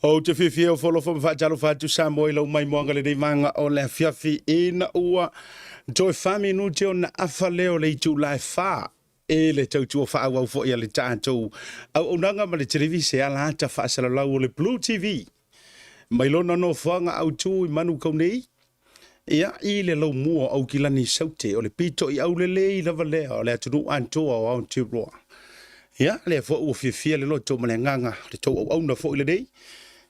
Ou te fiafia e ofo ma faatalofa atu Samoa i lau maimoaga lenei vaega o le afiafi ina ua toe 4 minute ona afa lea o le itula e 4 e le tautua faaauau foi a le tatou auaunaga ma le televise ala ata faasalalau o le Blue TV mai lona nofoaga autu i Manukau nei, ia, i le laumua o Aukilani Saute, o le pito i aulelei lava lea o le atunuu atoa o Aotearoa. Ia, lea foi ua fiafia le loto ma le agaga, le tou auauna foi lenei.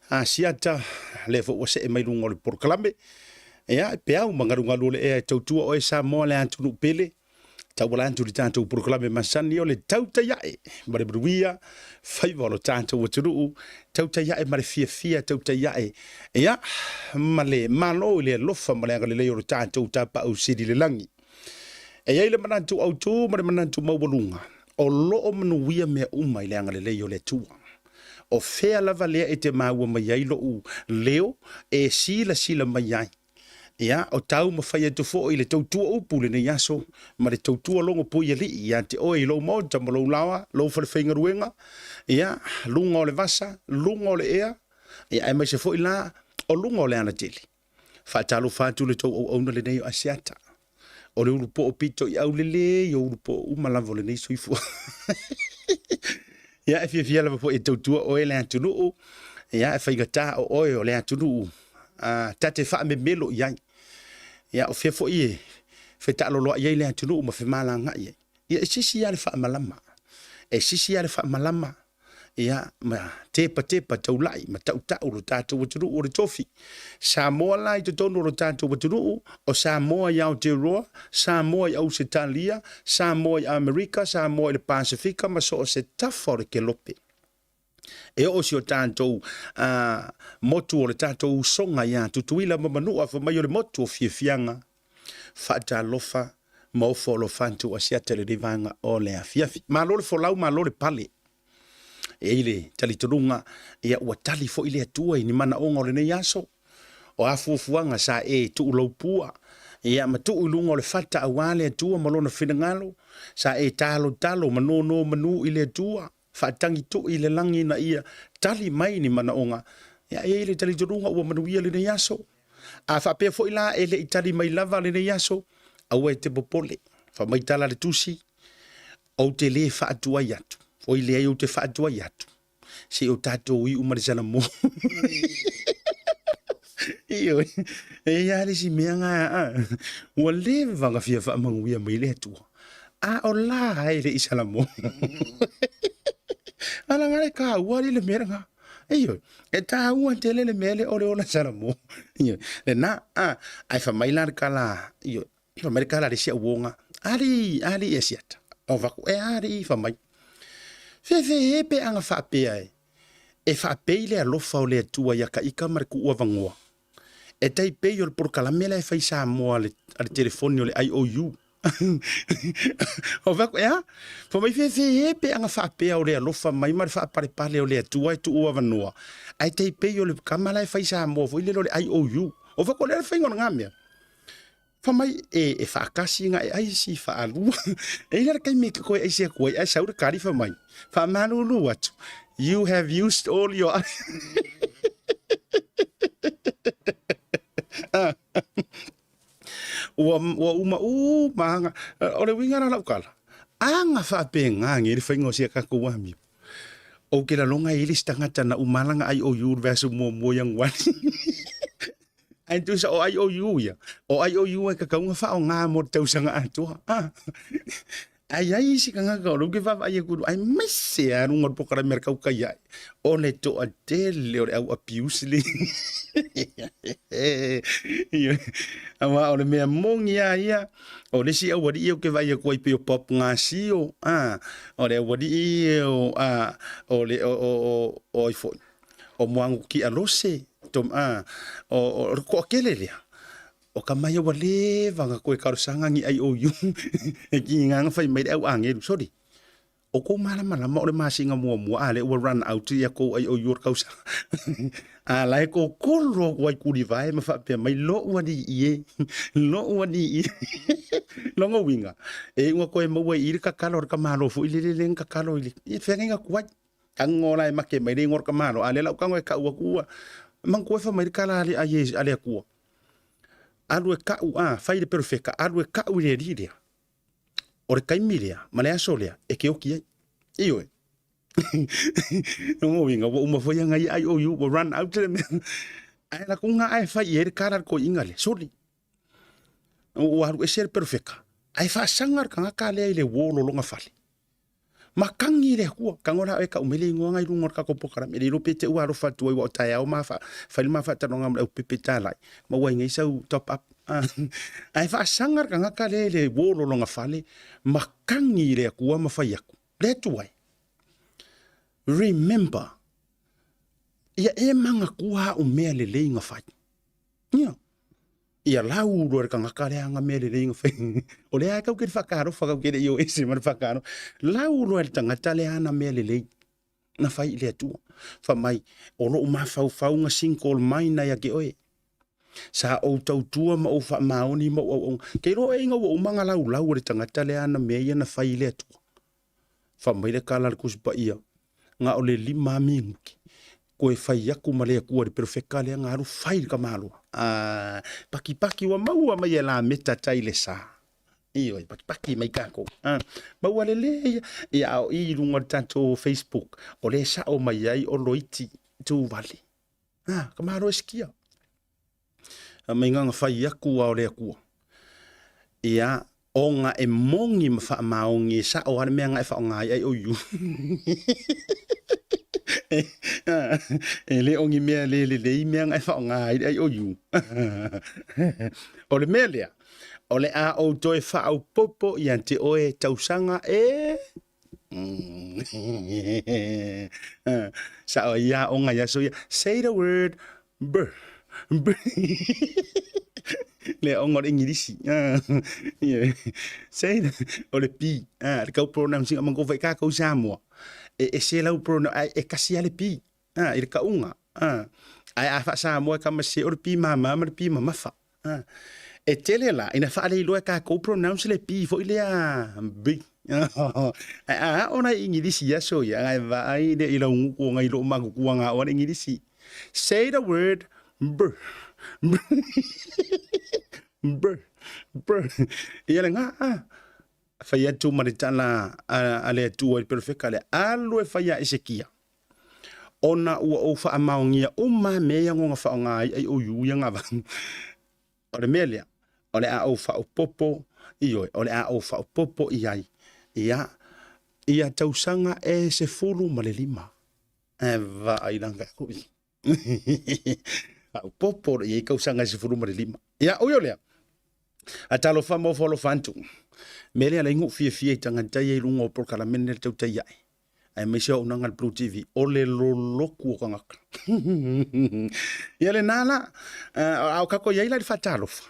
Asiata, lea foi ua see mai luga o le polokalame. Ia, e peau ma galugalu o le ea e tautua oe Samoa le atunuu pele. Tauala atu i le tatou polokalame masani o le Tautai Ae ma le Manuia, faiva o lo tatou atunuu, tautai ae ma le fiafia, tautai ae, ia, ma le malo i le alofa ma le agalelei o lo tatou Tapaau Sili i le lagi. E i ai le manatu autu ma le manatu maualuga, o lo o manuia mea uma i le agalelei o le Atua. O fea lava lea e te maua mai ai lou leo e silasila mai ai? Ia, o taumafai atu foi le tautua upu lenei aso ma le tautua logo puialii ia te oe i lou maota ma lou laoa, lou falefaigaluega, ia, luga o le vasa, luga o le ea, ia, aemaise foi la o luga o le alatele. Faatalofa atu le tou auauna lenei o Asiata. O le ulupoo pito i aulelei o ulupoo uma lava o lenei soifua. Ia, e fiafia lava foi e tautua oe le atunuu, ia, e faigata o oe o le atunuu ta te faamemelo i ai. Ia, o fea foi e fetaaloloai ai le atunuu ma femalagaai ai. Ia, e sisi lava le faamalama. E sisi lava le faamalama ia ma tepatepa taulai ma tautau lo tatou atunuu o le tofi. Samoa la i totonu o lo tatou atunuu, o Samoa i Aotearoa, Samoa i Ausetalia, Samoa i Amerika, Samoa i le Pasefika ma so o se tafa o le kelope. E oo si o tatou motu o le tatou usoga ia Tutuila ma Manua fai mai o le motu o fiafiaga, faatalofa ma ofo alofa atu Asiata i lenei vaega o le afiafi. Malo le folau, malo le pale. E i ai le talitonuga, ia ua tali foi le Atua i ni manaoga o lenei aso. O a fuafuaga sa e tuulaupua, ia ma tuu i luga o le fata aua le Atua ma lona finagalo, sa e talotalo ma nonomanu i le Atua, faatagi tui i le lagi ina ia tali mai ni manaoga, ia e i ai le talitonuga ua manuia lenei aso. A faapea foi la e le i tali mai lava lenei aso, aua e te popole. Fai mai tala le tusi, ou te le faatuai atu. Oi leai ou te faatuai atu. Se i o tatou iu ma le salamo. Ioe, e i ai le isi mea nga, ua leva ona fia faamanuia mai le Atua. A o la e le i salamo. Ala nga le taua le mea lena. Ioe, e taua tele le mea lea o le ola salamo. Ioe, lena, ae fai mai la le tala, ioe, fai mai le tala a le isi auoga, ali, ali e siata. O vaku, e ali, fai mai. Fefe e pe aga faapea e, e faapei le alofa o le Atua ia ka ika ma le kuua vangoa. E tai pei o le polokalame la e fai Samoa a le telefoni o le IOU. O fai atu, e a? Fai mai fefe e pe aga faapea o le alofa mai ma le faapalepale o le Atua e tuu avanoa, ae tai pei o le kama la e fai Samoa foi lele o le IOU. O fai atu, o le a le faiga o lena mea? Fai mai, e faatasi na e ai si faalua. E i ai le taimi e te toe aisi atu ai, ae sau le tali fai mai, faamalulu atu, you have used all your ua, ua uma uma aga. O le uiga la lau tala, aga faapena nei le faiga o si a tatou amio. Ou te lagona e i ai le isi tagata na uma lana IOU i le vaiaso muamua o Ianuari. Ae tusa o IOU ia, o IOU e tatau ona faaaoga mo le tausaga atoa. Ae i ai isi tagata o lea ou te vaavaai atu, aemaise lava luga o le polokalame a le tautai ae, o le toatele o le au abuse le. Aua o le mea moni lava ia, o le isi aualii ia ou te vaai atu ai pei o Bob Gasio, o le aualii ia o le o ai foi, o Moaguti Alose, o le toatele lea, o tama ia ua leva ona toe talosaga ni IOU e tiga ona fai mai le au agelu, sole, o tou malamalama o le masina muamua a lea ua run out ia tou IOU o le tausaga. A la e totolo atu ai tulivae ma faapea mai, lou alii e, lou alii e. Lona uiga, e iu ina toe maua i i le tatalo a le tamaloa foi lele lea na tatalo i le feagaiga tuai. Tago la e make mai le igoa o le tamaloa, a o lea la ua tago e tau atu ua manatua e fai mai le tala a le Atua, alu e tau, a, fai i le perofeta, alu e tau i le alii lea, o le taimi lea ma le aso lea e te oti ai. Ioe. Lona uiga ua uma foi ana ia IOU, ua run out le mea. Ae latou na ae fai i ai le tala a le toeaina lea, soli. Ua alu ese le perofeta, ae faasaga le tagata lea i le uo o lona fale. Matagi le Atua, tago la oe e tau mai le igoa na i luga o le tatou polokalame, e le iloa pe te i ua alofa atu ai aua o taeao ma fai le ma faatalanoaga ma le aupepe talai, maua ai nei sau top up. Ae faasaga le tagata lea i le uo o lona fale, matagi le Atua ma fai atu, le Atua e, remember, ia e manatua au mea lelei na fai. Ia. Ia lau loa le tagata lea ana mea lelei na fai. O lea e tau ke le whakaalofa, kau ke le i o ese ma le whakaalofa. Lau loa le tagata lea ana mea lelei na fai i le Atua. Fai mai, o lou mafaufauga single mind ia te oe. Sa ou tautua ma ou faamaoni ma ou auauna. Ke iloa oe ina ua uma ona laulau e le tagata lea ana mea ia na fai i le Atua. Fai mai le tala a le Tusi Paia, na o le 5 minute toe fai atu ma le Atua i le perofeta lea na alu fai i le tamaloa. A, pakipaki ua maua mai e Lameta tai le sa. Ioe, pakipaki mai tatou. A, maua lelei ia. Ia, a o i i luga o le tatou Facebook, o lea e sao mai ai o Loiti Tuvale. A, tamaloa e sikia. Mai na fai atu a o le Atua. Ia, ona e moni ma faamaoni e sao lava le mea na e faaaoga ai IOU. E le o ni mea le lelei mea na e faaaoga ai le IOU. O le mea lea, o le a ou toe faaopoopo ia te oe tausaga e Sao ai ia aoga i aso ia, say the word br, br. Le aoga o le Igilisi. Say the, o le P, le kau pronouncing a manatua foi kākou Samoa, e ese lau pronounce, ae e kasi lava le P, i le kauga. Ae a faa-Samoa e kama se o le P mama ma le P mamafa. E tele la, ina faaleiloa e tatou pronounce le P foi lea B. Ae a ao nai Igilisi i aso ia, ae vaai lea i lau gutu o ngai loo matutua nga oa le Igilisi. Say the word B. B. B. B. Ia le nga a. Fai atu ma le tala a le Atua i le perofeka lea, alu e fai ia Esekia. Ona ua ou faamaonia uma mea ia na faaaoga ai ai ou ia ngava. O le mea lea, o le a ou faaopoopo, ioe, o le a ou faaopoopo i ai, ia, ia tausaga e 15. E vaai langa hui. Faaopoopo i ai tausaga e 15. Ia, ui o lea, a talofa ma ofo alofa atu. Mea lea lai nguu fiafia i tagata ia i luga o polokalame lenei le tautai ae. Aemaise auaunaga a le Blue TV, o le lolotu o tagata. Ia lena la, a o tatou i ai la i le faatalofa,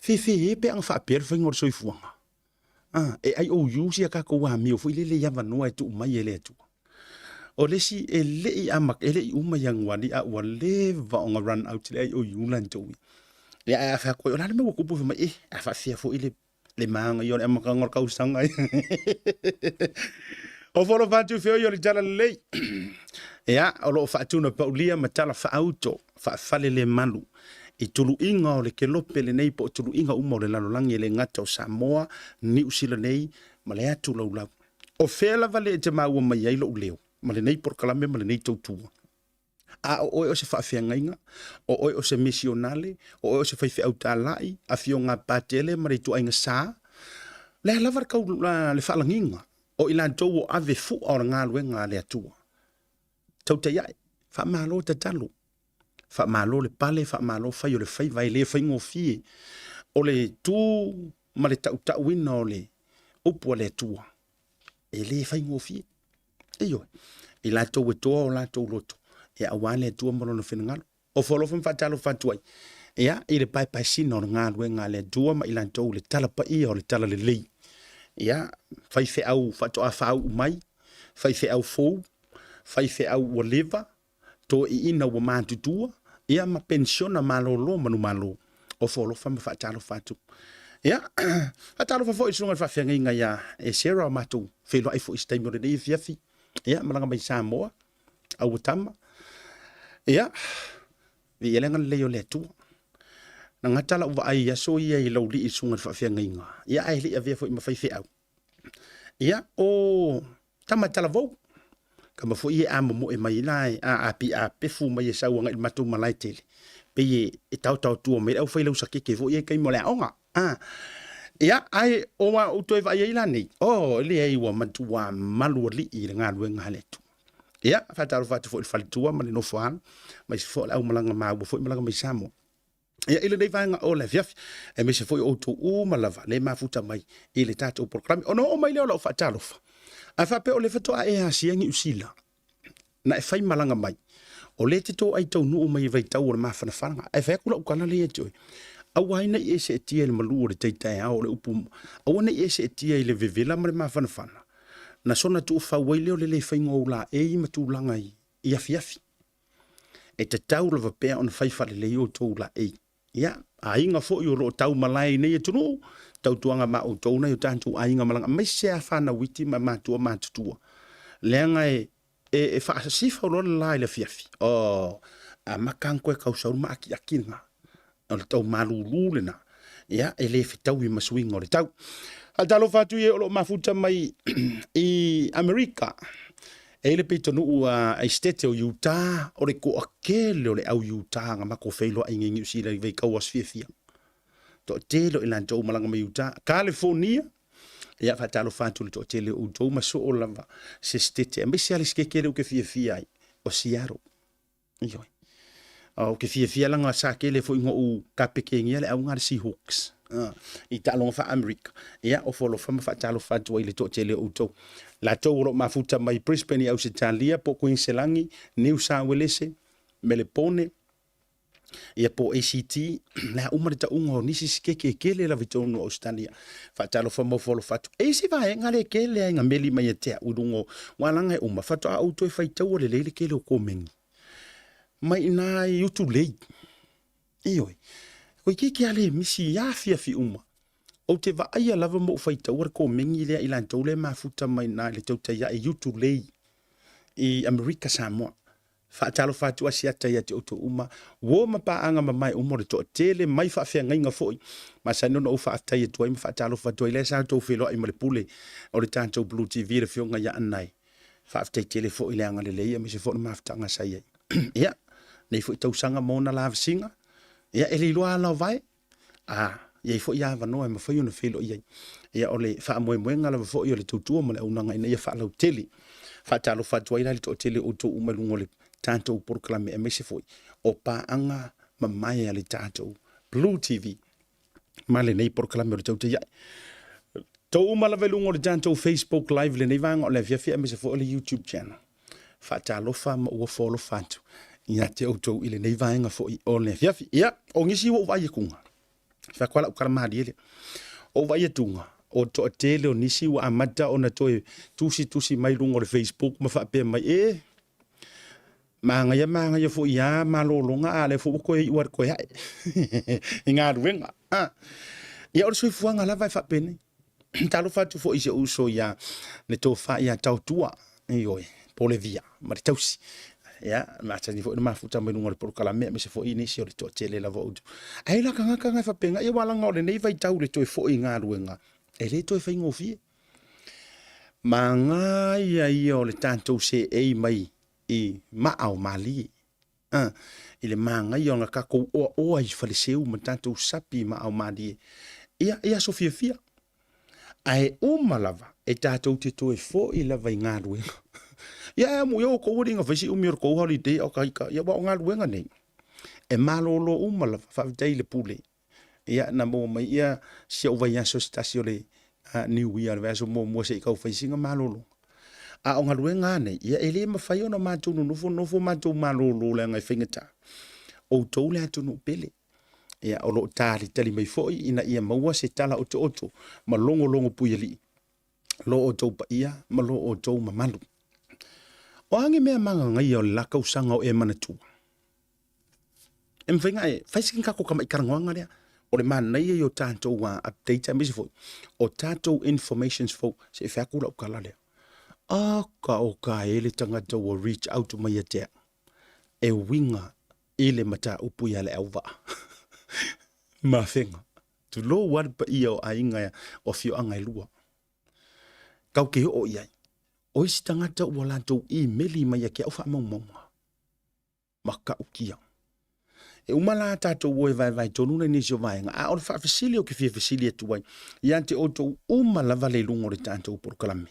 fefe e pe ana faapea le faiga o le soifuaga. E IOU sia tatou amio foi lele i avanoa e tuu mai e le Atua. O le isi e le i amata, e le i uma Ianuari a ua leva ona run out le IOU latou. Ia ae a fai atu ai, o le a le mea ua tupu? Fai mai, eh, a faafefea foi le le manaia o le amataga o le tausaga. O folo fatu feo o le tala lelei. Ia, o loo faatuna paulia ma tala faauto, faafale le malu. I tuluiga o le kelope lenei po o tuluiga uma o le lalolagi e le gata o Samoa, Niu Sila nei ma le atu laulau. O fea lava le e te maua mai ai lou leo ma lenei polokalame ma lenei tautua. A o oe o se faafeagaiga, o oe o se misionale, o oe o se faifeau talai, afioga Patele ma le ituaiga sa, lea lava le kau le faalagiga o i latou o ave fua o le galuega a le Atua. Tautai ae, faamalo tatalo, faamalo le pale, faamalo fai o le faiva e le faigofie. O le tu ma le tautauina o le upu a le Atua, e le faigofie. Ioe, i latou e toa o latou loto, e aua le Atua ma lona finagalo. O folofa ma faatalofa atu ai, ia, i le paepaesina o le galuega a le Atua ma i latou le tala paia o le tala lelei. Ia, faifeau faatoa faauu mai, faifeau fou, faifeau ua leva, toeaiina ua matutua, ia ma penisiona malolo manumalo. Ofo alofa ma faatalofa atu. Ia, faatalofa foi i le susuga i le faafeagaiga ia Esera o matou feiloai foi i se taimi o lenei afiafi. Ia, malaga mai Samoa, aua tama. Ia, viia le agalelei o le Atua. Na gata lau vaai i aso ia i lau lii i susuga i le faafeagaiga, ia ae le i avea foi ma faifeau. Ia, o tama talavou, kama foi e amomoe mai la e aapiapefu mai e sau agai i le matou malae tele, pei e taotaotua mai le aufai lausakeke foi ia i taimi o le aoga. Ah. Ia, ae o a ou toe vaai ai la nei, oh, e leai ua matua malu alii i le galuega a le Atua. Ia, faatalofa atu foi i le faletua ma le nofoaalo, aemaise foi o le aumalaga maua foi malaga mai Samoa. Ia, i lenei vaega o le afiafi, aemaise foi o outou uma lava le mafuta mai i le tatou polokalame. Ona oo mai lea o lau faatalofa, a faapea o lea faatoa e asia Niu Sila, na e fai malaga mai, o lea e te toai taunuu mai i vaitau o le mafanafanaga. Ae fai atu lau tala lea ia te oe, aua ai ne i e seetia i le malu o le tai taeao o le upu, aua ne i e seetia i le vevela ma le mafanafana, na sona tuufau ai lea o le le faiga o ou laei ma tulaga i afiafi. E tatau lava pea ona fai faalelei outou laei. Ia, aiga foi o lo o tau malae i nei atunuu, tautuaga ma outou nai o tatou aiga malaga, aemaise lava fanau iti ma matua matutua. Leaga e, e, e faasasifa loa le la i le afiafi, oh, amata ona toe tausau le maakiaki lena. O le tau malulu lena, ia, e le fetaui ma suiga o le tau. Faatalofa atu i e o lo o mafuta mai i Amerika. E i ai le pitonuu a i Setete o Utah, o le toatele o le au Utah na matou feiloai nei i Niu Sila i vaitau o aso fiafia. Toatele o i latou malaga mai Utah, Kalifornia, ia faatalofa atu i le toatele o outou ma soo lava se Setete, aemaise lava le Setete lea ou te fiafia ai, o Seattle. Ioe. Ou te fiafia laga sa tele foi na ou kapekenia le auga a le Seahawks i taaloga faa-Amerika. Ia, ofo alofa ma faatalofa atu ai i le toatele o outou. Latou o lo o mafuta mai Brisbane i Ausetalia, po o Kuiniselani, Niu Sauelese, Melepone, ia po o ACT, le a uma le tauga o nisi sikeke e tele lava i totonu o Ausetalia. Faatalofa ma ofo alofa atu. E i ai se vaega lea e tele ai na meli mai ia te au i luga o, aua leaga e uma, faatoa ou toe faitaua lelei le tele o komeni mai i ina i Utulei. Ioe. Toeitiiti lava le misi i afiafi uma. Ou te vaaia lava ma ou faitaua le komeni lea i latou lea e mafuta mai i ina i le tautai ae i Utulei i Amerika Samoa. Faatalofa atu Asiata ia te outou uma, uo ma paaga mamae uma o le toatele mai faafeagaiga foi. Masani ona ou faafetai atu ai ma faatalofa atu ai lea sa outou feiloai ma le pule o le tatou Blue TV le afioga ia Anae. Faafetai tele foi le agalelei aemaise foi o le mafutaga sa i ai. Ia, nei foi tausaga ma ona lavasiga, ia e le iloa ala o vae, a i ai foi avanoa e mafai ona feiloai ai. Ia o le faamoemoega lava foi o le tautua ma le auaunaga ina ia faalautele. Faatalofa atu ai la i le toatele o outou uma i luga o le tatou polokalame aemaise foi o paaga mamae a le tatou Blue TV ma lenei polokalame o le Tautai Ae. Tou uma lava i luga o le tatou Facebook Live i lenei vaega o le afiafi aemaise foi o le YouTube channel. Faatalofa ma ua foalofa atu ia te outou i lenei vaega foi o le afiafi. Ia, o nisi ua ou vaai atuga, fai atu lava lau tala malie lea. O ou vaai atuga, o le toatele o nisi ua amata ona toe tusitusi mai luga o le Facebook ma faapea mai, e, manaia manaia foi ia malologa, a lea foi ua toe iu lava i le toe ae i galuega. Ah. Ia, o le soifuaga lava e faapenei. Talofa atu foi i si ou uso ia le tofa ia Taotua, ioe, po le Via ma le tausi. Ia, masani foi ona mafuta mai luga o le polokalame aemaise foi nisi o le toatele lava o outou. Ae la tagata na e faapena, ia aua leaga o lenei vaitau i le toe foi i galuega, e le toe faigofie. Manaia ia o le tatou seei mai i maa o malie. A, i le manaia ona tatou oaoa i faleseu ma tatou sapi ma ao malie, ia, i aso fiafia. Ae uma lava, e tatou te toe foi lava i galuega. Ia, ae amuia outou alii na fai si umi o le tou holiday a o taita, ia, aua o galuega nei, e malolo uma lava, faafetai i le pule. Ia, na maua mai ia si ou vaiaso se tasi o le New Year, le vaiaso muamua se i tau fai sina malologa. A o galuega lava nei, ia e le mafai ona matou nonofo nofo matou malolo leaga e faigata. Outou le atunuu pele. Ia, o lo o talitali mai foi ina ia maua se tala otooto ma logologo puialii lo outou paia ma lo outou mamalu. O a ni mea magagaia o le la tausaga o e manatua? E mafai ona e fai si tatou tamai talanoaga lea. O le manaia ia o tatou update aemaise foi o tatou informations fou. Se i fai atu lau tala lea. Aka o ka e le tagata ua reach out mai ia te au e uiga i le mataupu ia Leauvaa. Mafega. Tulou lava le paia o aiga o afioaga e lua. Kau ke oo i ai. O isi tagata ua latou imeli mai ia te au faamaumauga. Matautia. E uma la tatou o e vaevae tonu le nisi o vaega, a o le faafesili ou te fia fesili atu ai ia te outou uma lava le luga o le tatou polokalame.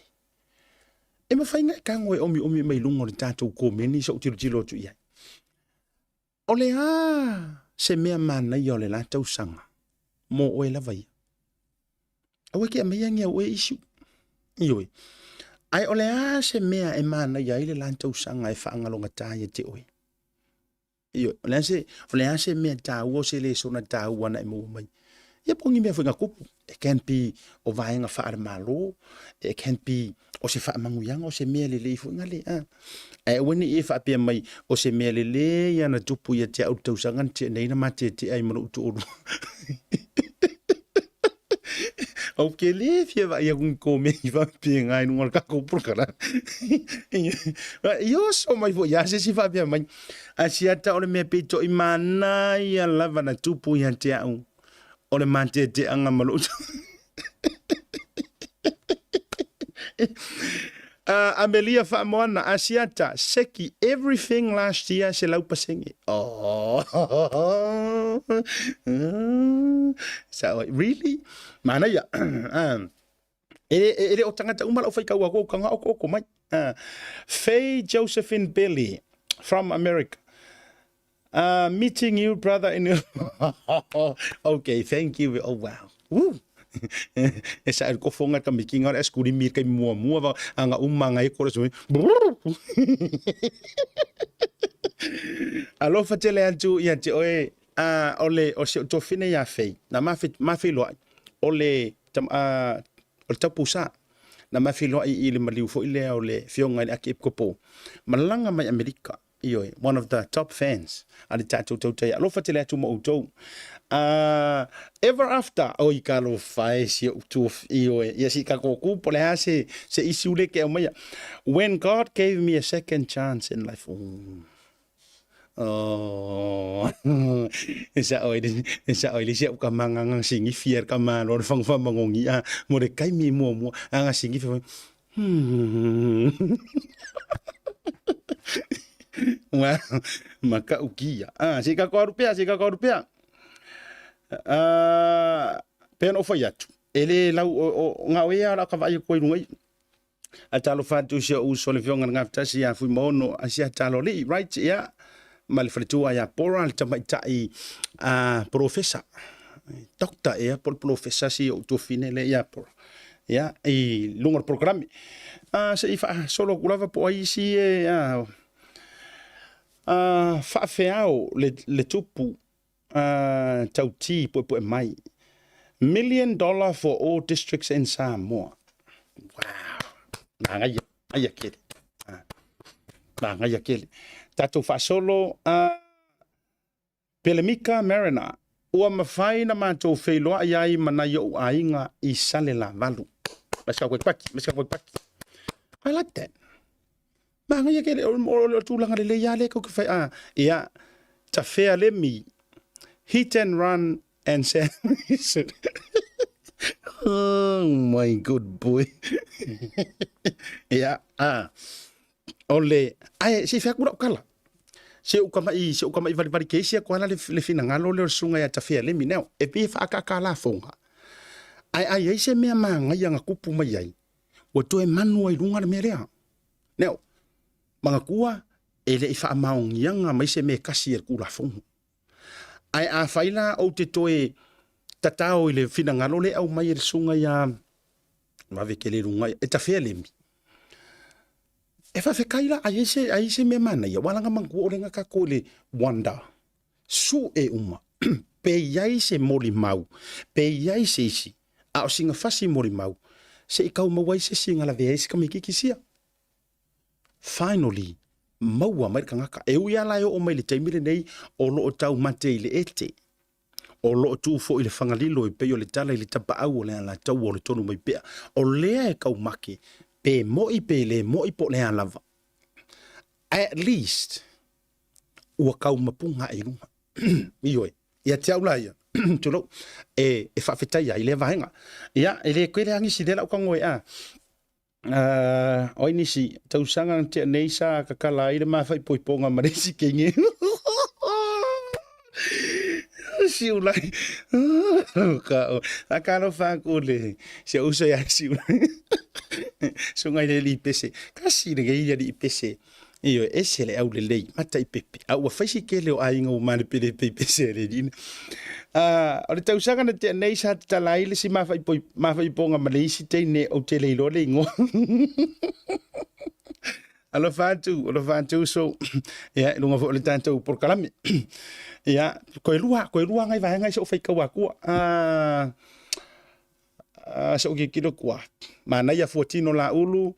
E mafai na e tago e omiomi mai luga o le tatou komeni so'u tilotilo atu i ai. O le a se mea manaia o le la tausaga mo oe lava ia? Aua e te aumaia ni au oe issue. Ioe. Ae o le a se mea e manaia ai le la tausaga e faagalogata ia te oe? Ioe. O le a se, o le a se mea taua o se lesona taua na e maua mai? Ia po o ni mea foi na tupu. It can be o vaega faale-Malo, it can be o se faamanuiaga, o se mea lelei foi na le, a. Ae aua ne i e faapea mai o se mea lelei lava na tupu ia te au i le tausaga na tea nei na matetea ai ma lou toalua. Ou te le fia vaai atu ni komeni faapena i luga o le tatou polokalame. Ia oso mai foi ia se isi faapea mai, Asiata o le mea pito i manaia lava na tupu ia te au o le mateteaga ma lou Amelia Faamoana, Asiata, Seki, everything last year 100%. Oh. Sao ai, really? Manaia. E, e, e le o tagata uma lau faitau a kou kanga oko oko mai. Faye Josephine Billy from America. Meeting you brother in Okay, thank you. Oh wow. Woo. E sa ko fonga ka mikinga o skuli mi kai mua mua va anga uma nga e kore so. Alofa tele atu ia te oe a o le o se tofine ia fei. Na ma fe ma fe loa o le o le taupusa na ma feiloai i le maliu foi lea o le Afioga i le Akiepikopo malaga mai Amerika. Ioe, one of the top fans a le tatou tautai. Alofa tele atu ma outou. Ever after, oi ka alofa e si ou tuaf, ioe, ia si ka kōkū, po le a se, se issue le ke au maia. When God gave me a second chance in life. Oh. Oh. E sa oi le, e sa oi le si au ka manganga singifi e ka malo le whangu whamangongi a, mo le kaimi mua mua, anga singifi, Well, makaukia. Ah, se ka koaru pea, se ka koaru pea. Ah, pea no whai atu. E le lau, o, o, ngā oea la ka vai koe runga i. A talo whātu si o uso le whionga ngā wtasi a fui maono a si a talo li, right, ia. Ma le whaletua ia pora le tamaitai a profesa. Doctor ea, po le profesa si o tuafine le ia pora. Ia, i luga o le polokalame. A, se i faasolo atu lava po o ai isi e a, a, faafeao le, le tupu a, tautī puepue mai. Million dollar for all districts in Samoa. Wow. Manaia, manaia tele. A, manaia tele. Tatou faasolo a, Pelemika Mariner, Ua mafai na matou feiloai ai ma nai o'u aiga i Salelavalu. I like that. Manaia ke o le tulaga lelei lava lea kou te fai, a, ia, tafea lemi, hit and run and Oh my good boy. Ia, a, O le, ae, se i fai atu lau tala. Se ou kamaʻi, se ou kamaʻi valivali keisi aku ala le, le finagalo lea o le susuga ia Tafea Lemi Neo, e pei e faakaaka lafoga. Ae a i ai se mea manaia na tupu mai ai, ua toe manu ai luga le mea lea. Neo, manatua, e le i faamaoniaga mai se mea e tasi e le Tulafono. Ae afai la ou te toe tatao i le finagalo lea e aumai e le susuga ia Vave tele i luga e tafea lemi. E faafetai la, ai se, ai se mea manaia, ua laga manatua o lenga tatou i le wonder. Sue uma, pe i ai se molimau, pe i ai se isi, a o sina fasi molimau, se i tau maua ai se isi e galavea ai si tamaititi sia. Finally, maua mai le tagata. E ui lava la e oo mai i le taimi lenei o lo o taumate i le ete, o lo o tu foi i le Fagalilo e pei o le tala i le tapaau o le Alataua o le tonu mai pea, o lea e taumate. Pe mo'i pe le mo'i po o le a lava, at least ua kaumapuga ae i luga. Ioe, ia te au la ia, tulou, e, e faafetai ai i lea vaega. Ia, e le tele lava nisi lea la ou tago ai, a. O ai nisi tausaga na tea nei sa tatala ai le ma faaipoipoga ma le isi teine. Siulai. Ka o. A ka alofa aku le si ou uso ia Siulai. Susuga i le alii pese. Kasi lenei alii pese. Ioe, ese le aulelei, mata i pepe. A ua fai si tele o aiga ua malepelepe i pese a le alii. O le tausaga na tea nei sa tatala ai le isi mafaipoga ma le isi teine ou te le iloa le igoa. Alofa atu, alofa atu uso. Ia, i luga foi o le tatou polokalame. Ia, toe lua, toe lua ngai vaega i so'u faitau atua. So'u tilotilo atu a, manaia fuatino laulu,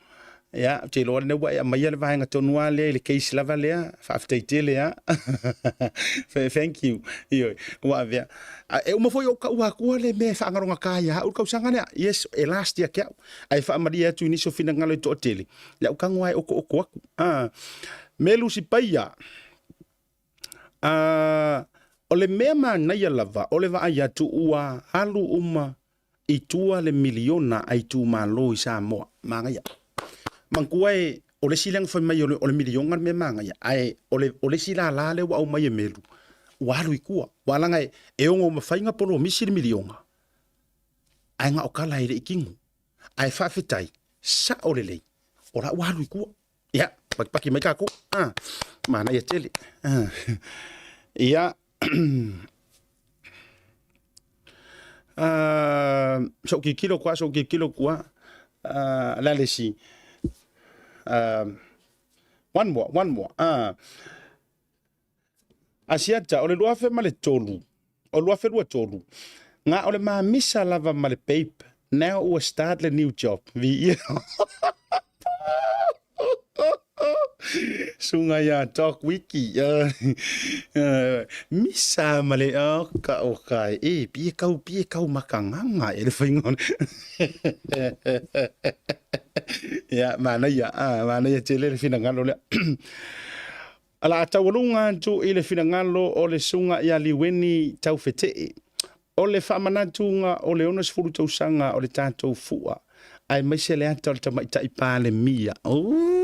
ia, ou te iloa lenei ua e aumaia le vaega tonu lava lea i le case lava lea, faafetai tele lava. Thank you. Ioe, ua avea. E uma foi ou taua atua le mea e faagalogata ia au le tausaga lea. Yes, e last ia te au. Ae faamalie atu i nisi o finagalo e toatele, ia ou tago lava e otoooto atu. Melu Sipaia, O le mea manaia lava o le vaai atu ua alu uma i tua le miliona a itumalo i Samoa. Manaia. Manatua e, o le isi lea na fai mai o le miliona le mea manaia, ae o le, o le isi lala lea ua aumai e Melu, ua alu i tua. Aua leaga e, e ono mafai ona polomisi le miliona, ae na o tala e le i tino. Ae faafetai, sao lelei, o la ua alu i tua. Ia, pakipaki mai tatou. Ah, manaia tele. Ah. Ia, ah, so'u tilotilo atu lava, so'u tilotilo atu lava. Ah, o le a le isi? Ah, one more, one more. Ah. Asiata, o le 2003, o 2023, na o le mamisa lava ma le babe, now ua start le new job. Viia. Suga ia Doc Wiki. Misa ma le oh, ka o kai. E, pie kau, pie kau makanganga e le whainga. Ia, manaia, ah, manaia tele le finagalo lea. O le a taualuga atu i le finagalo o le Susuga ia Liueni Taufetee, o le faamanatuga o le 60 tausaga o le tatou fua, aemaise le ata o le Tamaitai Palemia. Ooh!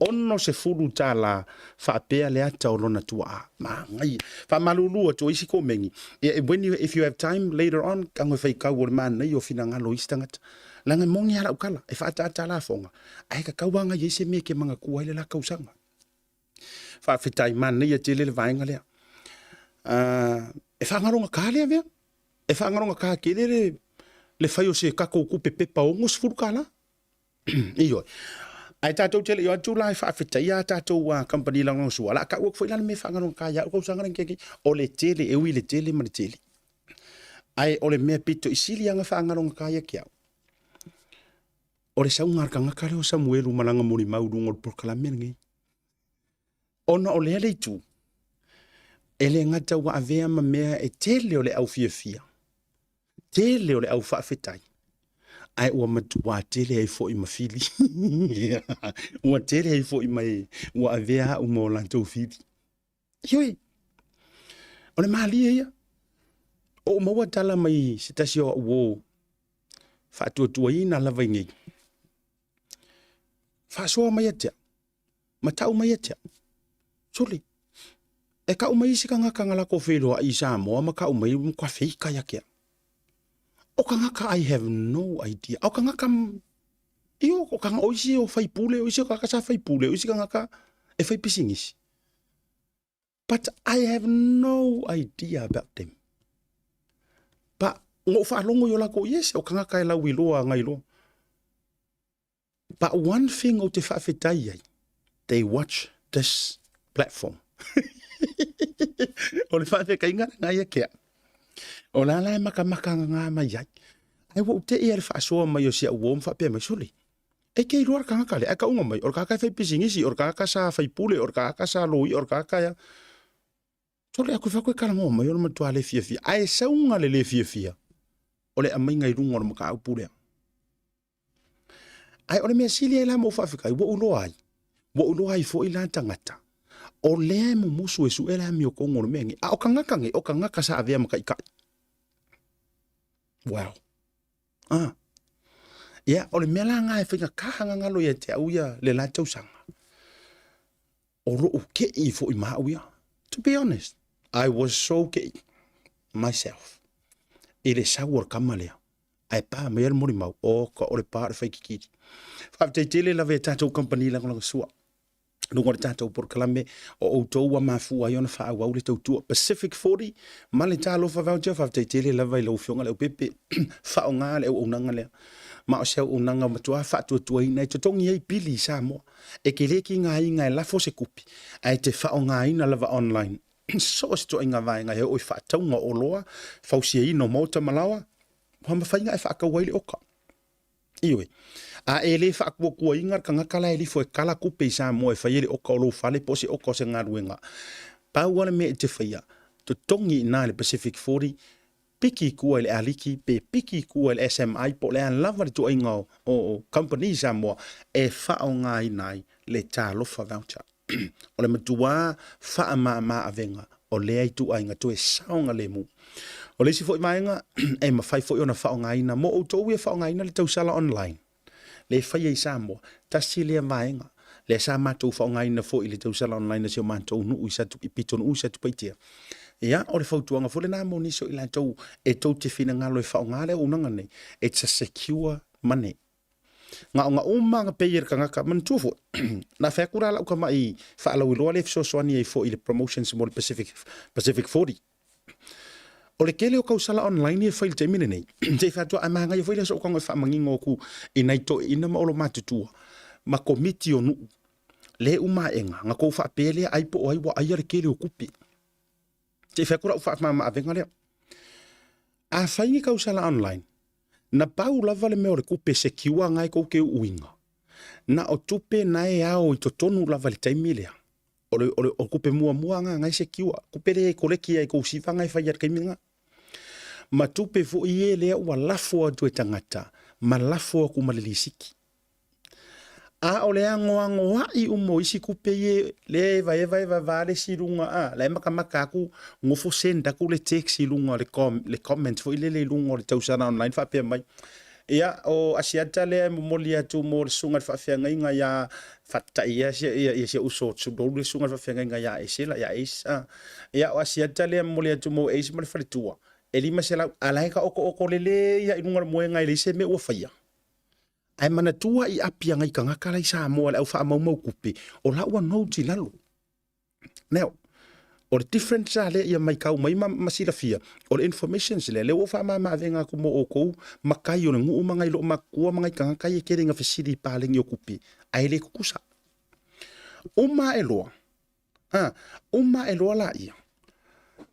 $60 faapea le ata o lona tuaa. Manaia. Faamalulu atu o isi komeni. Yeah, when you, if you have time later on, tago e faitau o le manaia o finagalo o isi tagata. Leaga e moni lava lau tala, e faaataata lafoga, ae tatau lava ona i ai se mea e te manatua ai le la tausaga. Faafetai, manaia tele le vaega lea. E faagalogata lea mea. E faagalogata tele le, le fai o se tatou tupe pepa $60. Ioe. Ae tatou te le i o atu la e faafetaia a tatou kamupani lagolagosua, o le a tau atu foi la le mea e faagalogata ia au tausaga lenei tea nei, o le tele, e ui i le tele ma le tele. Ae o le mea pito i sili lava ona faagalogata ia te au, o le sauga a le tagata lea o Samuelu ma lana molimau i luga o le polokalame lenei. Ona o lea le itu, e le gata ua avea ma mea e tele o le au fiafia, tele o le au faafetai, ae ua matuā tele ai foi ma fili. Ua tele ai foi ma e ua avea au ma o latou fili. Ioe, o le malie ia. O ou maua tala mai se tasi o au uo faatuatuaina lava i nei. Faasoa mai ia te au, ma tau mai ia te au. Sole, e kau mai isi tagata na latou feiloai i Samoa ma kau mai ua feika ia te au. O tagata I have no idea. O tagata io, o tagata o isi o faipule, o isi o tagata sa faipule, o isi tagata e fai pisinisi. But I have no idea about them. But na ou faalogo i o latou, yes, o tagata e lauiloa agai loa. But one thing ou te faafetai ai, they watch this platform. O le faafetaiga lena ia te au. O la la e makamaka ngā mai ai. Ai ua ou te i a le faasoa mai o si au uo ma faapea mai, sole, E te iloa le tagata lea, ae tauga mai, o le tagata e fai pisinisi, o le tagata sa faipule, o le tagata sa loia, o le tagata e a. Sole atu i fafo e talanoa mai o le matua le fiafia. Ae sauga le le fiafia o le aumaiga i luga o le mataupu lea. Ae o le mea sili ai la ma ou faafetai, ua ou iloa ai, ua ou iloa ai foi la tagata, o lea e mumusu e sue le amiotonu o le mea nei. A o tagata nei, o tagata sa avea ma taitai. Wow. Ah. Ia, o le mea la lena e faigata ona galo ia te au ia le la tausaga. O lou kei foi ma au ia. To be honest, I was so kei myself i le sau o le kama lea. Ae pa mai le molimau, o ka o le pa o le faikikili. Faafetai tele lava i tatou kamupani lagolagosua. Luga o le tatou polokalame o outou ua mafua ai ona faaauau le tautua Pacific 40 ma le Talofa Voucher. Faafetai tele lava i lau Afioga Leaupepe, faaaoga le auaunaga lea. Ma o se auaunaga matua faatuatuaina e totogi ai pili i Samoa. E te le tigaina e lafo se tupe, ae te faaaogaina lava online. So o se ituaiga vaega e oo i faatauga o oloa, fausiaina o maota ma laoa, ua mafai ona e faatau ai le oka. Ioe. A e le faatuatuaina le tagata la e lifo e kala tupe i Samoa e fai ai le oka o lou fale po o se oka o se galuega, pau lava le mea e te faia, totogi i ina i le Pacific 40, piki i tua i le Aliki pe piki i tua i le SMI po o le a lava le ituaiga o kamupani i Samoa e faaaogaina ai le Talofa Voucher. O le matua faamama avega o lea ituaiga toe saogalemu. O le isi foi vaega e mafai foi ona faaaogaina mo outou ia faaaogaina le tausala online le faia i Samoa, tasi lea vaega lea sa matou faaaogaina foi i le tausala online a si o matou nuu i Satu, i pitonuu i Satupaitea. Ia, o le fautuaga foi lena mo nisi o i latou e tou te finagalo e faaaoga le auaunaga nei, it's a secure money. Na ona uma ona pay e le tagata, manatua foi, na fai atu la lau tamai faalauiloa lea e fesoasoani ai foi i le promotions mo le Pacific, Pacific 40. O le tele o tausala online ia e fai i le taimi lenei, se i fai atu, ae manaia foi le aso tago e faamanino atu i nai toeaiina ma olomatua ma komiti o nuu le umaega na tou faapea lea ai po o ai ua aia le tele o tupe. Se i fai atu lau faamama-avega lea. A fai ni tausala online, na pau lava le mea o le tupe secure na e tou te uuina, na o tupe na e ao i totonu lava i le taimi lea. O le, o le, o tupe muamua na na e secure, tupe lea e koleki ai i kou siva na e fai ai i le taimi lena. Ma tupe foi e lea ua lafo atu e tagata ma lafo atu ma le lisiti. A o le anoanoai uma o isi tupe ia lea e evaeva evaeva le isi i luga a, la e matamata atu nofo send atu le text i luga o le, com, le comment foi lele i luga o le tausala online faapea mai, ia o Asiata lea e momoli atu mo le susuga i le faafeagaiga ia faatatai ia ia, ia si uso Subaru le susuga i le faafeagaiga ia Esela ia Ace a. Ia o Asiata lea e momoli atu mo Ace ma le faletua e 500 a la e taotooto lelei lava i luga o le moega e leai se mea ua faia. Ae manatua i api a nai tagata la i Samoa le au faamaumau tupe, o la ua note i lalo. Now, o le difference la lea ia maitau mai ma, ma silafia, o le informations lea, lea ua ou faamama-avega atu mo outou matai o le nuu ma nai loomatua ma nai tagata ia e tele ina fesili i paleni o tupe, ae le tutusa. Uma ae loa, A, uma ae loa laia,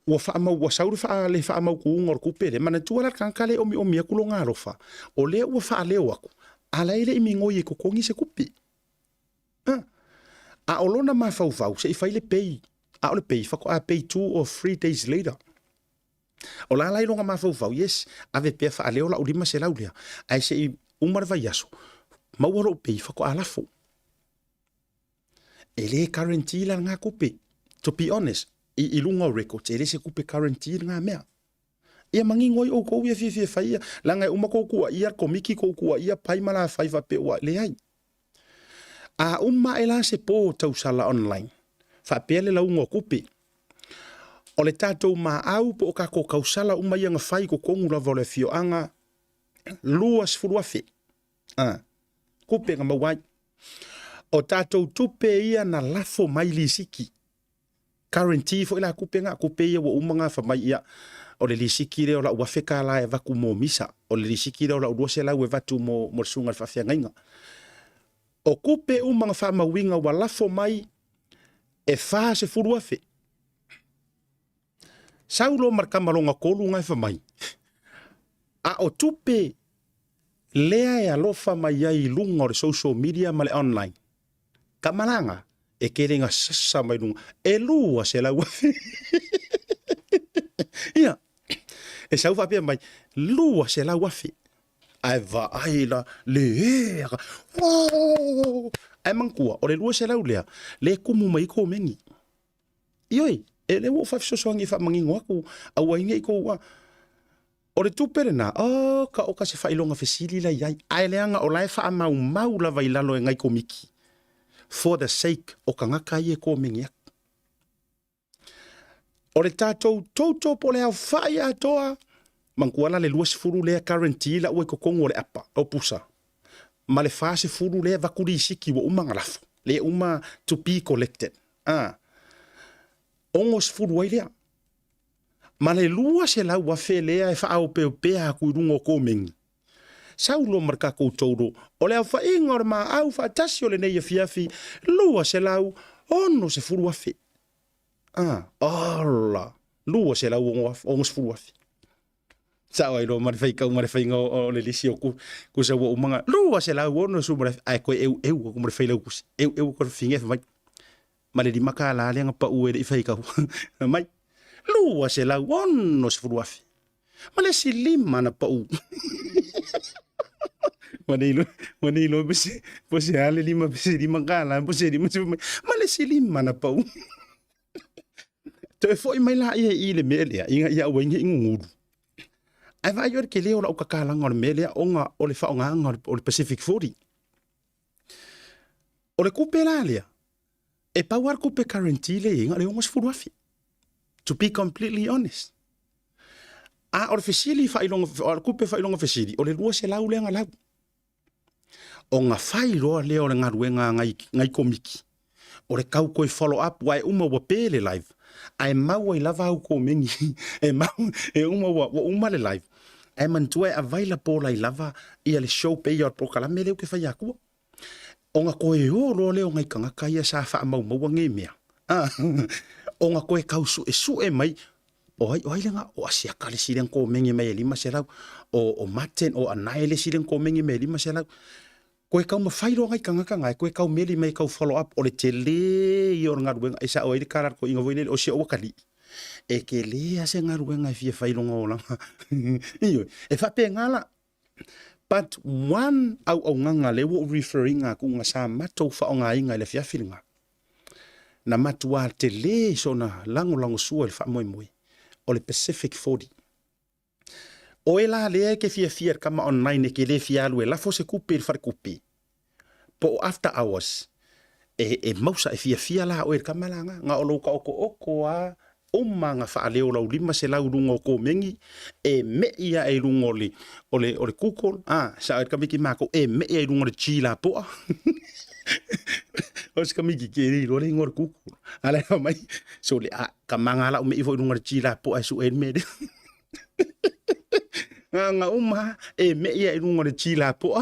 ua faamau, ua sau le, faa, le faamautuina o le tupe lea, manatua la le tagata lea e omiomi atu lona alofa, o lea ua faaleo atu, a la e le i migoi e totogi se tupe. A, a o lona mafaufau, se i fai le pay, a o le pay, faatoa pay 2 or 3 days later. O la la i lona mafaufau, yes, ave pea faaleo lau 500 lea, ae se i uma le vaiaso, maua lou pay faatoa lafo. E le guarantee la lena tupe. To be honest, i, i luga o records, e le se tupe guarantee lena mea. Ia manino ai outou ia fiafia fai ia, leaga e uma tou tuuaia le komiti, tou tuuaia pai ma lafai faapea ua leai. A uma ae la se po tausala online, faapea le lauga o tupe, o le tatou maau po o tatou tausala uma ia na fai i totonu lava o le afioaga, 20,000 a, tupe na maua ai. O tatou tupe ia na lafo mai lisiti. Guarantee foi la tupe na, tupe ia ua uma gafa mai ia. O le lisiti lea o lau $1,000 e avatu mo misa, o le lisiti lea o lau 200 e avatu mo, mo le susuga i le faafeagaiga. O tupe uma na faamauina ua lafo mai e 40,000. Sau loa ma le tama lona tolu na e fai mai, a o tupe lea e alofa mai ai i luga o le social media ma le online, tamalaga e tele ina sasa mai luga, e 200,000. Ia, e sau faapea mai, 200,000. Ae vaai la le ē aka. Oh! Ae manatua, o le 200 lea, le kumu mai ai komeni. Ioe, e lea ua ou faafesoasoani e faamanino atu, aua ai ne i tou O le tupe lena, oka oka se faailoga fesili la i ai, ae leaga o la e faamaumau lava i lalo e nai komiti for the sake o tagata ia e komeni atu. O le tatou total po o le aofai atoa, manatua la le 20 lea guarantee la ua i totonu o le apa o pusa, ma le 40 lea avatu lisiti ua uma ona lafo, lea uma to be collected, a, 60 ai lea. Ma le 200,000 lea e faaopeopea atu i luga o komeni. Sau loa ma le tatou total o le aofaiga o le maau faatasi o lenei afiafi, 260,000. A, ola, 260,000. Sao ai loa ma le faitau ma le faiga o le lisi o kusa ua uma na 260,000, ae toe eueu atu ma le failautusi, eueu atu le fafine fai mai, ma le $5 lea na pau e le i faitau. Fai mai, 260,000. Ma le isi lima na pau. Ua le iloa, ua le iloa po se a le lima, pe se $5, po se 50 mai. Ma le isi lima na pau. Toe foi mai laia i le mea lea, ina ia aua ai ne i gugulu. Ae vaai oe i le tele o lau tatalaga o le mea lea ona o le faaaogaina o le Pacific 40. O le tupe la lea, e pau lava le tupe guarantee lea e i ai, na o le $60,000. To be completely honest. A o le fesili faailoga, o le tupe faailoga fesili, o le 200 lea na lau. Ona fai loa lea o le galuega a nai, nai komiti, o le tau toe follow up, aua e uma ua pe le live, ae mau ai lava au komeni, e mau, e uma ua, ua uma le live, ae manatua e available ai lava ia le show pei o le polokalame lea ou te faia atua. Ona toe o loa lea o nai tagata ia sa faamaumaua nei mea, ona toe tau suesue mai, o ai, o ai lena, o Asiata le isi lea na komeni mai e 500, o Martin, o Anae le isi lea na komeni mai e 500. Toe taumafai loa nai tagata na e toe tau meli mai e tau follow up, o le tele ia o le galuega e sao ai le tala a le toeaina foi lele, o si ou atalii, e tele lava se galuega e fia fai i lona olaga. Ioe, e faapena la. But one auaunaga lea ua ou refer ina atu na sa matou faaaogaina i le afiafi lena, na matua tele sona lagolagosua i le faamoemoe, o le Pacific 40. Oe la lea e te fiafia i le kama online e te le fia alu e lafo se tupe i le faletupe, po o after hours, e, e mausa e fiafia la oe i le kama la na, na o lou taotooto lava uma na faaleo lau 500 i luga o komeni, e me'i ae i luga o le, o le, o le Google, a, sao ai le kamiki makou, e me'i ae i luga o le G lapoa. O se kamiki ke le iloa le igoa o le Google. A la e fai mai, so le, a, ka maga lau me'i foi i luga o le G lapoa e sue ai le mea lea. Nga uma e me'i ae i luga o le G lapoa,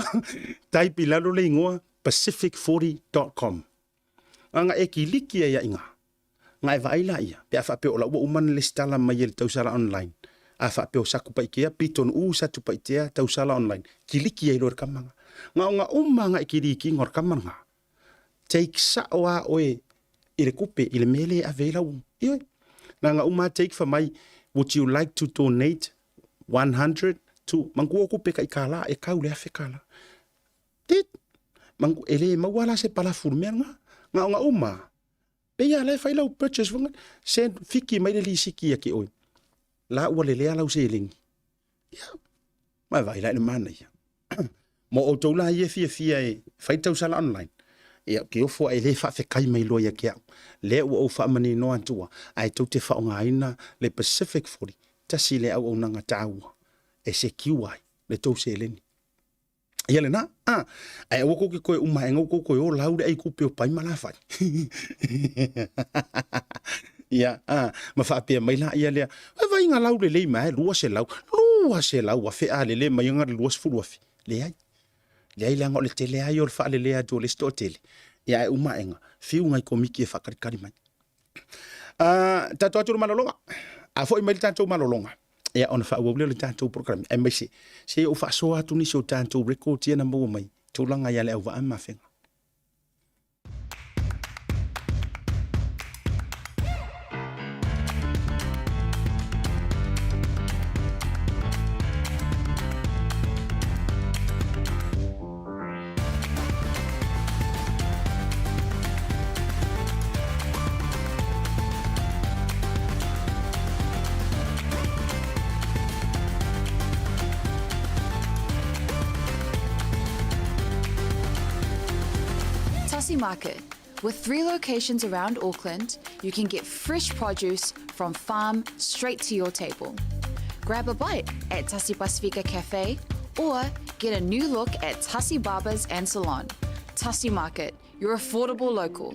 type i lalo le igoa pacific40.com. Nga e kiliki ai i ina. Nga e vaai laia, pe a faapea o la ua uma ona lesitala mai e le tausala online. A faapea o Satupaitea, Pitonuu Satupaitea tausala online, kiliki ai loa i le kama nga. Nga o nga uma nga e kilikiga o le kama nga, take sao a oe i le kupe i le mea lea e ave ai lau, ioe. Na nga uma take fa mai, would you like to donate 100 to, manatua o kupe tai $1, e kau le $1,000. Tit! Manatua, e le maua la se palafu i le mea lena. Na o nga uma, pei lava la e fai lau purchase foi send fiki mai le lisiti ia te oe. La ua lelea lau seleni. Ia, ma vaai la i le manaia. Mo outou la ia e fiafia e fai tausala online, ia ou te ofo ae le faafetai mai loa ia te au. Lea ua ou faamaninoa atua, ae tou te faaaogaina le Pacific 40, tasi lea auaunaga taua e secure ai le tou seleni. Ia lena, a, ae aua tou te toe uma ae tou toe o lau le ai tupe o pai ma lafai. Ia, a, ma faapea mai la ia lea, e vai nga lau lelei mai, 200, 200,000 a lele mai nga le 20,000. Leai, leai leaga o le tele ai o le faalelea atu o le isi toatele. Ia ae uma aega, fiu ngai komiti e faakalikali mai. A, tatou atu le malologa. A foi mai le tatou malologa, ia ona faaauau lea o le tatou polokalame, aemaise se i ou faasoa atu nisi o tatou records ia na maua mai tulaga ia Leauvaa ma Afega. Tasi Market. With three locations around Auckland, you can get fresh produce from farm straight to your table. Grab a bite at Tasi Pasifika Cafe or get a new look at Tasi Barbers and Salon. Tasi Market, your affordable local.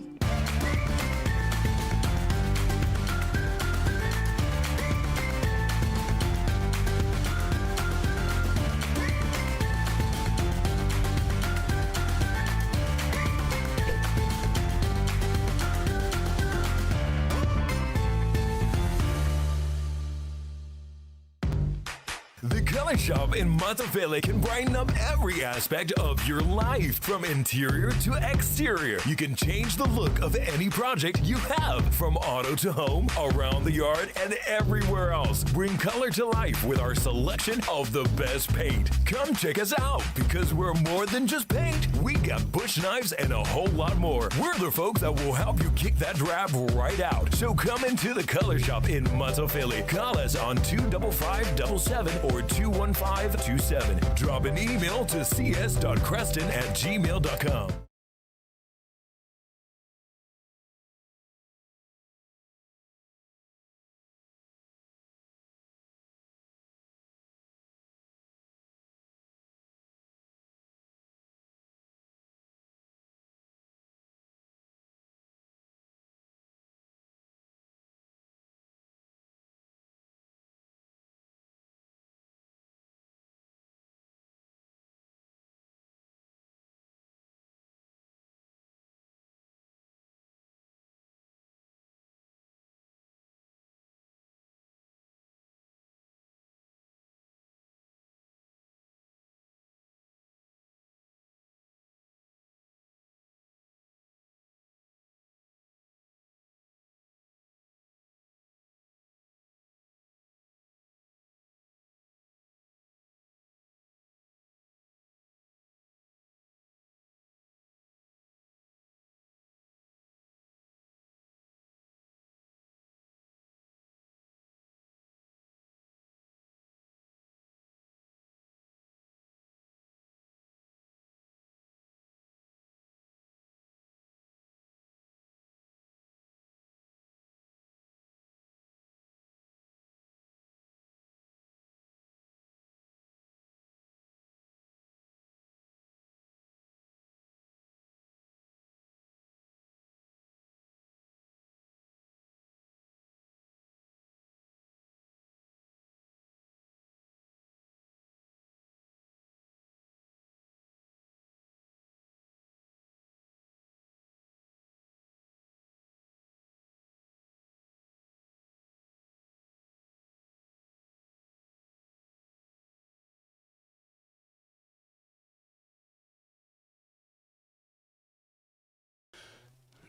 The Color Shop in Matafele can brighten up every aspect of your life, from interior to exterior. You can change the look of any project you have, from auto to home, around the yard, and everywhere else. Bring color to life with our selection of the best paint. Come check us out because we're more than just paint. We got bush knives and a whole lot more. We're the folks that will help you kick that drab right out. So come into the Color Shop in Matafele. Call us on 25577 or 21527. Drop an email to cs.creston at gmail.com.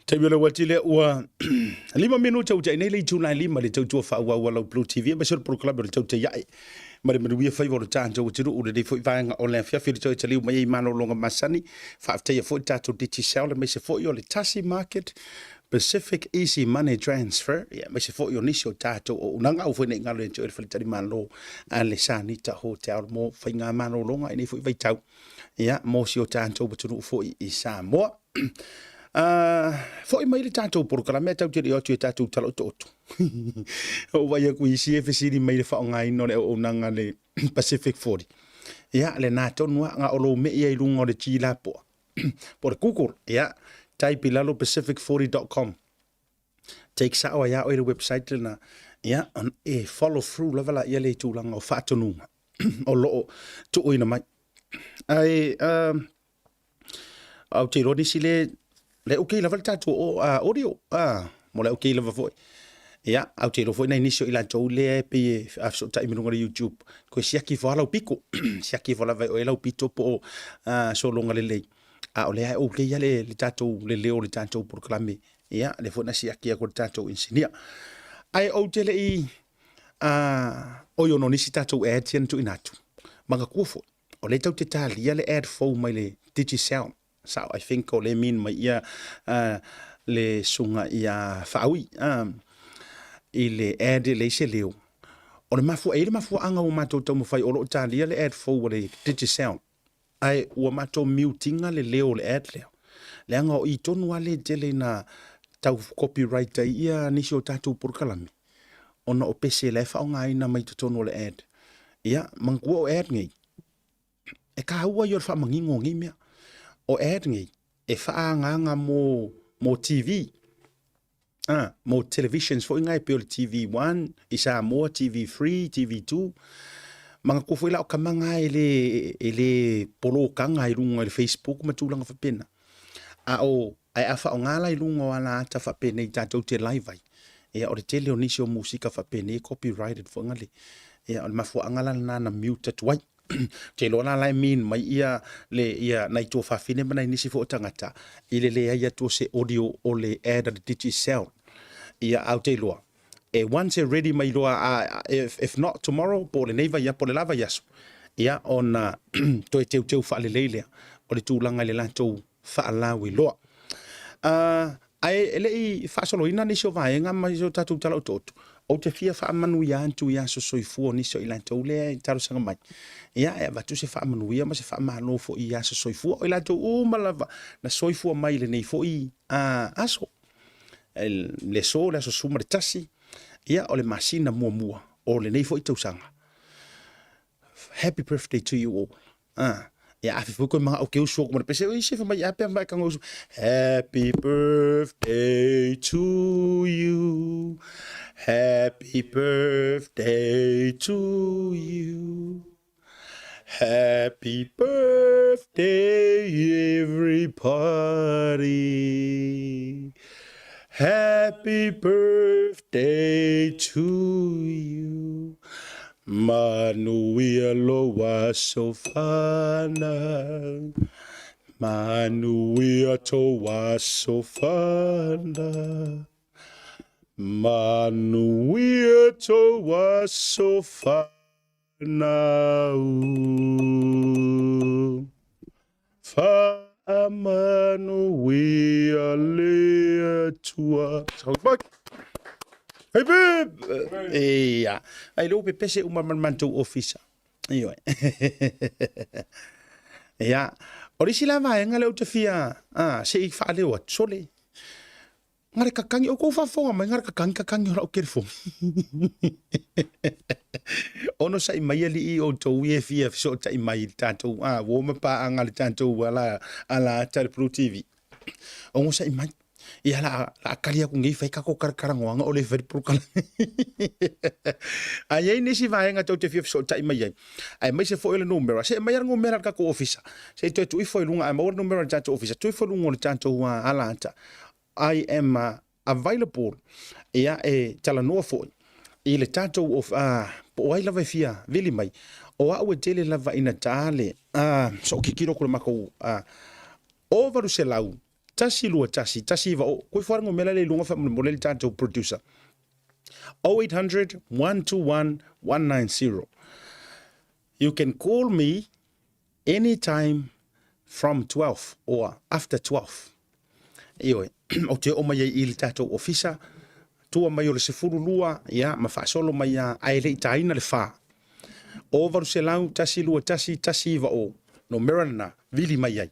Taimi o le uati lea ua lima minute ua nei le itu lai lima le tautua faaauau a lau Blue TV aemaise o le polokalame o le tautai ae ma le manuia faiva o le tatou atunuu lenei foi vaega o le afiafi le toe taliu mai ai i malologa masani. Faafetaia foi le tatou Digicel aemaise foi o le Tasi Market Pacific Easy Money Transfer ia aemaise foi o nisi o tatou auaunaga aua foi ne i galo ia te oe le faletalimalo a le Sanita Hotel mo faigamalologa i nei foi vaitau ia mo si o tatou atunuu foi i Samoa. Foi mai le tatou polokalame a tatou te le o atu i tatou tala otooto. Ou vaai atu i isi e fesili mai le faaaogaina o le auaunaga le Pacific 40. Ia, lena tonu lava, na o lou mei ai i luga o le G lapoa, po o le Google, ia, type i lalo pacific40.com. Take sao ai lava oe i le website lena, ia, ona e follow through lava laia le tulaga o faatonuga o lo o tuuina mai. Ae, ou te iloa nisi le le okay lava le tatou audio mo le okay lava foi. Ia, ou te iloa foi nai nisi o i latou lea e pei e fesootai mai luga o le YouTube, toe siaki ifo lava lau pito, siaki ifo lava e oe lau pito po o sologa lelei, a o lea e okay lava le tatou le leo o le tatou polokalame. Ia, lea foi na siaki atu e le tatou engineer. Ae ou te le i oi ona o nisi tatou ads ia na tuuina atu, manatua foi, o lea tatou te talia le ad fou mai le Digicel. Sao, I think o lea mean mai ia le susuga ia Faaui i le ad e leai se leo. O le mafua, e i ai le mafuaaga ua matou taumafai o lo o talia le ad fou a le Digicel, ae ua matou mute ina le leo o le ad lea. Leaga o i tonu lava lea e tele ina tau copyright ai ia nisi o tatou polokalame ona o pese la e faaaogaina mai totonu o le ad. Ia, manatua o ad nei, e taua ia o le faamanino o nei mea. O ad nei, e faaagaaga mo, mo TV, ah, mo televisions foi na e pei o le TV1 i Samoa, TV3, TV2. Manatua foi la o tama na e le, e le polokaga i luga i le Facebook ma tulaga faapena. A o, ae a faaaoga la i luga o ala ata faapenei tatou te live ai, ia o le tele o nisi o musika faapenei e copyrighted foi na le, ia o le mafuaaga la lena na mute atu ai. Ou te iloa la la e mean mai ia le ia nai tuafafine ma nai nisi foi o tagata i le leai atu o se audio o le ad a le Digicel. Ia ae ou te iloa e once e ready mai loa a if, if not tomorrow po o lenei vaiaso po o le la vaiaso ia ona toe teuteu faalelei lea o le tulaga i le latou faalauiloa. Uh, ae e le i faasoloina nisi o vaega ma nisi o tatou tala otooto, ou te fia faamanuia atu i aso soifua o nisi o i latou lea e talosaga mai. Ia, e avatu se faamanuia ma se faamalo foi i aso soifua o i latou uma lava na soifua mai i lenei foi uh, aso. Le aso, le aso 11, ia, o le masina muamua o lenei foi tausaga. Happy birthday to you all. Ah, ia afe foi koe manga o ke usu aku mana pese oi se mai ape mai kanga usu. Happy birthday to you. Happy birthday to you. Happy birthday everybody. Happy birthday to you. Manuia lou aso fanau. Manuia tou aso fanau. Manuia tou aso fanau. Faamanuia le Atua. Hip hip! Ia. Ai leo pepese uma ma le matou ofisa. Ioe. Ia. O le isi la vaega lea ou te fia, ah, se i faaleo atu, sole. Ngare kakangi, o kou faafofoga mai, ngare kakangi kakangi o lau telefoni. Ono sa'i mai alii outou ia e fia fesootai mai i le tatou a uo ma paaga le tatou ala ala ata le Blue TV. Ono sa'i mai. Ia la la kali aku nei fai kako karakaranoaga o le fai le polokalame. A i ai nisi vaega tou te fia fesootai mai ai, aemaise foi o le numera, se aumai lava le numera a le tatou ofisa. Se i toe tuu ifo i luga, a maua le numera o le tatou ofisa, tuu ifo i luga o le tatou ala ata. I am available, ia e talanoa foi i le tatou of, uh, po o ai lava e fia vili mai, o au e tele lava ina ta le, uh, so kikilo ku le makou, uh, o 800 121 190, koe fo le numera le i luga faamolemole le tatou producer. 0800 121 190. You can call me anytime from 12 or after 12. Ioe, ou te oo mai ai i le tatou ofisa, tua mai o le 12, ia, ma faasolo mai a, ae le i taina le 4. O 800 121 190, nomera lena, vili mai ai.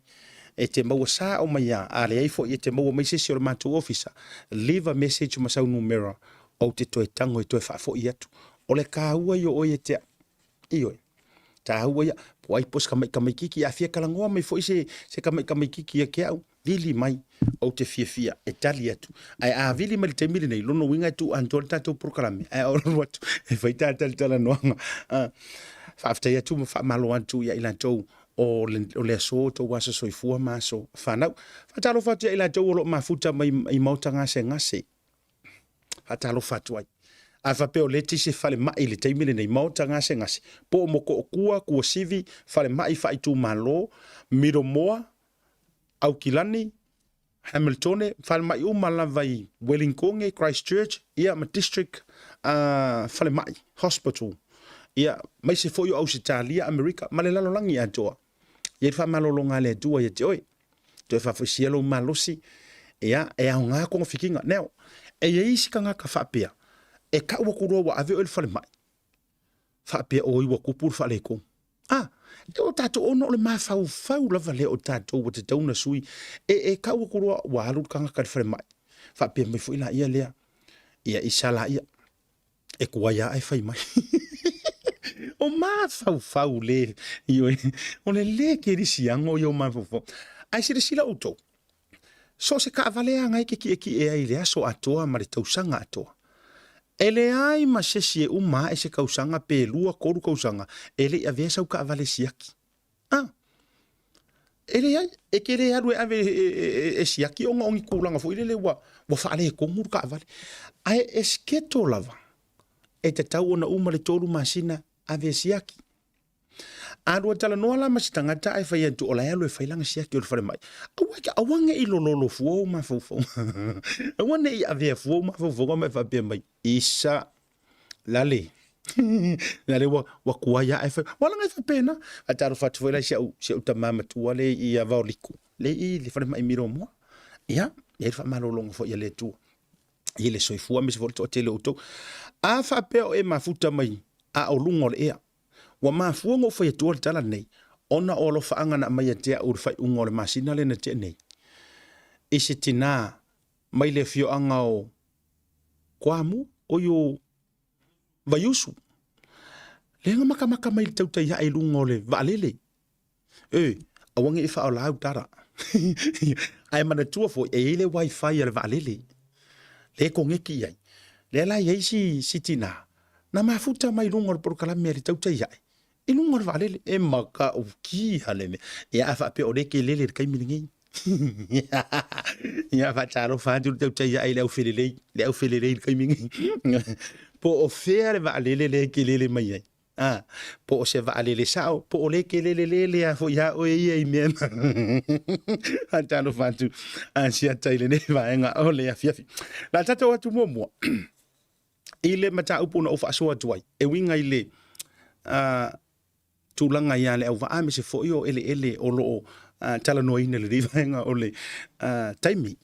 E te maua sao mai a, a leai foi e te maua mai se isi o le matou ofisa, leave a message ma sau numera, ou te toe tago e toe faafoi atu. O le taua ia o oe e te au. Ioe. Taua ia, po ai po se tamaikamaikiki, a fia talanoa mai foi se, se tamaikamaikiki ia ke au, vili mai, ou te fiafia e tali atu. Ae a vili mai le taimi lenei, lona uiga e tuu atoa le tatou polokalame, ae o alu atu e fai ta talatalanoaga. Uh, faafetai atu ma faamalo atu ia i latou o le, o le aso, tou aso soifua ma aso fanau. Faatalofa atu ia i latou o lo o mafuta mai i maota gasegase. Faatalofa atu ai. A faapea o lea e se falemai i le taimi lenei, maota gasegase, po o Motootua, Tuasivi, falemai faaitumalo, Miromoa, Aukilani, Hamiltone, falemai uma lava i Wellingtone, Christchurch, ia ma District uh, falemai, hospital. Ia, maise foi o Ausetalia, Amerika, ma le lalolagi atoa. Ia le faamalologa a le Atua ia te oe. Toe faafoisia lou malosi, ia, e aoga togafitiga. Now, e i ai isi tagata faapea, e tau atu loa ua ave oe i le falemai, faapea oi ua tupu le faaletonu. A, e o tatou ona o le mafaufau lava lea o tatou ua tatau ona sui. E, e kau aku loa ua alu le tagata i le falemai, faapea mai foi laia lea, ia isa laia, e tuai lava ae fai mai. O mafaufau le, ioe, o le le kerisiano ia o mafaufau. Ae silasila outou, so o se taavale lava na e te tietie ai i le aso atoa ma le tausaga atoa, e leai ma se isi e uma ae se tausaga pe lua tolu tausaga e le i avea sau taavale e siaki. A, e leai, e te le alu e ave e, e, e, e siaki ona o ni tulaga foi lele ua, ua faaletonu le taavale. Ae e schedule lava, e tatau ona uma le tolu masina ave e siaki. A lua talanoa la ma se tagata ae fai atu o la e alu e fai lana siaki o le falemai, aua e aua ne i lololo fua ou mafaufauga. Aua ne i avea fua ou mafaufauga ma e faapea mai, isa, lale, lale ua, ua tuai ae fai. Ua lana e faapena. A talofa atu foi la i si au, si au tama matua le i ia Vaoliku, le i le falemai Miromoa. Ia, e i ai le faamalologa foi a le Atua i le soifua aemaise foi le toatele o outou. A faapea o e mafuta mai a o luga o le ea, Ua mafua ona ou fai atua le tala lenei, ona o alofaaga na aumai ia te au i le faaiuga o le masina lea na tea nei, i se tina mai le afioaga o Koamu, oi o Vaiusu, lea na matamata mai i le tautai ae i luga o le vaalele. E, aua ne i faaola au tala. Ae manatua foi, e i ai le wifi a le vaalele, lea e koneti i ai. Lea la e i ai si, si tina, na mafuta mai luga o le polokalame a le tautai ae, i luga o le vaalele, e matautia le mea. Ia a faapea o lea e te lele i le taimi lenei. Ia faatalofa atu le tautai ae i le aufelelei, le aufelelei i le taimi lenei. Po o fea le vaalele lea e te lele mai ai. A, po o se vaalele sao, po o le ke lele lele a foi ia oe ia i mea na. Faatalofa atu a siata i lenei vaega o le afiafi. La tatou atu muamua i le mataupu na ou faasoa atu ai, e uiga i le tulaga ia le auvaa aemaise foi o eleele o lo o talanoaina i lenei vaega o le taimi.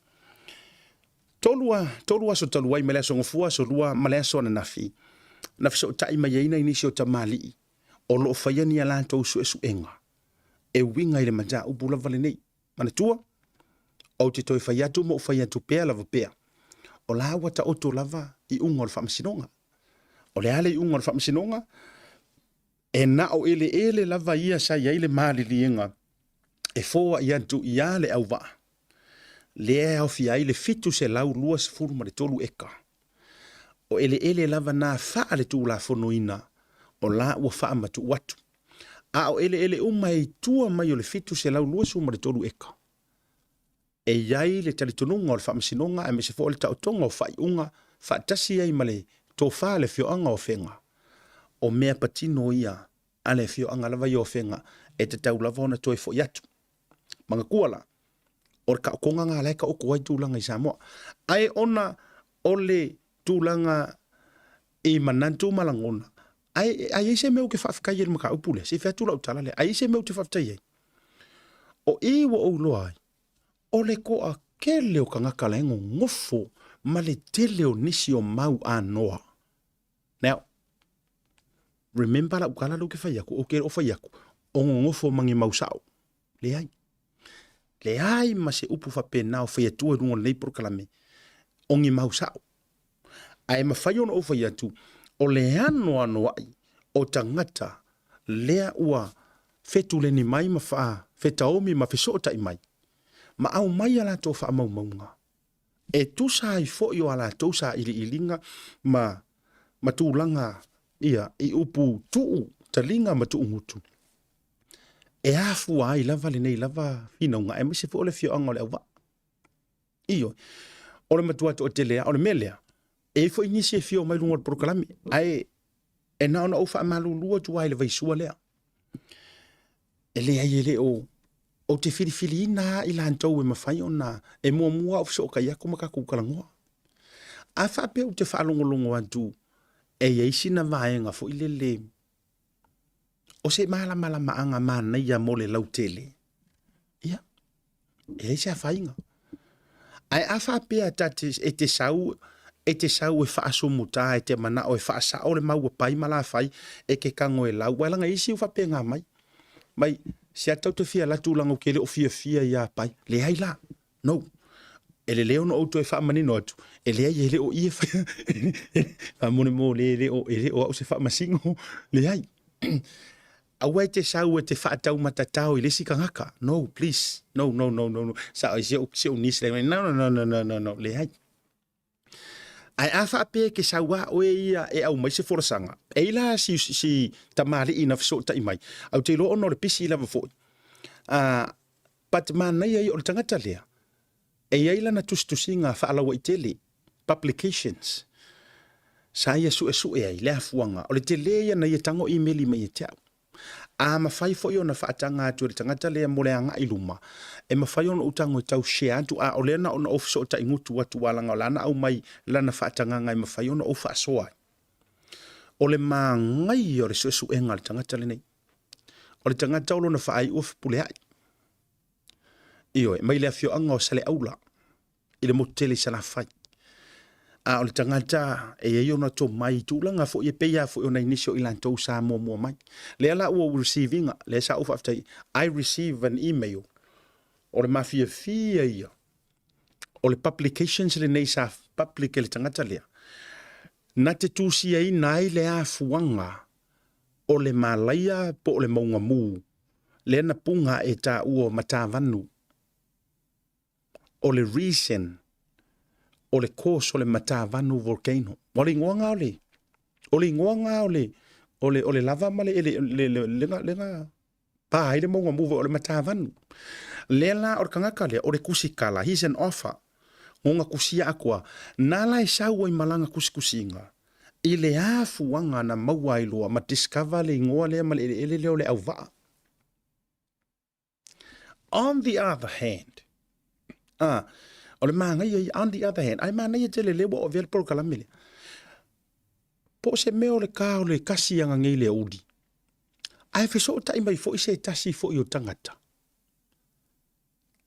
3 aso talu ai mai le aso Gafua, aso Lua ma le aso ananafi, na fesootai mai ai nai nisi o tamalii o lo o faia ni a latou suesuega e uiga i le mataupu lava lenei. Manatua, ou te toe fai atu ma ou fai atu pea lava pea, o la ua taoto lava iuga o le faamasinoga. O le a le iuga o le faamasinoga? E na o eleele lava ia sa i ai le maliliega e foai atu ia le auvaa, lea e aofia ai le 723 eka. O eleele lava na faaletulafonoina o la ua faamatuu atu. A o eleele uma e i tua mai o le 723 eka, e i ai le talitonuga o le Faamasinoga aemaise foi o le taotoga o faaiuga faatasi ai ma le tofa a le afioaga o Afega, o mea patino ia a le afioaga lava ia o Afega e tatau lava ona toe foi atu. Manatua la, o le taotoga lena la e taoto ai tulaga i Samoa. Ae ona o le tulaga i manatu ma lagona, ae a i ai se mea ou te faafetai ai i le mataupu lea, se i fai atu lau tala lea, a i ai se mea ou te faafetai ai, O i ua ou iloa ai, o le toatele o tagata la e nonofo ma le tele o nisi o mau anoa. Now, remember lau tala lea ou te fai atu, ou te le o fai atu, o nonofo ma ni mau sao. Leai. Leai ma se upu faapena o fai atua i luga o lenei polokalame, o ni mau sao. Ae mafai ona ou fai atu, o le anoanoai o tagata lea ua fetuleni mai ma fetaomi ma fesootai mai, ma aumai a latou faamaumauga, e tusa ai foi o a latou sailiiliga ma, ma tulaga ia i upu tuu taliga ma tuugutu, e afua ai lava lenei lava finauga, aemaise foi o le afioaga o Leauvaa. Ioe. O le matua toatele lava. O le mea lea, e i ai foi nisi e fia omai i luga o le polokalame, ae e na ona ou faamalulu atu lava i le vaisua lea. E leai e le o, ou te filifiliina lava i latou e mafai ona e muamua ou fesootai atu ma tatou talanoa. A faapea ou te faalogologo atu e i ai sina vaega foi lele o se malamalamaaga manaia mo le lautele, ia, e leai se afaina. Ae a faapea ta te, e te sau E te sau e faasumuta, e te manao e faasao le mau ua pai ma la fai, e ke tago e lau. Ua laga isi ua faapena mai. Mai, se ata ou te fia alu atu leaga ou te le o fiafia ia Pai. Leai la. No. E lelei ona ou toe faamanino atu, e leai e le o i e faia. Faamolemole e le o, e le o au se faamasino. Leai. Aua e te sau e te faataumatatao i le isi tagata. No, please. No, no, no, no, no. Sa o si ou, si ou niece le, no, no, no, no, no, no, no. Leai. Ae a faapea e ke sau a oe ia e aumai se folasaga, e i la si, si tamalii na fesootai mai, au te iloa ona o le pisi lava foi. Uh, but manaia ia o le tagata lea, e i ai lana tusitusiga faalauaitele, publications, sa ia suesue ai le afuaga, o le tele ia na ia tago imeli mai ia te au. A mafai foi ona faataga atu e le tagata lea mo le agai i luma, e mafai ona ou tago e tau share atu, a o lea na ona ou fesootai gutu atu aua leaga o la na aumai lana faatagaga e mafai ona ou faasoa ai. O le manaia o le suesuega a le tagata lenei. O le tagata o lona faaiu Fepuleai. Ioe, mai le afioaga o Saleaula i le motu tele i Salafai. A o le tagata e i ai ona tomai i tulaga foi e pei lava foi o nai nisi o i latou sa muamua mai. Lea la ua ou receive ina, lea sa ou faafetai, I receive an email o le mafiafia ia o le publications lenei sa public e le tagata lea, na te tusiaina ai le afuaga o le malaia po o le mauga mu lea na puga e taua o Matavanu. O le reason o le cause o le Matavanu volcano. O le igoa nga o le o le igoa nga o le o le o le lava ma le ele le le le le le pa ai le mauga mu o le Matavanu. Lea la o le tagata lea o le kusikala, he's an author. Ngona kusia akoa, na la e sau ai malanga kusikusiga i le afuaga na maua ai loa ma discover le igoa lea ma le eleele lea o le auvaa. On the other hand, ah, o le manaia ia, on the other hand, ai manaia tele lea ua avea le polokalame lea. Po o se mea o le ka o le kasi aga nei le uli. Ae fesootai mai foi se tasi foi o tagata.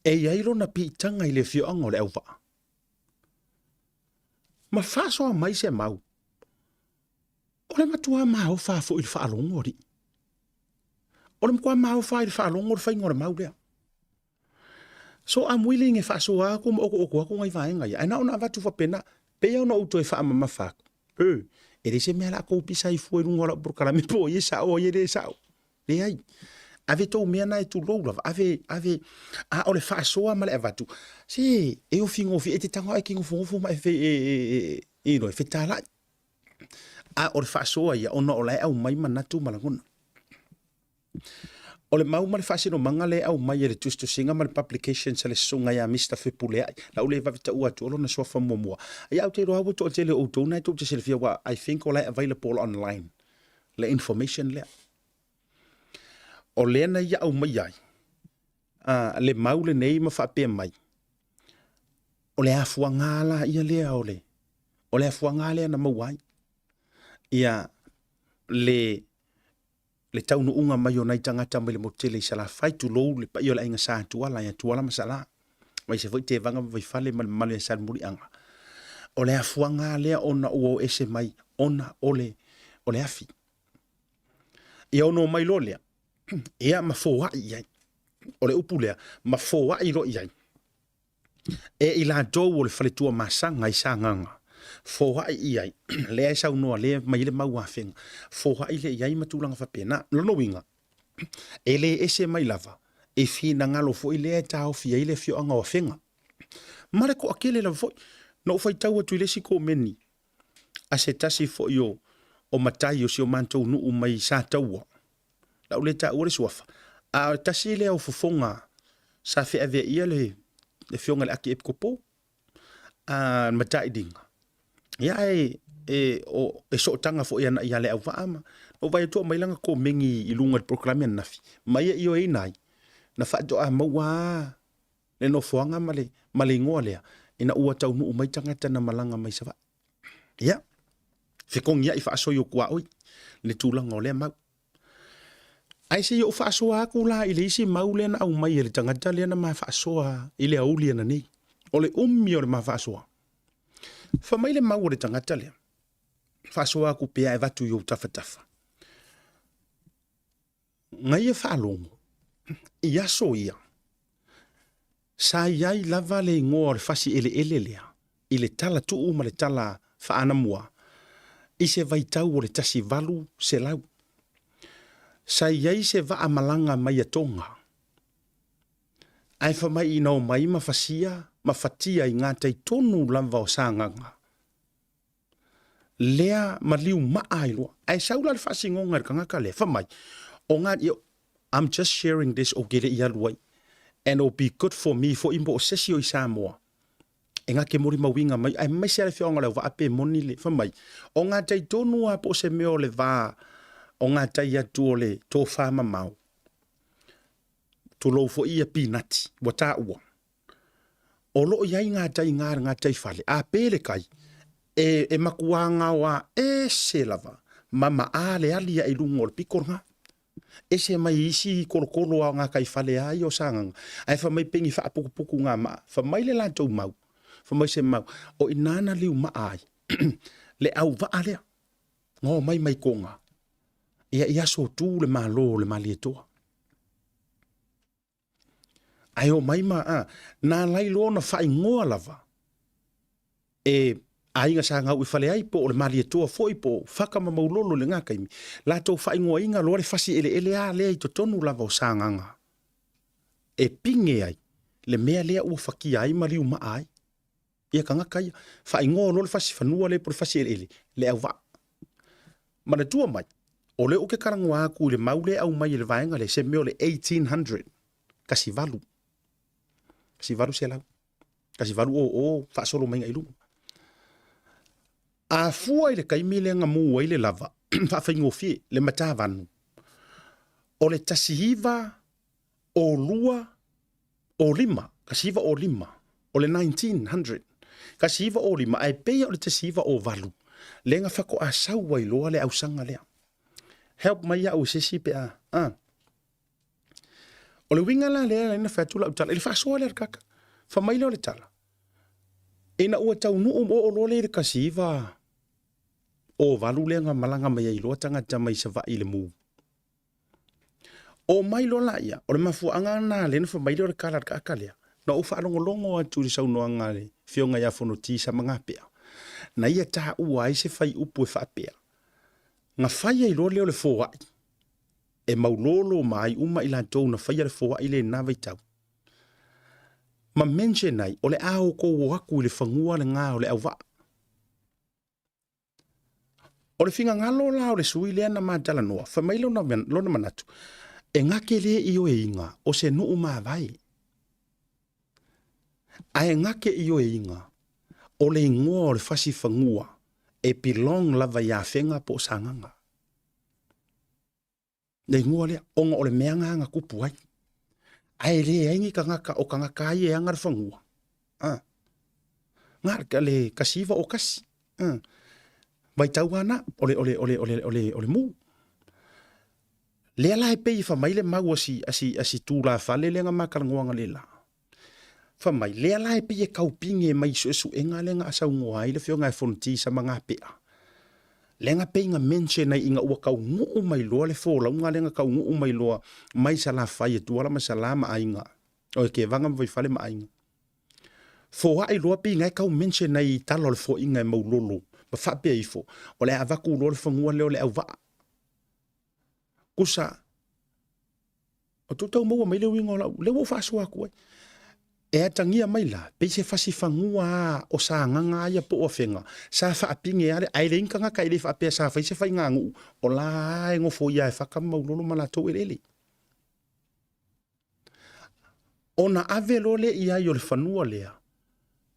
E i ai lona piitaga i le afioaga o le auvaa. Ma faasoa mai se mau. O le matua maofa foi i le faalogo alii. O le matua maofa i le faalogo le faiga o le mau lea. So I'm willing e faasoa atu ma okooko atu nai vaega ia. Ae na ona avatu faapena, pei ona ou toe faamamafa atu. E, e leai se mea o le a tou pisa ai fua i luga o lau polokalame po o ai e sao ai e le sao. Leai. Ave tou mea na e tulou lava, ave, ave, a o le faasoa ma le avatu, se, e ofi gofie, e te tago e te nofonofo ma e, e, e, e, e, e fetalai. A o le faasoa ia, ona o la e aumai manatu ma lagona. O le mau ma le faasinomaga lea e aumai e le tusitusiga ma le publications a le susuga ia Mister Fepuleai, la u le vave taua atu o lona suafa muamua. Ia ou te iloa ua toatele o outou na e tou te silafia aua I think o la e available online le information lea. O lea na ia aumai ai a, le mau lenei ma faapea mai, o le afuaga la ia lea o le, o le afuaga lea na maua ai. Ia le le taunuuga mai o nai tagata mai le motu tele i Salafai, tulou le paia o le aiga Sa Tuala ia Tuala ma Sala, aemaise foi Tevaga ma Vaifale ma le mamalu ia Salemuliaga. O le afuaga lea ona ua o ese mai ona o le, o le afi. Ia ono mai loa lea, ia ma foai i ai. O le upu lea, ma foai loa i ai. E i latou o le faletua masaga i Sagaga, foai i ai, lea e saunoa lea mai le mau afega, foai lea i ai ma tulaga faapena. Lona uiga, e le ese mai lava, e finagalo foi lea e taofi ai le afioaga o Afega. Ma le toatele lava foi. Na ou faitau atu i le isi komeni a se tasi foi o, o matai o si o matou nuu mai Sataua, la ou le taua le suafa, a o le tasi lea o fofoga sa feaveaia le le afioga i le Akiepikopo a Matailiga. Ia e e o e sootaga foi ana ia le auvaa ma na ou vaai atu aumai lana komeni i luga i le polokalame ananafi ma ia ioeina ai na faatoa maua lava le nofoaga ma le ma le igoa lea ina ua taunuu mai tagata na malaga mai Savaii. Ia, fekogiai faasoi o kuaoi le tulaga o lea mau. Ae se i ou faasoa atu la i le isi mau lea na aumai e le tagata lea na ma faasoa i le aoauli ananei. O le umi o le ma faasoa. Fai mai le mau o le tagata lea, faasoa aku pea e avatu i ou tafatafa. Na ia faalogo i aso ia, sa i ai lava le igoa o le fasi eleele lea i le tala tuu ma le tala faanamua i se vaitau o le 1800. Sa i ai se vaa malaga mai a Tonga, ae fai mai ina omai ma fasia ma fatia i gatai tonu lava o Sagaga lea maliu maa ai loa. Ae sau la le faasinoga i le tagata lea, fai mai, o ga, I'm just sharing this ou te le i alu ai, and it'll be good for me foi po o se isi o i Samoa e gake molimauina mai, aemaise lava le afioaga o Leauvaa pe moni le, fai mai, o gatai tonu lava po o se mea o le va o gatai atu o le tofa mamao, tulou foi ia pinati ua taua, o lo o i ai gatai i le gataifale, a pe le kai, e, e matua gaoa ese lava ma maa le ali ae i luga o le pito lena. Ese mai isi kolokolo a o gataifale a ia o Sagaga, ae fai mai pei ni faaputuputu ngā maa, fai mai le latou mau, fai mai se mau, o i ina na liu maa ai le auvaa lea, na omai mai Toga, ia i aso tu le Malo o le Malietoa. Ae omai ma, a, na alai loa ona faaigoa lava e aiga sa gau i fale ai po o le Malietoa foi po o Faka ma Maulolo i lena taimi, latou faaigoaina loa le fasi eleele a lea i totonu lava o Sagaga e pine ai le mea lea ua fatia ai ma liumaa ai ia tagata ia. Faaigoa loa le fasi fanua lea po o le fasi eleele, le auvaa. Manatua mai, o lea ou te talanoa atu i le mau lea e aumai e le vaega lea, se mea o le 1800, tasi valu, 1800, 1800 faasolo mai i luga. A fua i le taimi lea na mu ai le lava, faafaigofie, le matavanu, o le 19 o lua o lima, 1905, o le 1900, 1905, ae pei o le 1908, lea na faatoa sau ai loa le ausaga lea. Help mai au e se isi pe a. Ah. O le uiga la lea na fai atu lau tala, i le faasoa lea a le kaka. Fai mai lea o le tala, ina ua taunuu oo loa lea i le 1908 lea na malaga mai ai loa tagata mai Savaii i le mu. Omai loa laia, o le mafuaaga lena lea na fai mai lea o le tala a le kaaka lea. Na ou faalogologo atu i le saunoaga a le Afioga ia Fonoti Samagapea, na ia taua ai se faiupu e faapea, Na fai ai loa lea o le foai, e maulolo ma ai uma i latou na faia le foai lea i lena vaitau. Ma mention ai, o le a outou o atu i le fanua lena o le auvaa. O le finagalo la o le sui lea na ma talanoa, fai mai lona, lona manatu, e gake le ioeina o se nuu mavae. Ae gake ioeina o le igoa o le fasi fanua e belong lava i Afega po o Sagaga. Le igoa lea, ona o le mea na na tupu ai. Ae leai ni tagata o tagata ai e ana le fanua. Ah. Na le 1901. Ah. Vaitau ana o le o le o le o le o le o le mu. Lea la e pei e fai mai le mau a si a si a si tulafale lea na ma talanoaga le la. Fai mai, lea la e pei e kaupine mai i suesuega lea na asaunoa ai le Afioga ia Fonoti Samagapea, lea na pei na mention ai ina ua taunuu mai loa le folauga lea na taunuu mai loa mai Salafai e Tuala ma Sala ma aiga, o Kevaga ma Vaifale ma aiga. Foai loa pei na e tau mention ai i tala o le foaiga e Maulolo ma faapea ifo, o le a avatu loa le fanua lea o le auvaa. Kusa, O tou tau maua mai le uiga o lau, lea ua ou faasoa atu ai. E atagia mai la, pei se fasi fanua a o Sagaga a ia po o Afega, sa faapine a le, ae leai ni tagata e le faapea sa fai se faiganuu, o la e nofoia e Faka ma Maulolo ma latou eleele. Ona ave loa lea i ai o le fanua lea,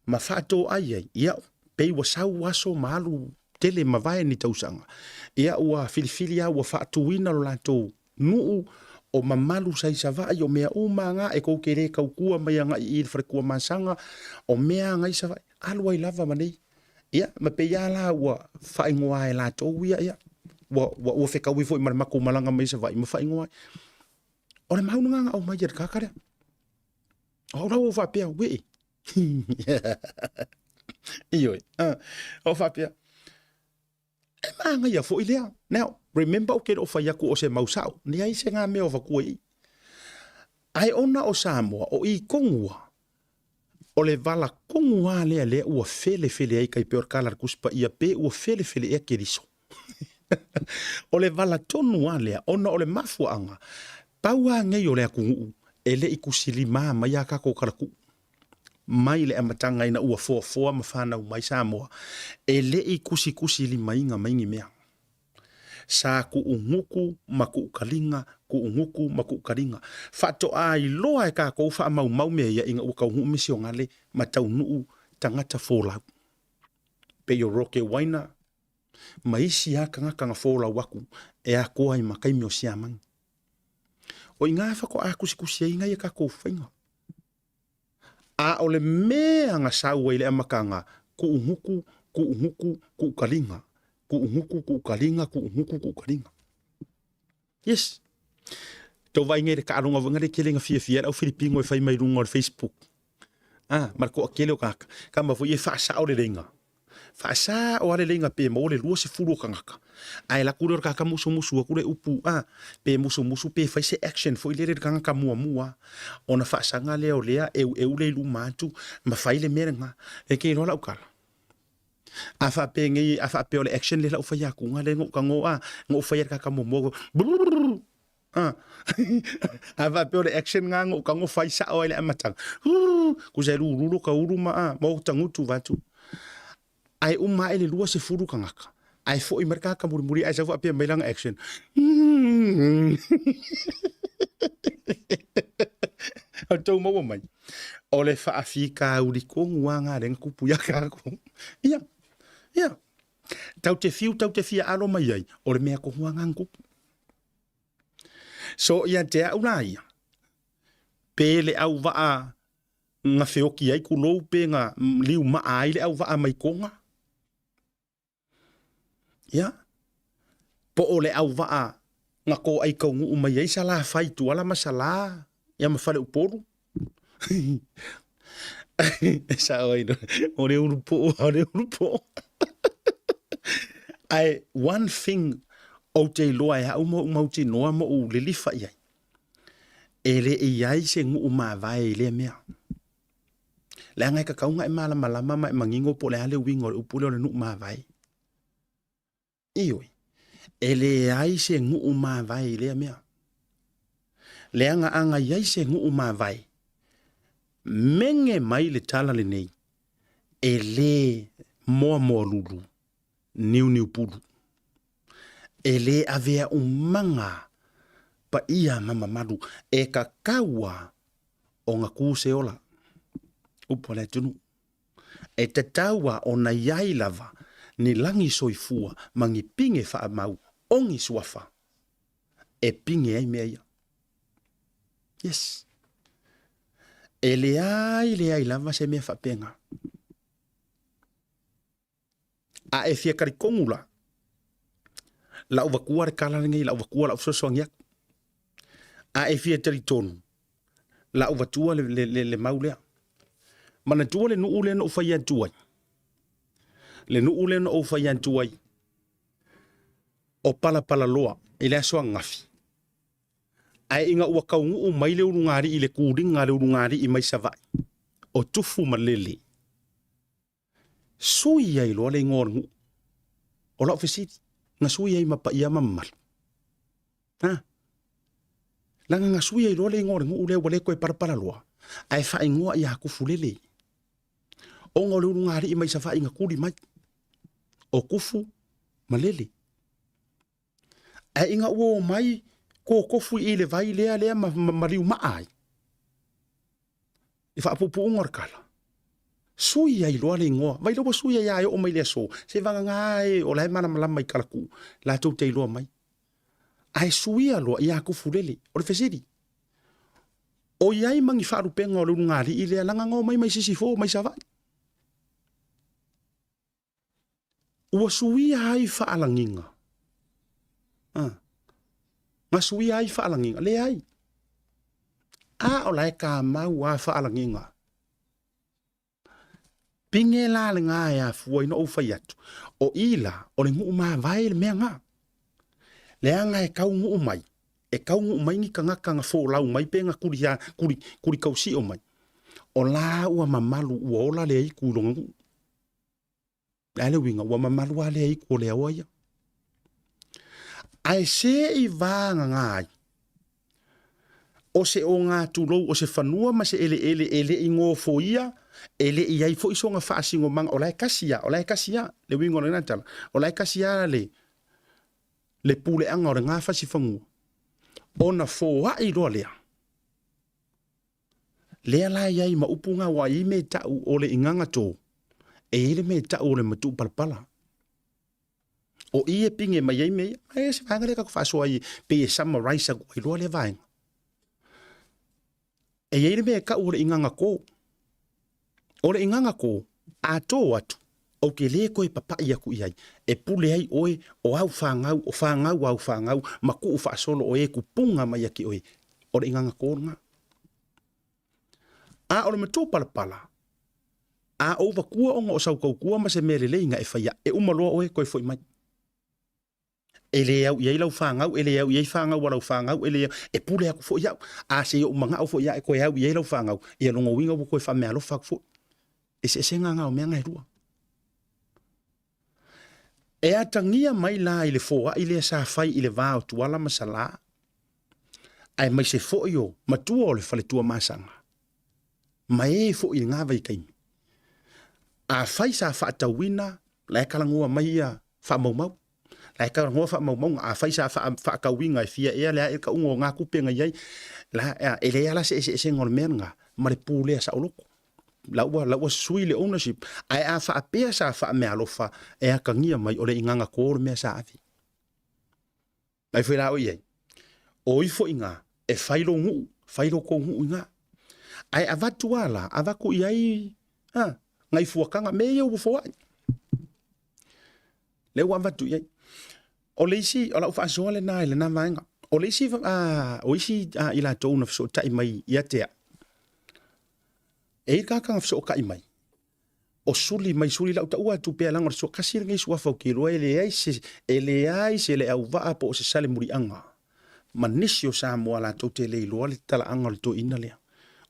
ma faatoai ai, ia, pei ua sau aso ma alu tele mavae ni tausaga, ia ua filifili lava ua faatuina lo latou nuu o mamalu sa i Savaii, o mea uma na e tou te le tautua mai agai i le fale Tuamasaga, o mea na i Savaii, alu ai lava ma nei. Ia, ma pei lava la ua faaigoa e latou ia, ia, ua, ua, ua fetaui foi ma le matou malaga mai Savaii ma faaigoa ai. O le mau lena na aumai e le kaka lea. O au la ua ou faapea, wee. Ioe. O faapea, e magaia foi lea. Now, remember o ke o fai aku o se mau sao, ni ai se ngā mea o vakua i. Ae ona o Samoa, o i kongua, o le vala kongua lea lea ua fele fele ai kai pe o kala kuspa ia pe ua fele fele ea keriso. O le vala tonu a lea, ona o le mafuaanga, pau a ngei o le atunuu, e le i kusilima mai a kako kalaku. Mai le amataga ina ua foafoa ma fanau mai Samoa, e le i kusikusi limaina mai ni mea. Sa kuuguku ma kuukaliga, kuuguku ma kuukaliga. Faatoa iloa e kakou faamaumau mea ia ina ua taunuu misionale ma taunuu tagata folau. Pei o Roke Waina, ma isi a tagata na folau aku e atoa ai ma taimi o siamani. O iga faatoa kusikusi ai nai a tatou faiga. A o le mea na sau ai le amataga, kuuguku, kuuguku, kuukaliga. Kuuguku, kuukaliga, kuuguku, kuukaliga. Yes. Tau vaai nei le taaloga foi le tele na fiafia ai le au Filipino e fai mai luga o le Facebook. Ah, ma le toatele o tagata. Kama foi e faasao le leiga. Faasao lava le leiga pe maua le 20 o tagata. Ae alu atu lea o le tagata musumusu atu le upu, ah, pe musumusu pe fai se action foi lele i le tagata muamua. Ona faasaga lea o lea eueu lea i luma atu ma fai le mea lena. E te iloa lau tala. A faapea nei, a faapea o le action lea lau fai atuga lea na ou tago, ah, na ou faia i le tagata muamua, brrrr, ah. A faapea o le action na na ou tago fai sao ai le amataga, brrrr, kusa e lulu ka ulu ma, ah, ma ou tagutu vatu. Ae uma ae le 20 tagata, ae foi mai le tagata mulimuli ae sau faapea mai lana action. O tou maua mai. O le faafitauli tonu lava lena lea na tupu ia tatou. Ia, ia. Tau te fiu, tau te fia alo mai ai, o le mea tonu lava lena na tupu. So ia te au la ia, pe le auvaa na feoki ai kulou pe na liu maa ai le auvaa mai Toga. Ia, po o le auvaa na toai taunuu mai ai Salafai Tuala ma Salā, ia ma Faleupolu. E sao ai o le ulu poo, o le ulu poo. Ae one thing ou te iloa e au ma ou mautinoa ma ou lilifa i ai, e le i ai se nuu mavae i lea mea. Leaga e tatau ona e malamalama ma e manino po o le a le uiga o le upu lea o le nuu mavae. Ioe, e leai se nuu mavae i lea mea. Leaga a i ai se nuu mavae, mege mai le tala lenei, e le moamoalulu, niuniupulu. E le avea umaga paia ma mamalu e tatau lava ona tu se ola. Upu a le atunuu. E tatau lava ona i ai lava ni lagi soifua ma ni pine faamau o ni suafa e pine ai mea ia. Yes. E leai leai lava se mea faapena. A e fia talitonu la, lau vatua le tala lenei, lau vatua lau fesoasoani atu. A e fia talitonu, lau vatua le, le, le, le mau lea. Manatua le nuu lea na ou fai atu ai. Le nuu lea na ou fai atu ai, o Palapalaloa i le aso ananafi. Ae ina ua taunuu mai le ulugalii i le kuliga a le ulugalii mai Savaii, o Tufu ma Lele, Sui ai loa le igoa o le nuu. O lau fesili, na sui ai ma paia ma mamalu? Ha? Leaga na sui ai loa le igoa o le nuu lea ua le toe Palapalaloa, ae faaigoa ia Tufulele. Ona o le ulugalii mai Savaii na tuli mai, o Tufu ma Lele. Ae ina ua omai kokofu i le vai lea lea ma, ma, ma liumaa ai, i faapuupuuga o le tala, sui ai loa le igoa. Vai lea ua sui ai lava e oo mai le aso, se vagana e o la e malamalama i Kalakuu, latou te iloa mai. Ae suia loa ia Tufulele. O le fesili, o i ai ma ni faalupega o le ulugalii lea leaga na omai mai Sisifo mai Savaii? Ua suia ai faalagiga. A. Na suia ai faalagiga. Leai. A o la e kamau a faalagiga. pige la lena e afua ai ona ou fai atu, o i la, o le nuu mavae le mea na. Leaga e tau nuu mai, e tau nuu mai ni tagata na folau mai pe na kuli, kuli, kuli tausio mai. O la ua mamalu ua ola le aitu i lona nuu. Le a le uiga, ua mamalu lava le aitu o le aoa ia. Ae se i vagana ai, o se ogatulou o se fanua ma se eleele e le i nofoia, e le i ai foi sona faasinomaga, o la e kasi lava, o la e kasi lava, le uiga o lena tala, o la e kasi lava le, le puleaga o lena fasi fanua, ona foai loa lea. Lea la e i ai ma upu na aua e i ai mea e tau o le igaga tō, e i ai le mea e tau o le matuupalapala. O i e pine mai ai mea ia. Ae se vaega lea tatou faasoa ai pei e summarize atu ai loa lea vaega. E i ai le mea e tau o le igaga tō. O le igaga tō, a tō atu, ou te le toe papai atu i ai, e pule ai oe o au fanau, o fanau a au fanau, ma tuu faasolo o e tupuga mai ia te oe. O le igaga tō lena. A o le matupalapala, a ou vatua ona o sau tautua ma se mea lelei na e faia, e uma loa oe toe foi mai. E le au i ai lau fanau, e le au i ai fanau a lau fanau, e le au, e pule atu foi au. A se i ou manao foi ia e toe au i ai lau fanau, ia lona uiga ua toe faameaalofa atu foi. Eseesega na o mea na e lua. E atagia mai la i le foai lea sa fai i le va o Tuala ma Salā, aemaise foi o matua o le faletua Masaga, ma e foi i lena vaitaimi. Afai sa faatauina, la e talanoa mai ia faamaumau, la e talanoa faamaumauga, afai sa faatauina e fia ea le a ea le tauga o na tupe na i ai, la, e leai lava la se eseesega o le mea lena ma le pulea saoloto. La ua, la ua sui le ownership. Ae a faapea sa faameaalofa e atagia mai o le igaga tō le mea sa ave. Mai foi la oe i ai, o ifo i ina, e fai lou nuu, fai lo tou nuu i ina. Ae avatu a la, avatu i ai, ha, nai fuataga, mea ia ua foai. Lea ua avatu i ai. O le isi, o lau faasoa lena i lena vaega. O le isi, o isi i latou na fesootai mai ia te au, e i ai le tagata na fesootai mai, o suli mai suli lau taua atu pea leaga o le sua tasi lenei suafa ou te iloa e leai se e leai se le auvaa po o se sale muliaga ma nisi o Samoa latou te le iloa le talaaga o le toeaina lea.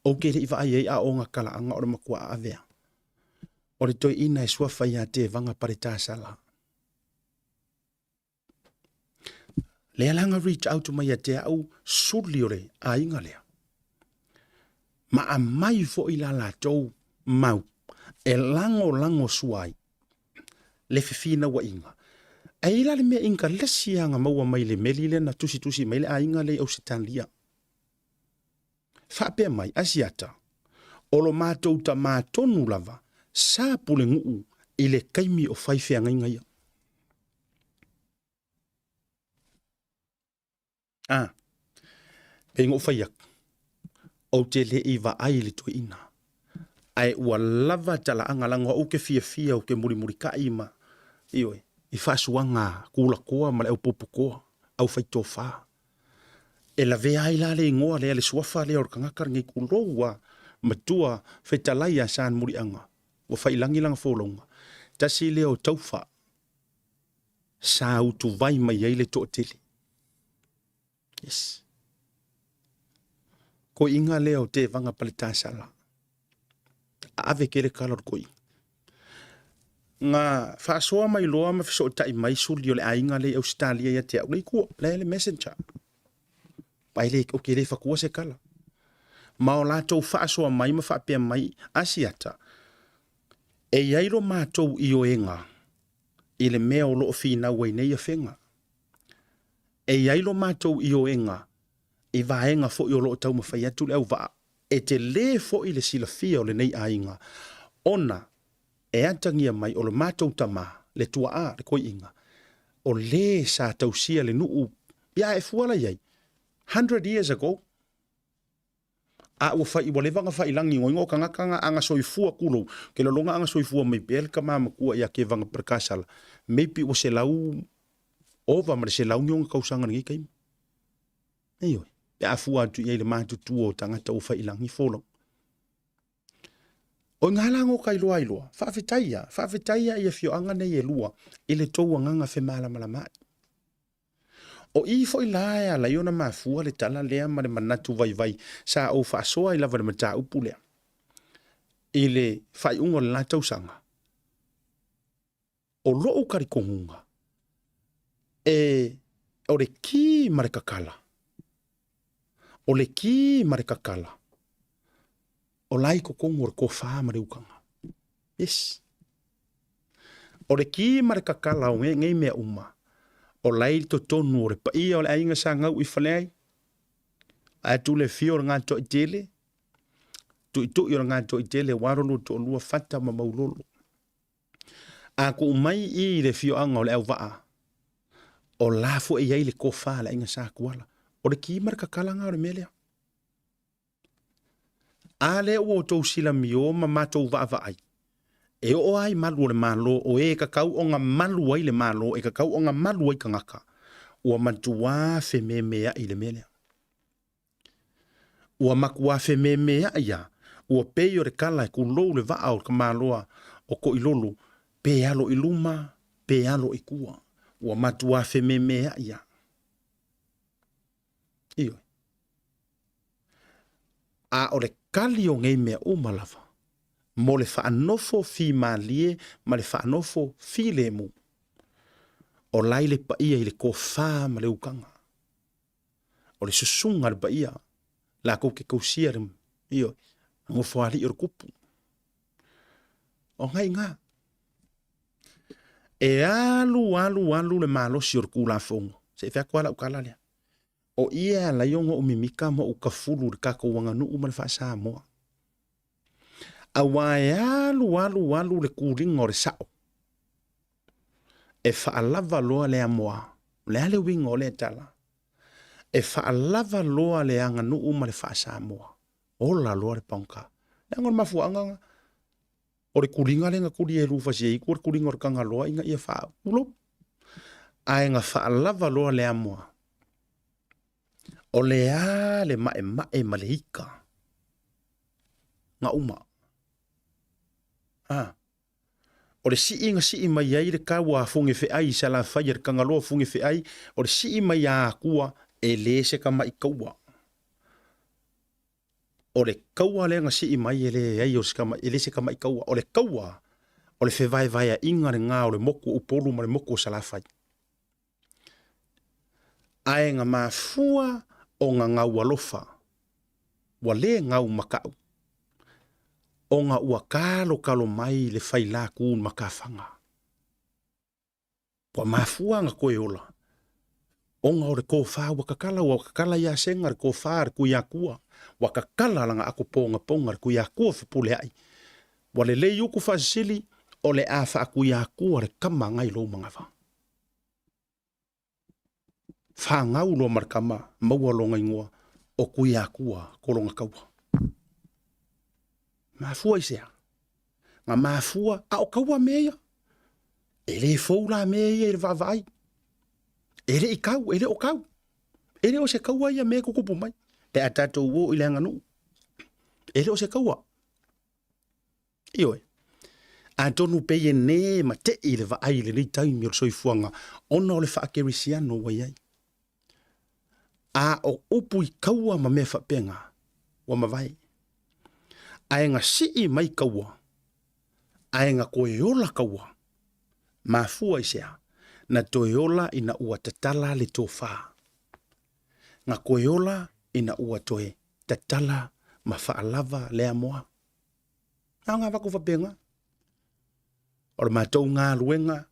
Ou te le i vaai ai a o ona talaaga o le matua aave lava. O le toeaina e suafa ia Tevaga Paletasala. Lea la na reach out mai ia te au suli o le aiga lea. Ma aumai foi la latou mau e lagolago sua ai le fefinauaiga. Ae i ai la le mea ingalesi lava na maua mai le meli lea na tusitusi mai le aiga lea i Ausetalia. Faapea mai, Asiata, o lo matou tamā tonu lava sa pulenuu i le taimi o fai feagaiga ia. A, pei ona ou fai atu, ou te le i vaai i le toeaina, ae ua lava talaaga leaga ou te fiafia ou te mulimulitai ma, ioe, i faasuaga tulatoa ma le aupopotoa, aufaitofa. E lavea ai la le igoa lea, le suafa lea o le tagata lenei, tulou a matua fetalai ia San Muliaga, ua faiilagi lana folauga, tasi lea o taufa sa utuvai mai ai le toatele. Yes. Koiga lea o Tevaga Paletasala. Ave kele tala o le koiga. Na faasoa mai loa ma fesootai mai suli o le aiga lea i Ausetalia ia te au, le ikua, la e le messenger. Ai le, ou te le fatua se tala. Ma o latou faasoa mai ma faapea mai, Asiata, e i ai lo matou ioega i le mea o lo o finau ai nei Afega. E i ai lo matou ioega i vaega foi o lo o taumafai atu le auvaa, e tele foi le silafia o lenei aiga, ona e atagia mai o lo matou tama, le tuaa, le koiiga, o le sa tausia le nuu, ia e fua la i ai, 100 years ago, a ua fai, ua leva ona failagi ngoingo o tagata na aga soifua kulou, ke lolonga aga soifua mai pea le tama matua ia Kevaga Prakasala, maybe ua selau ova ma le selau ni ona tausaga i lenei taimi. Ioe, pe a fua atu i ai i le matutua o tagata ua failagi folau. O ngā la ngo kai loa i loa. Faafetai ia, faafetai ia i afioaga nei e lua i le tou agaga femalamalamaai. O i foi la e ala ai ona mafua le tala lea ma le manatu vaivai sa ou faasoa ai lava i le mataupu lea i le faaiuga o le la tausaga. O lou talitonuga, e, o le ki ma le kakala, o le ki ma le kakala, o la i totonu o le tofa ma le utaga. Yes. O le ki ma le kakala o nei mea uma, o la i totonu o le paia o le aiga sa gau i Faleai, ae tu le fio o le Gatoaitele, tuitui o le Gatoaitele, aua lo lua toalua Fata ma Maulolo. A tuu mai i le afioaga o le Auvaa, o la foi e i ai le tofa a le aiga Sa Tuala. O le ki ma le kakala lena o le mea lea. A lea ua outou silamio ma matou vaavaai, e oo lava i malu o le Malo, o e tatau ona malu ai le Malo, e tatau ona malu ai tagata, ua matuā fememeai i le mea lea. Ua matua fememeai lava, ua pei o le tala e tulou le vaa o le tamaloa o Toilolo, pe alo i luma, pe alo i tua. Ua matua fememeai lava. Ioe. A o le kali o nei mea uma lava, mo le faanofo fimalie ma le faanofo filemu, o la i le paia i le tofa ma le utaga. O le susuga a le paia, latou te tausia le, ioe, nofoalii o le tupu. O ngai ngā. E alu, alu, alu le malosi o le Tulafono. Se i fai atu lava lau tala lea. O i e ala ai ona ou mimita ma ou tafulu i le tatou aganuu ma le faa-Samoa. Aua e alu, alu, alu le tuliga o le sao. E faalava loa le amoa. O le a le uiga o lea tala? E faalava loa le aganuu ma le faa-Samoa. Ola loa le pagota. Leaga o le mafuaaga lena. O le tuliga lea na tuli e Rufasi e Itu o le tuliga o le Tagaloa ina ia faa-, ae na faalava loa le amoa. O le a le maemae ma le ika na uma. A. O le sii na sii mai ai le tau a Fogefeai i Salafai a le Tagaloa Fogefeai, o le sii mai a Atua e le se tama'i taua. O le kaua lea na sii mai e leai o se tama'i, e le se tama'i taua. O le kaua, o le fevaevaea'iga lena o le motu o Upolu ma le motu o Salafai. Ae na mafua ona gau alofa, ua le gau makaʻu, ona ua kalokalo mai le faila ku makafaga. Ua mafua ona toe ola, ona o le tofa ua kakala, ua kakala ia Sega le tofa a le Tuiatua, ua kakala lana ato pogapoga le Tuiatua fepuleai. Ua lelei utu faasisili, o le a faatuiatua le kama ngai lou manava. Fanau loa ma le kama, maua lona igoa o Tuiatua Kologa Kaua. Mafua i sea? Na mafua, a o kaua mea ia. E le fou la mea ia i le vaavaai. E le i kau, e le o kau. E le o se kaua ia mea e tutupu mai. Pe a tatou o i le aganuu. E le o se kaua. Ioe. Atonu pei e nē ma te'i le vaai i lenei taimi o le soifuaga ona o le faakerisiano ua i ai. A o upu i kaua ma mea faapena, ua mavae. Ae na sii mai kaua, ae na toe ola kaua. Mafua i se a? Na toe ola ina ua tatala le tofa. Na toe ola ina ua toe tatala ma faalava le amoa. Na o ngā wako whapenga. O le matou galuega,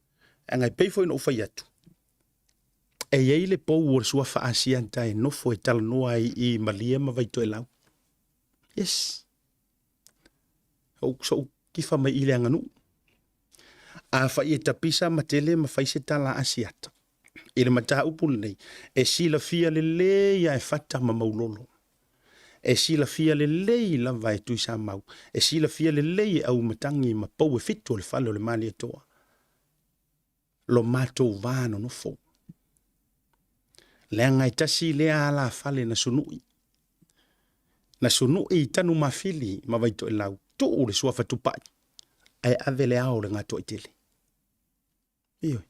e ngai pei foi ona ou fai atu, e i ai le pou o le suafa Asiata e nofo e talanoa ai i Malie ma Vaitoelau. Yes. Ou sou kifa mai i le aganuu. Afai e tapisa ma tele ma fai se tala Asiata i le mataupu lenei, e silafia lelei lava e Fata ma Maulolo. E silafia lelei lava e Tuisamau, e silafia lelei e Auimatagi ma pou e fitu o le fale o le Malietoa lo matou va nonofo. Leaga e tasi lea alafale na sunui. Na sunui i Tanumafili ma Vaitoelau. Tuu le suafa Tupai ae ave le ao o le Gatoaitele. Ioe.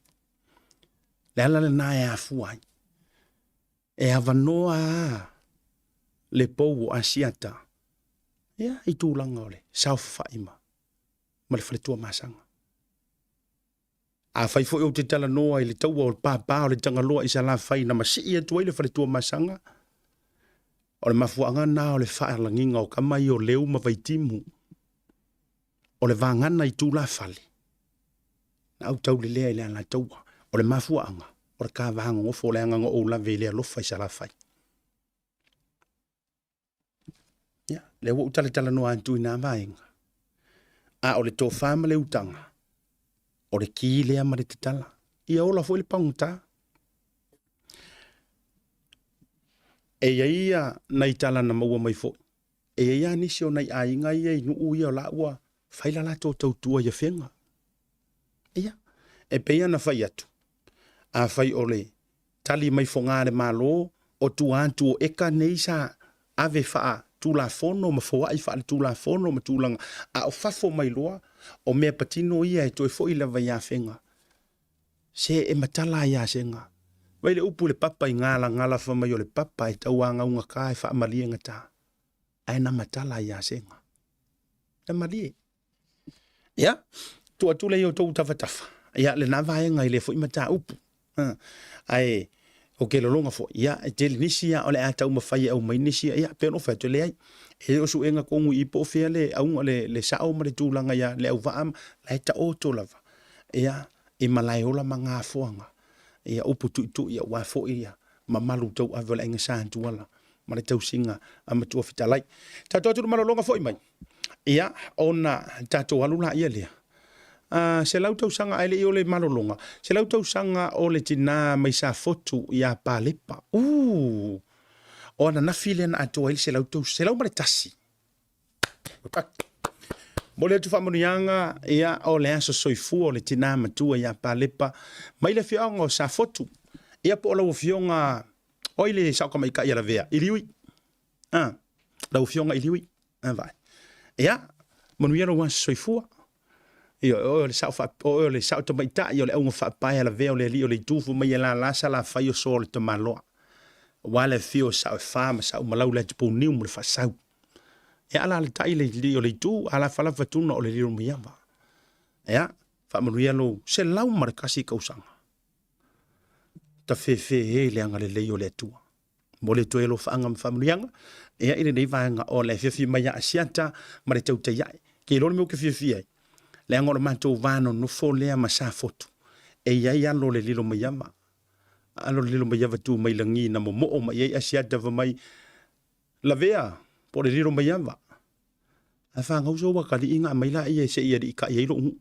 Le ala lena e afua ai. E avanoa a le pou o Asiata ia, i tulaga o le saofafai ma, ma le faletua masaga. Afai foi ou te talanoa i le taua o le pāpā o le Tagaloa i Salafai na masii atu ai le faletua masaga, o le mafuaaga lena o le faalagiga o kama ia o Leu ma Vaitimu, o le vagana i tulafale, na autaulelea i le Alataua. O le mafuaaga, o le kava gogofo o le agaga o ou lave i le alofa i Salafai. Ia, lea ua ou talatalanoa atu i nā vaega, a o le tofa ma le utaga, o le ki lea ma le tatala. Ia ola foi le pagota. E i ai ia nai tala na maua mai foi, e i ai lava nisi o nai aiga ia i nuu ia o la ua fai la latou tautua i Afega. Ia, e pei ona fai atu, afai o le tali mai foga a le Malo o tua atu o eka nei sa ave faa-tulafono ma foai faale-tulafono ma tulaga, a o fafo mai loa, o mea patino ia e toe foi lava i Afega. Se e matala ai Asega. Vai le upu i le papa i galagala fai mai o le papa e tauagaugata e faamaliegata, ae na matala ai Asega. Na malie. Ia, tuu atu lea i outou tafatafa, ia, lena vaega i lea foi mataupu. Ae o ke lologa foi, ia, e tele nisi ia o le a taumafai e aumai nisi, ia, pei ona ou fai atu, e leai. E le o suega tonu i i po o fea le auga, le, le sao ma le tulaga ia Leauvaa, la e taoto lava, ia, i Malaeola ma Gafoaga, ia, upu tuitui aua foi ia mamalu tauave o le Aiga Sa Tuala ma le tausiga a Matua Fetalai. Tatou atu i le malologa foi mai, ia, ona tatou alu laia lea. 100 tausaga ae le i o le malologa, 100 tausaga o le tina mai Safotu ia Palepa. Uu! O ananafi lea na atoa ai le 100 tausaga, 101. Momoli atu faamanuiaga, ia, o le aso soifua o le tina matua ia Palepa mai le afioaga o Safotu. Ia po o lau afioga, oi le sao tamaitai a Lavea, Iliui. Ah, lau afioga Iliui. Ah, vai. Ia, manuia lou aso soifua. Ia, o oe o le sao faa, o oe o le sao tamaitai o le auga faapae a Lavea o le alii o le itu fai mai e lala Salafai o soa o le tamaloa. Aua le afio o sao e fa ma sao malau le atupouniu ma le faasau. Ia alaalatai le alii o le itu, alafalafa tuna o le Lilomaiava. Ia, faamanuia lou 101 tausaga. Tafefe e i le agalelei o le Atua. Momoli atu ai alofaaga ma faamanuiaga ia i lenei vaega o le afiafi mai a Asiata ma le tautai ae. Ke iloa le mea ou te fiafia ai, leaga o le matou va nonofo lea ma Safotu, e i ai alo o le Lilomaiava. Alo o le Lilomaiava tu mai lagi na momoo mai ai Asiata fai mai, Lavea, po o le Lilomaiava, ae fanau sou atalii na aumai laia se i aliitai ai lou nuu.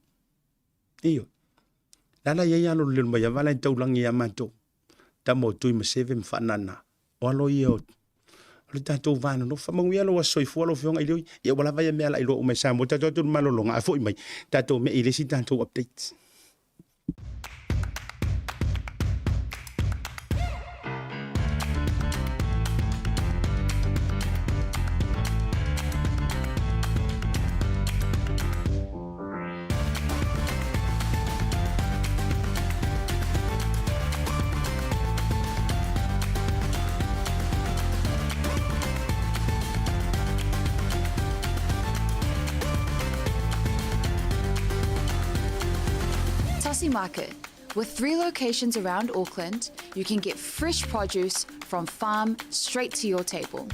Ioe. La la i ai alo o le Lilomaiava la e taulagi ia matou. Tama o Tui ma Seve ma Faanana. O alo ia o le tatou va nonofo. Faamanuia lou aso soifua lau Afioga i le Ia ua lava ia mea la iloa uma e Samoa. Tatou atu i le malologa, a foi mai, tatou mei i le isi tatou updates. Tasi Market. With three locations around Auckland, you can get fresh produce from farm straight to your table.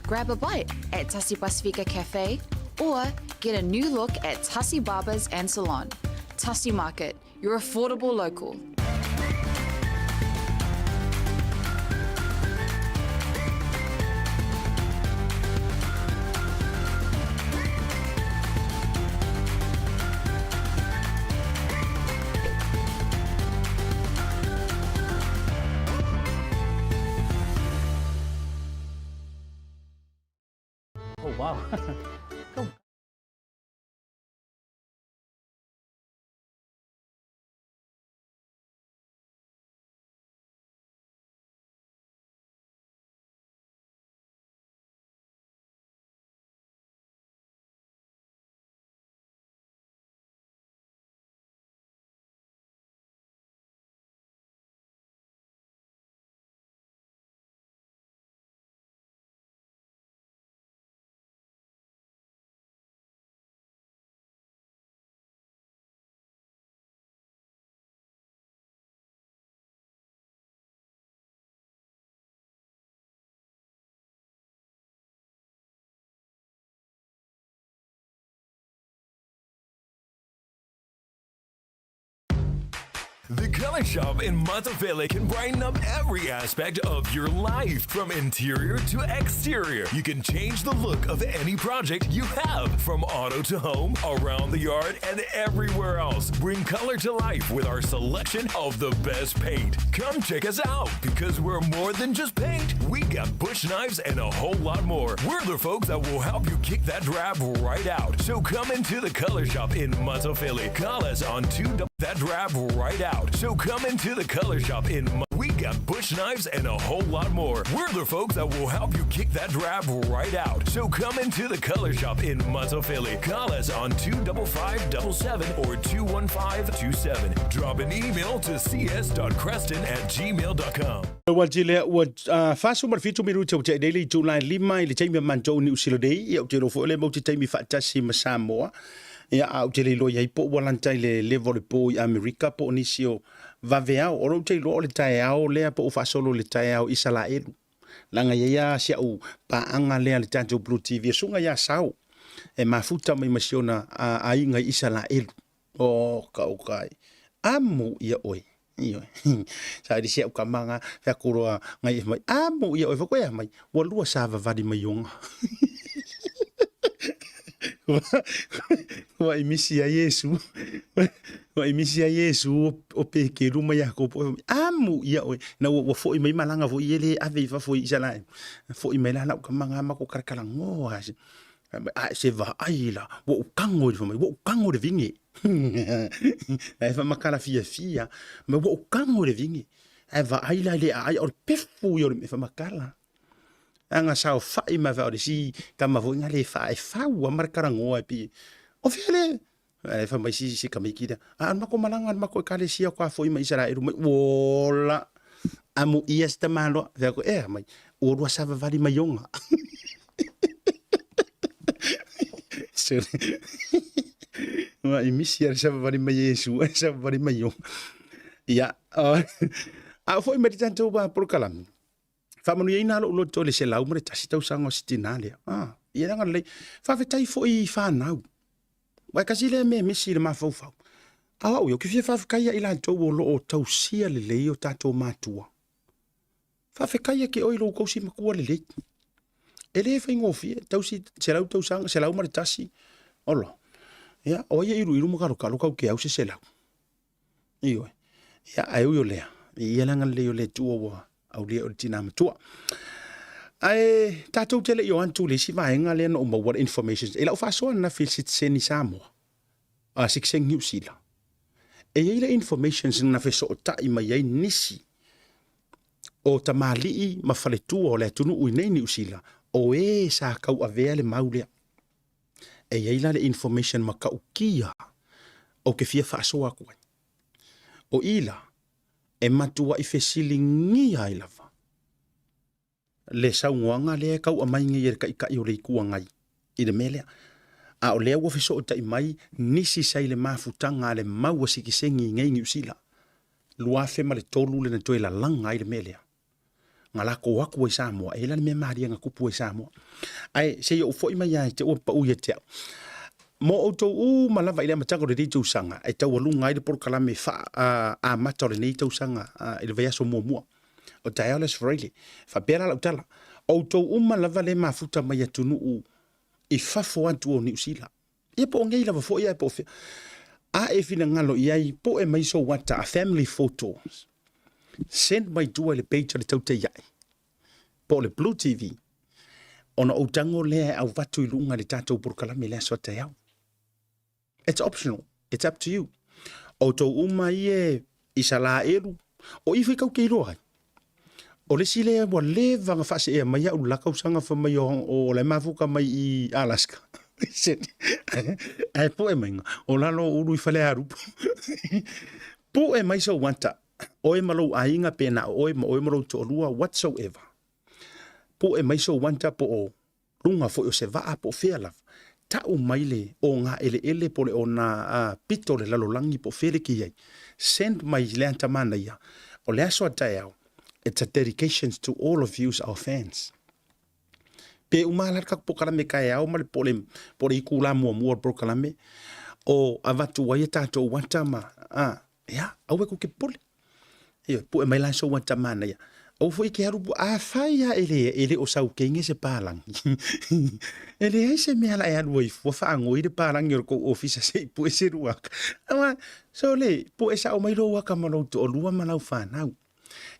Grab a bite at Tasi Pasifika Cafe or get a new look at Tasi Barbers and Salon. Tasi Market, your affordable local. Oh, wow. The Color Shop in Matafele can brighten up every aspect of your life, from interior to exterior. You can change the look of any project you have, from auto to home, around the yard, and everywhere else. Bring color to life with our selection of the best paint. Come check us out because we're more than just paint. We got bush knives and a whole lot more. We're the folks that will help you kick that drab right out. So come into the Color Shop in Matafele. Call us on 2 that drab right out. So come into the Color Shop in We got bush knives and a whole lot more. We're the folks that will help you kick that drab right out. So come into the Color Shop in Matafele. Call us on 25577 or 21527. Drop an email to cs.creston at gmail.com. Ua tile ua 47 minute o te nei itula e 5 i le taimi a matou Niu Sila nei. Ia, ou te iloa foi o lea matou te taimi faatasi ma Samoa. Ia, a ou te le iloa i ai po ua lanta i le level o le po i Amerika po o nisi o vaveao. O lou te iloa o le taeao lea po o faasolo i le taeao Isalaelu. Leaga e i ai lava si au paaga lea a le tatou Blue TV, e suga ia Sao e mafuta mai ma si ona aiga i Isalaelu. O kaukai. Amu ia oe. Ioe. Sa i si au kama nga fea kuroa ngai e mai. Amu ia oe fa koe mai. Ua lua sa vavali mai onga. Ua i misi a Yesu. Ua i misi a Yesu o Pekeru ma Iakopo. Amu ia oe. Na ua foi mai malanga foi i ele ave i fafo i Isalae. Foi mai la lau kama nga mako karakala ngoa. A se vaai la, ua ou tago i le fai mai, ua ou tago i le vine. Ae faamatala fiafia, ma ua ou tago i le vine. Ae vaai la i le aai, o le pefu ia o le mea faamatala. Aga saofai mai fai o le si tama foi nga le faa e fau a ma le kalagoa e pei, o fea le, ae fai mai si si tamaiti lea, a o le matou malaga o le matou ekalesia faatoa foi mai Isaraelu mai, ola, amuia si tamaloa, fai atu, ea mai, ua lua savavali mai ona. Ua i misi a le savavali mai Iesu, e savavali mai ona. Ia, a o foi mai le tatou polokalame, faamanuiaina lou loto i le 101 tausaga o si tinā lea. Ah, ia leaga lelei. Faafetai foi i whānau. Wai kasi lea mea misi i le mafaufau. A o au ia, ou te fia faafetai ia i latou o lo o tausia lelei o tatou matua. Faafetai ia te oe i lou tausi matua lelei. E le faigofie, tausi 100 tausaga, 101, ola. Ia, o ai e iluilu ma kalokalo kau ke au se 100. Ioe. Ia, ae ui o lea, i ia le agalelei o le Atua ua aulia o le tinā matua. Ae tatou te le i o atu i le isi vaega lea na ou maua le information. I lau faasoa ananafi i le sitiseni Samoa, a sitiseni Niu Sila, e i ai le information na fesootai mai ai nisi o tamalii ma faletua o le atunuu i nei Niu Sila, o e sa tauavea le mau lea. E i ai la le information matautia ou te fia faasoa atu ai. O i la, e matuai fesiligia ai lava le saunoaga lea e tau aumai nei e le Taitai o le Itu Agai i le mea lea. A o lea ua fesootai mai nisi sa i le mafutaga a le mau a sitiseni i nei Niu Sila, 2003 lena toe lalaga ai le mea lea. Na lako atu ai Samoa, e i ai la le mea malie na tupu ai Samoa. Ae se i ou foi mai ia te ua pau ia te au. Mo outou uma lava i le amataga o lenei tausaga, e taualuga ai le polokalame faa-amata o lenei tausaga i le vaiaso muamua o taeao le Aso Faraile. Faapea la lau tala, outou uma lava le mafuta mai atunuu i fafo atu o Niu Sila. Ia po o nei lava foi ae po o fea. A e finagalo i ai, poe mai sou ata a family photos. Send mai tua i le page a le Tautaia'i po o le Blue TV ona ou tago lea e avatu i luga i le tatou polokalame i le aso a taeao. It's optional. It's up to you. Outou uma ie i Salaelu, o i foi kau ke iloa ai. O le isi lea ua leva na faaseea mai au la tausaga fai mai o, o la e mafuta mai i Alaska. Ae poe mai o lalo o ulu i Falealupo. Poe mai sou ata, oe ma lou aiga pe na o oe ma oe ma lou toalua, whatsoever. Poe mai sou ata po o luga foi o se vaa po o fea lava, tau mai le ogaeleele po o le ona pito o le lalolagi po o fea le ki ai, send mai i le ata manaia o le aso a taeao, it's a dedications to all of yous our fans. Pe uma la le tatou polokalame taeao ma le po o le po o le itula muamua o le polokalame o avatu ai a tatou ata ma a. Ia, aua e kou te popole. Ioe, pue mai la sou ata manaia. Aua foi e te alu, afai lava e le, e le o saukenge se palagi. E leai se mea la e alu ai fua faagoi le palagi o le kou ofisa se i pue se lua aka. Aua, sole, pue sao mai lou aka ma lou toalua ma lau fanau.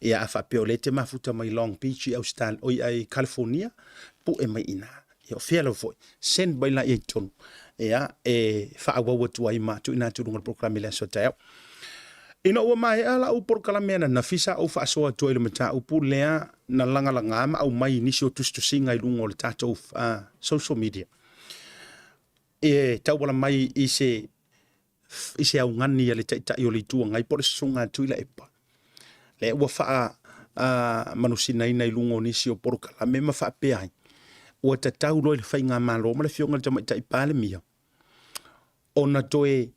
Ia, a faapea o lea e te mafuta mai Long Beach i Austal, oi ai California, pue mai i ina. Ia, o fea lava foi, send mai laia i totonu, ia, e faaauau atu ai ma tuuina atu i luga o le polokalame i le aso a taeao. Ina ua maea lau polokalame ananafi sa ou faasoa atu ai i le mataupu lea na lagalaga ma aumai i nisi o tusitusiga i luga o le tatou social media e tauala mai i se i se augani a le Taitai o le Itu Agai po o le Susuga a Tuilaepa, lea ua faa manusinaina i luga o nisi o polokalame ma faapea ai, ua tatau loa i le Faigamalo ma le Afioga i le Tamaitai Palemia ona toe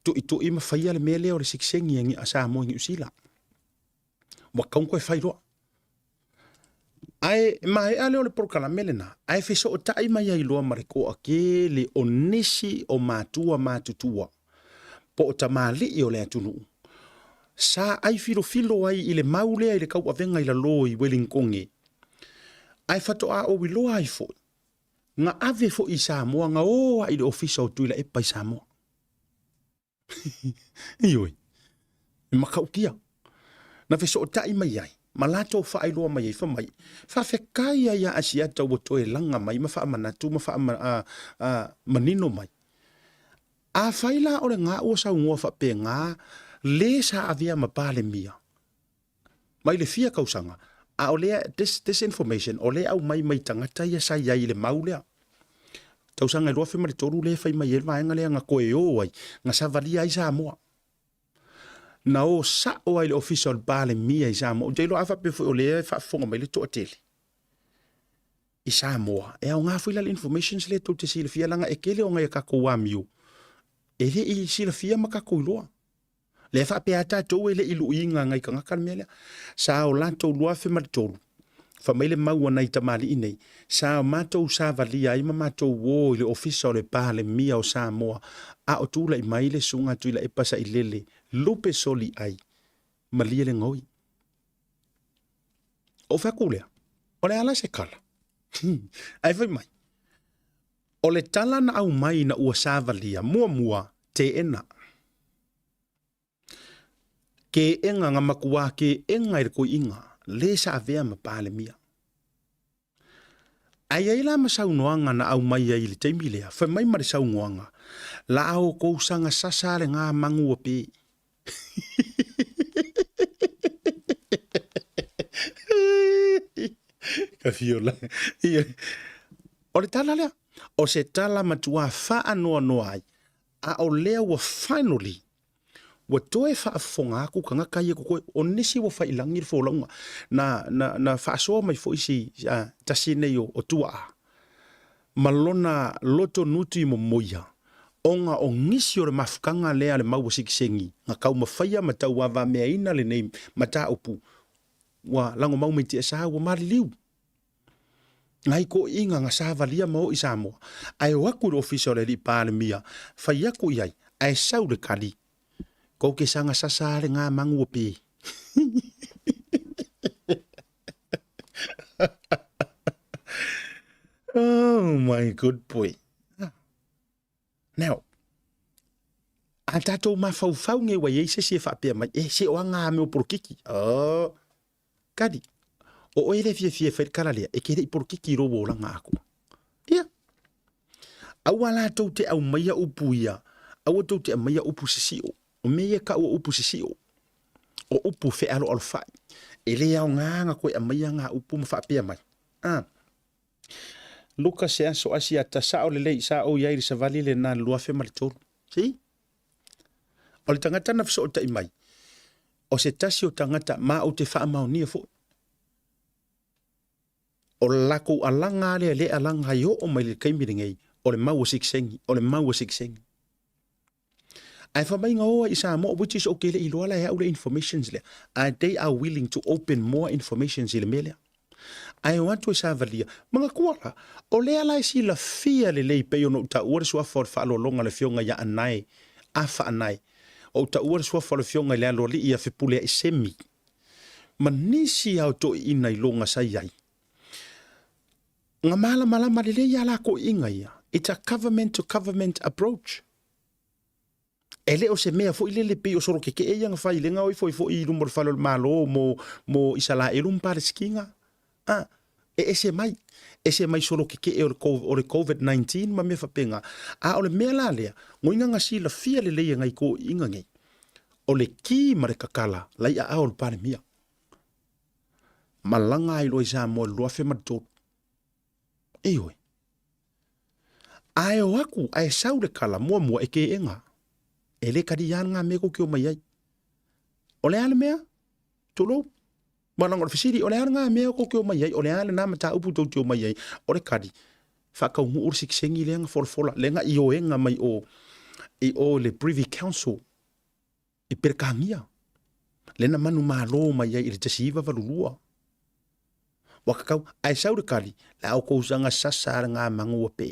tuitui ma faia le mea lea o le sitiseni a Samoa i Niu Sila. Ua tatau ona toe fai loa. Ae maea lea o le polokalame lena, ae fesootai mai ai loa ma le toatele o nisi o matua matutua po o tamalii o le atunuu sa ai filofilo ai i le mau lea i le tauavega i lalo i Welingtone, ae faatoa ou iloa ai foi na ave foi i Samoa, na o lava i le ofisa o Tuilaepa i Samoa. Ioe, e matautia. Na fesootai mai ai, ma latou faailoa mai ai, fai mai, faafetai ai ia Asiata ua toe laga mai ma faamanatu ma faamanino mai. Afai la o lena ua saunoa faapena le sa avea ma Palemia mai le fia tausaga, a o lea, this, this information, o lea e aumai mai tagata ia sa i ai i le mau lea. Tausaga e 2003 lea e fai mai ai le vaega lea na toe o ai, na savalia ai Samoa. Na o sao ai le ofisa o le Palemia i Samoa. Ou te iloa a faapea foi o lea e faafofoga mai le toatele i Samoa, e aoga foi la le informations lea tou te silafia leaga e tele o nai a tatou amio e le i silafia ma tatou iloa. Lea e faapea lava tatou e le i luiina nai tagata le mea lea. Sa o latou 2003, fai mai le mau a nai tamalii nei, sa o matou savalia ai ma matou o i le Ofisa o le Palemia o Samoa a o tulai mai le Susuga Tuilaepa Sailele lupe soli ai, malie le gaoi. Ou fai atu lea, o le a la se tala? Ae fai mai, O le tala na aumai ina ua savalia, muamua, teena. Keena nga makuā keena i le koiiga, le sa avea ma Palemia. Ae i ai la ma saunoaga na aumai ai i le taimi lea, fai mai ma le saunoaga, La a outou saga sasa le ga magu ua pe. Ka fiola. O le tala lea, o se tala matua faanoanoa ai, a o lea ua finally ua toe faafofoga atu tagata ia totoe, o nisi ua faiilagi le folauga. Na, na, na faasoa mai foi si tasi nei o, o tuaa ma lona loto nuti momoia, ona o nisi o le mafutaga lea a le mau a sitiseni na taumafaia ma tauavameaina lenei mataupu ua lagomau mai tiasa ua maliliu. Nai toeaiina na savalia ma o i Samoa, ae o atu i le ofisa o le alii Palemia, fai atu i ai, ae sau le tali, Kou ke saga sasa le nga magu o pe. Oh my good boy. Now, a tatou mafaufau nei ua i ai se isi e faapea mai, e se o aga a mea o polokiki. Oh, kadi, o oe le fiafia e fai le kala lea, e ke le i polokiki i lou olaga akua. Ia. Aua la tou te aumaia upu ia, aua tou te aumaia upu sisio. O mea ia kau o upu sisio, o upu fealoalofai. E le aoga na koe aumaia ngā upu ma faapea mai. Ah. Luka se aso asiata sao lelei sa ou i ai i le savali lena i le 2003. See? O le tagata na fesootai mai, o se tasi o tagata ma ou te faamaonia foi. O le latou alaga lea le alaga ai oo mai le taimi lenei, o le mau o sitiseni, o le mau o sitiseni. Ae fai mai na o ai i Samoa, which is ou te le iloa la e au le informations lea. And they are willing to open more informations i le mea lea. Ae o atu e savalia, manatua la, o lea la e silafia lelei pei ona ou taua le suafa o le faaaloaloga a le afioga ia Anae, Afa Anae. Ou taua le suafa o le Afioga i le Aloalii ia Fepuleai Semi ma nisi lava o toeaiina i loga sa i ai. Na malamalama lelei lava la toeaiina ia, it's a government to government approach. E le o se mea foi lele pei o solo kekee ia na fai le na o ifo ifo i luma o le fale o le Malo mo, mo Isalaelu ma Palesitina. A, e ese mai, ese mai solo kekee o le, o le COVID-19 ma mea faapena. A o le mea la lea, ngoina na silafia lelei e nai toeaiina nei, o le ki ma le kakala la i aao o le Palemia. Malaga ai loa i Samoa i le 2003. Ioe. Ae o aku, ae sau le kala muamua e keega. E le kali lava ngā mea kou ki o mai ai. O le a le mea? Tulou. Malaga o le fesili, o le a ngā mea kou ki o mai ai? O le a lena mataupu tou te o mai ai? O le kali, faataunuu le sikisengi lea na folafola, lea na ioega mai o i o le Privy Council i Peretania, lea na manumalo mai ai i le 1982. Ua kakau, ae sau le kali, le a outou saga sasa le ngā manu ua pē.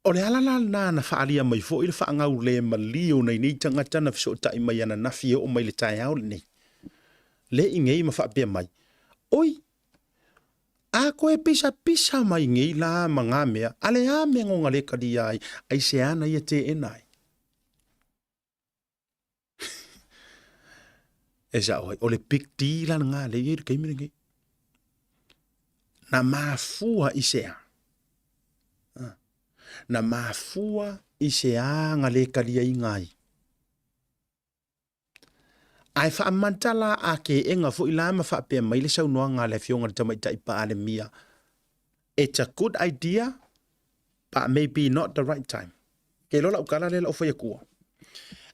O le ala la lena na faaalia mai foi le faagaulemalie o nai nei tagata na fesootai mai ananafi e oo mai le taeao lenei. Le i nei ma faapea mai, Oi, a koe pisapisa mai nei la ma ngā mea, a le a mea ngo ngale kalia ai, ai se ana ia teena ai. E sao ai, o le big deal la ngā le i le taimi lenei. Na mafua i se a? Na mafua i se a nga le kaliaiga ai? Ae faamantala a keega foi la ma faapea mai le saunoaga a le Afioga i le Tamaitai Palemia, It's a good idea, but maybe not the right time. Ke iloa lau tala lea lau fai atua.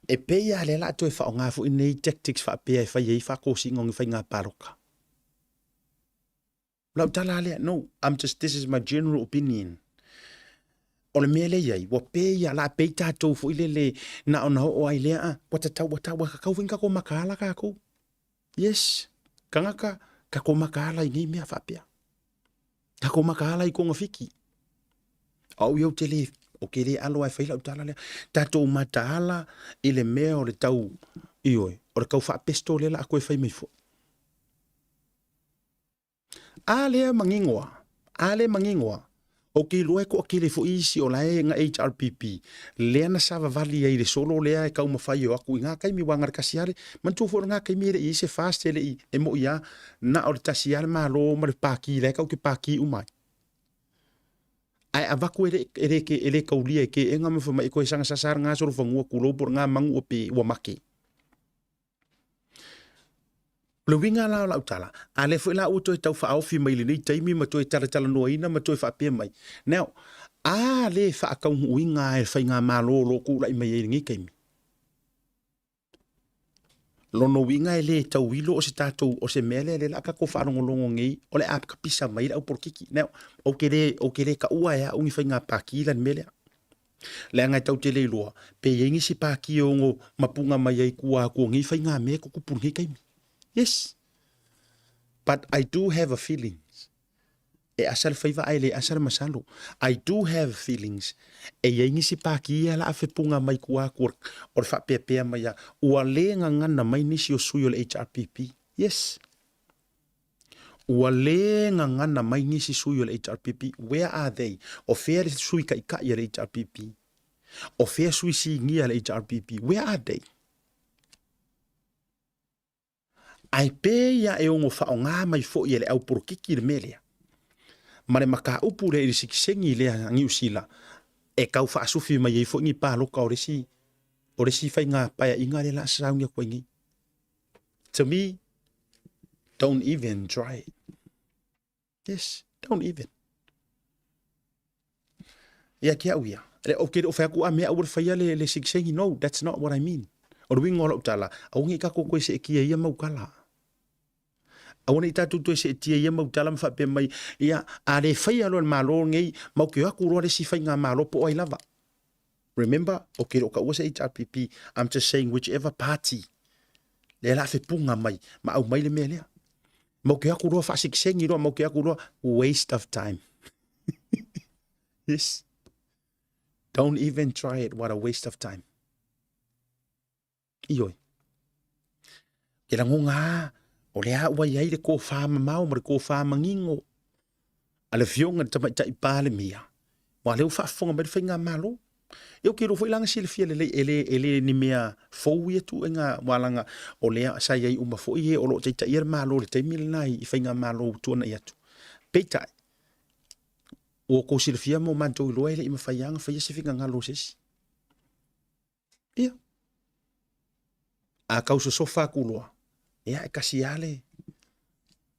E pei lava lea la toe faaaoga foi nei tactics faapea e fai ai faatosina o ni faiga palota. Lau tala lea, no, I'm just, this is my general opinion. O le mea lea i ai, ua pei a la pei tātou foi lele na ona oo ai lea, ah, ua tatau, ua tau, ua kakau foi ni kākou makaala kākou. Yes, kangaka, kākou makaala i nei mea faapea. Kākou makaala i kongafiki. Au ia ou te le, o ke le alo ai fai lau tala lea. Tātou mataala i le mea o le tau, ioe, o le kau faapesto lea la a koe fai mai foi. A lea manino a, a lea manino a, ou te iloa e toatele foi isi o la e na HRPP, lea na savavali ai i le solo lea e taumafai e o atu i ngā taimi aua na o le tasi lava le, manatua foi o ngā taimi e le i i ai se FAST e le i, e moi lava, na o le tasi lava le Malo ma le Pākī la e tatou te pākī uma ai. Ae avatu e le, e le, e le kaulia e keega ma fai mai e koe saga sasa ngā solo fanua kulou po o ngā manu ua pe, ua make. O le uiga la o lau tala, a lea foi la ua toe tau faaofi mai i lenei taimi ma toe talatalanoaina ma toe faapea mai. Now, a le faataunuuina e le faigamalo o lo o tulai mai ai i lenei taimi? Lona uiga e le tauilo o se tatou, o se mea lea lea la a tatou faalogologo nei, o le a tapisa mai le au polokiki. Now, ou te le, ou te le taua e au ni faiga pākī la le mea lea. Leaga e tau te le iloa, pe i ai nisi pākī e ono mapuga mai ai tua atu o nei faigamea e tutupu i lenei taimi. Yes. But I do have a feelings. E asa le faiva ae le asa le masalo. I do have feelings. E i ai nisi pākī ia la a fepuga mai tua atu o le faapeapea mai a ua le gagana mai nisi o sui o le HRPP. Yes. Ua le gagana mai nisi sui o le HRPP, where are they? O fea le sui taitai a le HRPP? O fea sui sinia a le HRPP? Where are they? Ae pei a e ono faaaoga mai foi e le au polokiki le mea lea. Ma le mataupu lea i le sikisengi lea a Niu Sila e tau faasufi mai ai foi ni paloka o le isi o le isi faiga paeaiga lea la a sauni atu ai nei. To me, don't even try it. Yes, don't even. Ia ki au ia. Le, o ke o whai aku a mea aua le whaia le, le sikisengi. No, that's not what I mean. O le winga o lau tala, aua nei tātou koe se e kia ia mau kala. Aua nei tātou toe se e tia ia mau tala ma whaapea mai, ia, a le whaia loa le malo nei, mau ke aku roa le si whai ngā malo po ai lava. Remember, okay, o ka ua se HRPP, I'm just saying whichever party, lea la fepunga mai, ma au mai le mea lea. Mau ke aku roa whaasekisengi roa, mau ke aku roa, waste of time. Yes. Don't even try it, what a waste of time. Ioe. Ke lagona lava, o lea ua i ai le kofā mamao ma le kofā manino a le Afioga i le Tamaitai Palemia, aua o lea ua faafofoga mai le Faigamalo. Ia ou te iloa foi la na silafia lelei e le, e le ni mea fou ia tuuaiga aua leaga o lea sa i ai uma foi e o lo o taitaia le Malo i le taimi lena i Faigamalo ua tuanai atu. Peitai, ua outou silafia ma ua matou iloa e le i mafai lava ona faia se finagalo o se isi. Ia. A tau sosofa atu loa, ia e tasi lava le,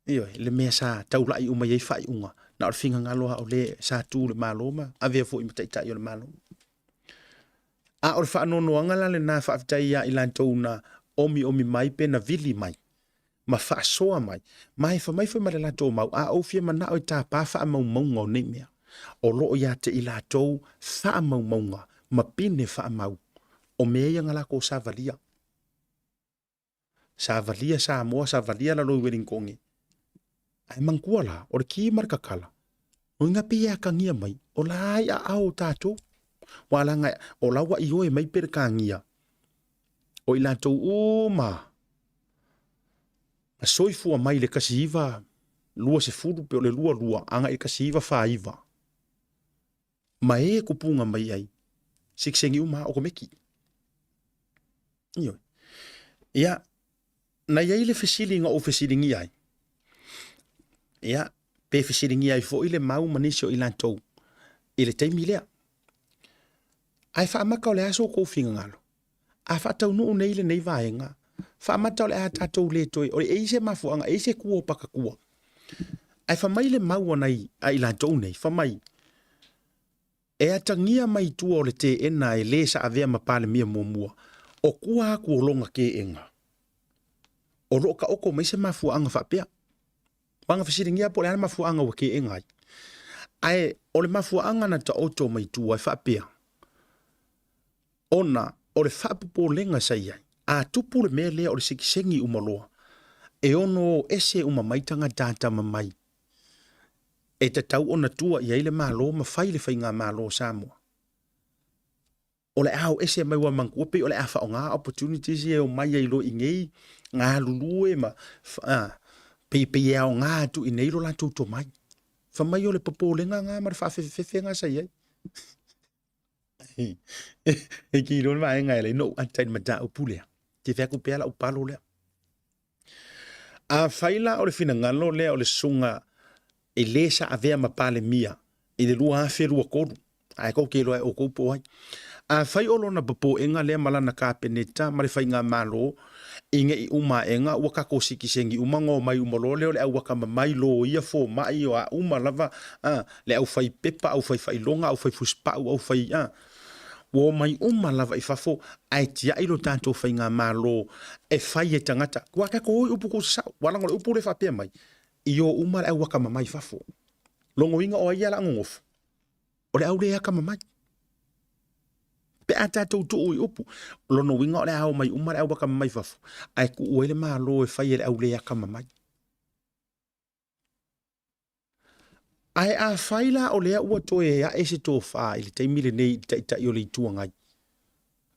ioe, le mea sa taulai uma i ai faaiuga, na o le finagalo lava o le sa tu i le Malo ma avea foi ma Taitai o le Malo. A o le faanoanoaga la lena, faafetai ia i latou na omiomi mai pe na vili mai ma faasoa mai, ma e fai mai foi ma le latou mau, a ou fia manao e tapa faamaumauga o nei mea, o lo o ia te i latou faamaumauga ma pine faamau o mea ia na latou savalia. Savalia Samoa, savalia lalo i Wellingtone. Ae manatua la, o le ki ma le kakala, o ina pei e atagia mai, o la i aao o tatou. Ua leaga o la ua ioe mai Peretania, o i latou uma na soifua mai i le 1920 pe o le 22 agai i le 1949, ma e kupuga mai ai, sitiseni uma lava okomeki. Ioe. Ia, na i ai le fesili na ou fesiligia ai, ia, pe fesiligia ai foi le mau ma nisi o i latou i le taimi lea. Ae faamata o le a so outou finagalo? A faataunuu nei lenei vaega, faamata o le a tatou le toe, o le e i se mafuaaga, e i se tua o pakatua. Ae fai mai le mau a nai a i latou nei, fai mai, E atagia mai tua o le teena e lē sa avea ma Palemia muamua, o tua atu o lona teena. O lo o taoto mai se mafuaaga faapea. Ua na fesiligia po o le a le mafuaaga ua teena ai. Ae o le mafuaaga na taoto mai tua e faapea, ona o le faapopolega sa i ai, a tupu le mea lea o le sitiseni uma loa, e ono o ese uma mai tagata atamamai e tatau ona tua i ai le Malo ma fai le Faigamalo o Samoa. O le a o ese mai ua manatua pei o le a faaaoga opportunities ia e omai ai loa i inei galulue ma pei, pei e aoga atu i inei lo latou tomai. Fai mai o le popolega lena ma le faafefefefe lena sa i ai. E ki loa le vaega e ala ai ona ou ata i le mataupu lea. Te fai atu pea lau palo lea. Afai la o le finagalo lea o le susuga e le sa avea ma Palemia i le 2023, ae tou te iloa e outou po o ai. Afai o lona popoega lea ma lana Kapeneta ma le Faigamalo ina i uma aega ua tatou sitiseni uma ona omai uma loa lea o le au atamamai, loia, fomai, o a uma lava a, le aufai pepa, aufai faailoga, aufai fusipau, aufai a, ua omai uma lava i fafo ae tiai lo tatou faigamalo e fai e tagata. Ua tatou o i upu tuusasao, ua leaga o le upu lea e faapea mai, i o uma le au atamamai i fafo. Logoina o ai ia la nonofo? O le au le atamamai. Pe a tatou tuu i upu, lona uiga o le a omai uma le au atamamai i fafo, ae tuu ai le Malo e fai e le au le atamamai. Ae afai la o lea ua toe ae se tofa i le taimi lenei i le Taitai o le Itu Agai,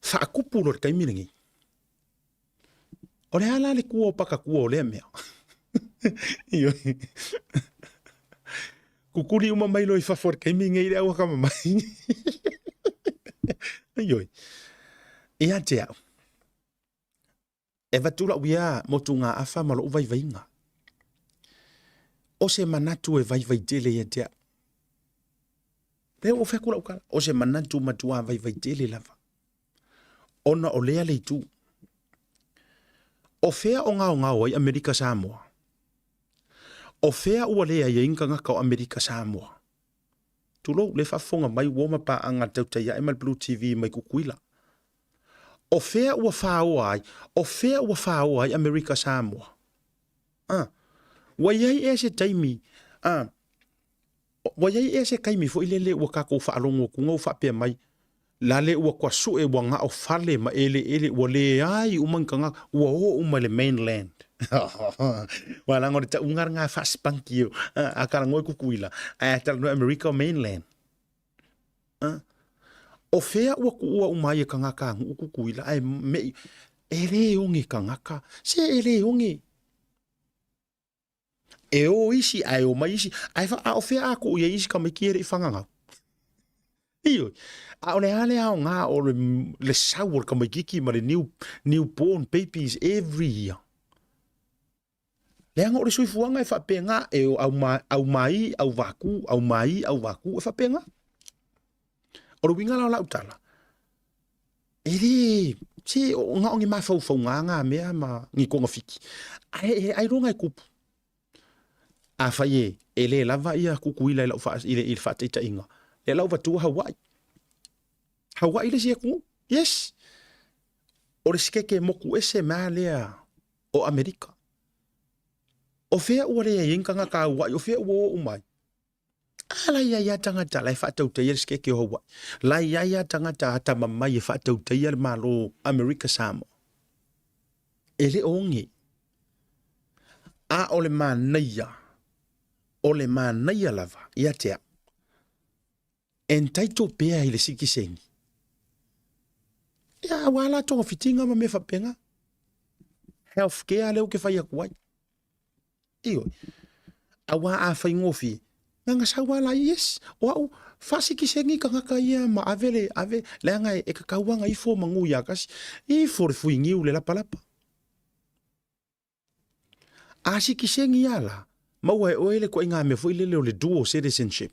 faatupu loa i le taimi lenei. O le a la le tua o pakatua o lea mea? Ioe. Kukuli uma mai loa i fafo i le taimi lenei i le auakamamai. Ioe. Ia te au, E avatu lau ia motugaafa ma lou vaivaiga. O se manatu e vaivai tele ia te au. Lea ua fai atu lau tala, o se manatu matua vaivai tele lava. Ona o lea le itu. O fea o gaogao ai Amerika Samoa? O fea ua leai ai ni tagata o Amerika Samoa? Tulou, le faafofoga mai uo ma paaga a le Tautai Ae ma le Blue TV mai Tutuila. O fea ua faoa ai? O fea ua faoa ai Amerika Samoa? A. Ua i ai ea se taimi, a, ua i ai ea se taimi foi lele ua tatou faalogo atu ua faapea mai, lale ua tua sue ua gao fale ma eleele ua leai uma ni tagata, ua o uma i le mainland. Ua leaga o le tauga lena faasipanki, a talanoa i Tutuila, ae a talanoa i Amerika o mainland. O fea ua kuua uma ai e kagaka anuʻu Kukuila ae meʻi e lē oge kagaka, se e lē oge. E o isi ae o mai isi, ae fa, a o fea a kuu i ai isi tamaiti e le i fagagau. Ioe, ʻaʻole lava le aoga o le, le sau o le tamaititi ma le new, new born babies every year. Leaga o le soifuaga e faapena, e o au, aumai, auvaku, aumai, auvaku, e faapena. O le uiga la o lau tala, e le, se o na o ni mafaufauga ngā mea ma ni togafiti, ae e ailoga e tupu. Afai e, e le lava ia Kukuila i lau faa, i le, i le faataitaiga, lea la ua avatua Hawaii. Hawaii le isi atunuu. Yes. O le sikeke moku ese mea lea o Amerika. O fea ua leai ai ni tagata Hawaii, o fea ua o uma ai? A la i ai lava tagata la e faatautaia le sikeke o Hawaii. La i ai lava tagata atamamai e faatautaia le Malo Amerika Samoa. E le o oge. A o le manaia, o le manaia lava ia te au, entitle pea i le sikiseni. Ia, aua la togafitiga ma mea faapena. Health care lea ou te fai atu ai. Ioe. Aua a faigofie, na sau lava la, yes, o au, faasikiseni tagata ia ma ave le, ave, leaga e tatau lava ona ifo manu ia tasi, ifo le fuiniu le lapalapa. A sikiseni lava la, maua e oe le ituaiga mea foi lele o le dual citizenship.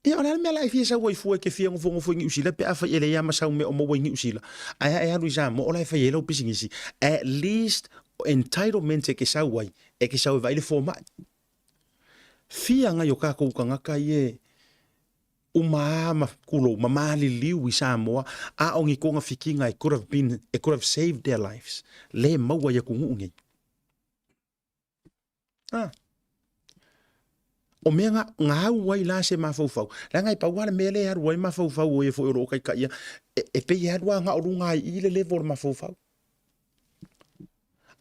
Ia, o le a le mea la e fia sau ai fua e te fia nofonofo i Niu Sila pe afai e leai lava ma sau mea o maua i Niu Sila, ae a e alu i Samoa o la e fai ai lau pisinisi, at least entitlement e te sau ai, e te sau e vaai le fomai. Fia ngai o kakou tagata ia e uma a ma kulou, ma maliliu i Samoa, a o ni togafitiga e could have been, e could have saved their lives, le maua i atunuu nei. Ah. O mea nga, nga au ai la se mafaufau. Leaga e pau lava le mea lea e alu ai mafaufau o e foi o loo taitaia, e, e pei e alu lava na o luga ai i le level o le mafaufau.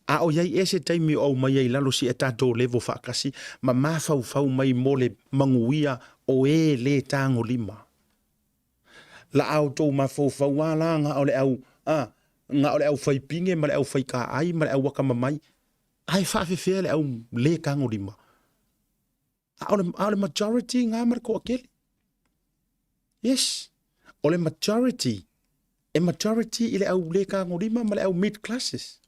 A o iai ea se taimi o aumai ai i lalo si a tatou level faatasi ma mafaufau mai mo le manuia o e le tagolima. La a outou mafaufau a la na o le au, a, na o le au fai pine ma le au fai kaai ma le au akamamai, Ae faafefea le au le tagolima? A o le, a o le majority ngā ma le toatele. Yes. O le majority, e majority i le au le tagolima ma le au mid classes.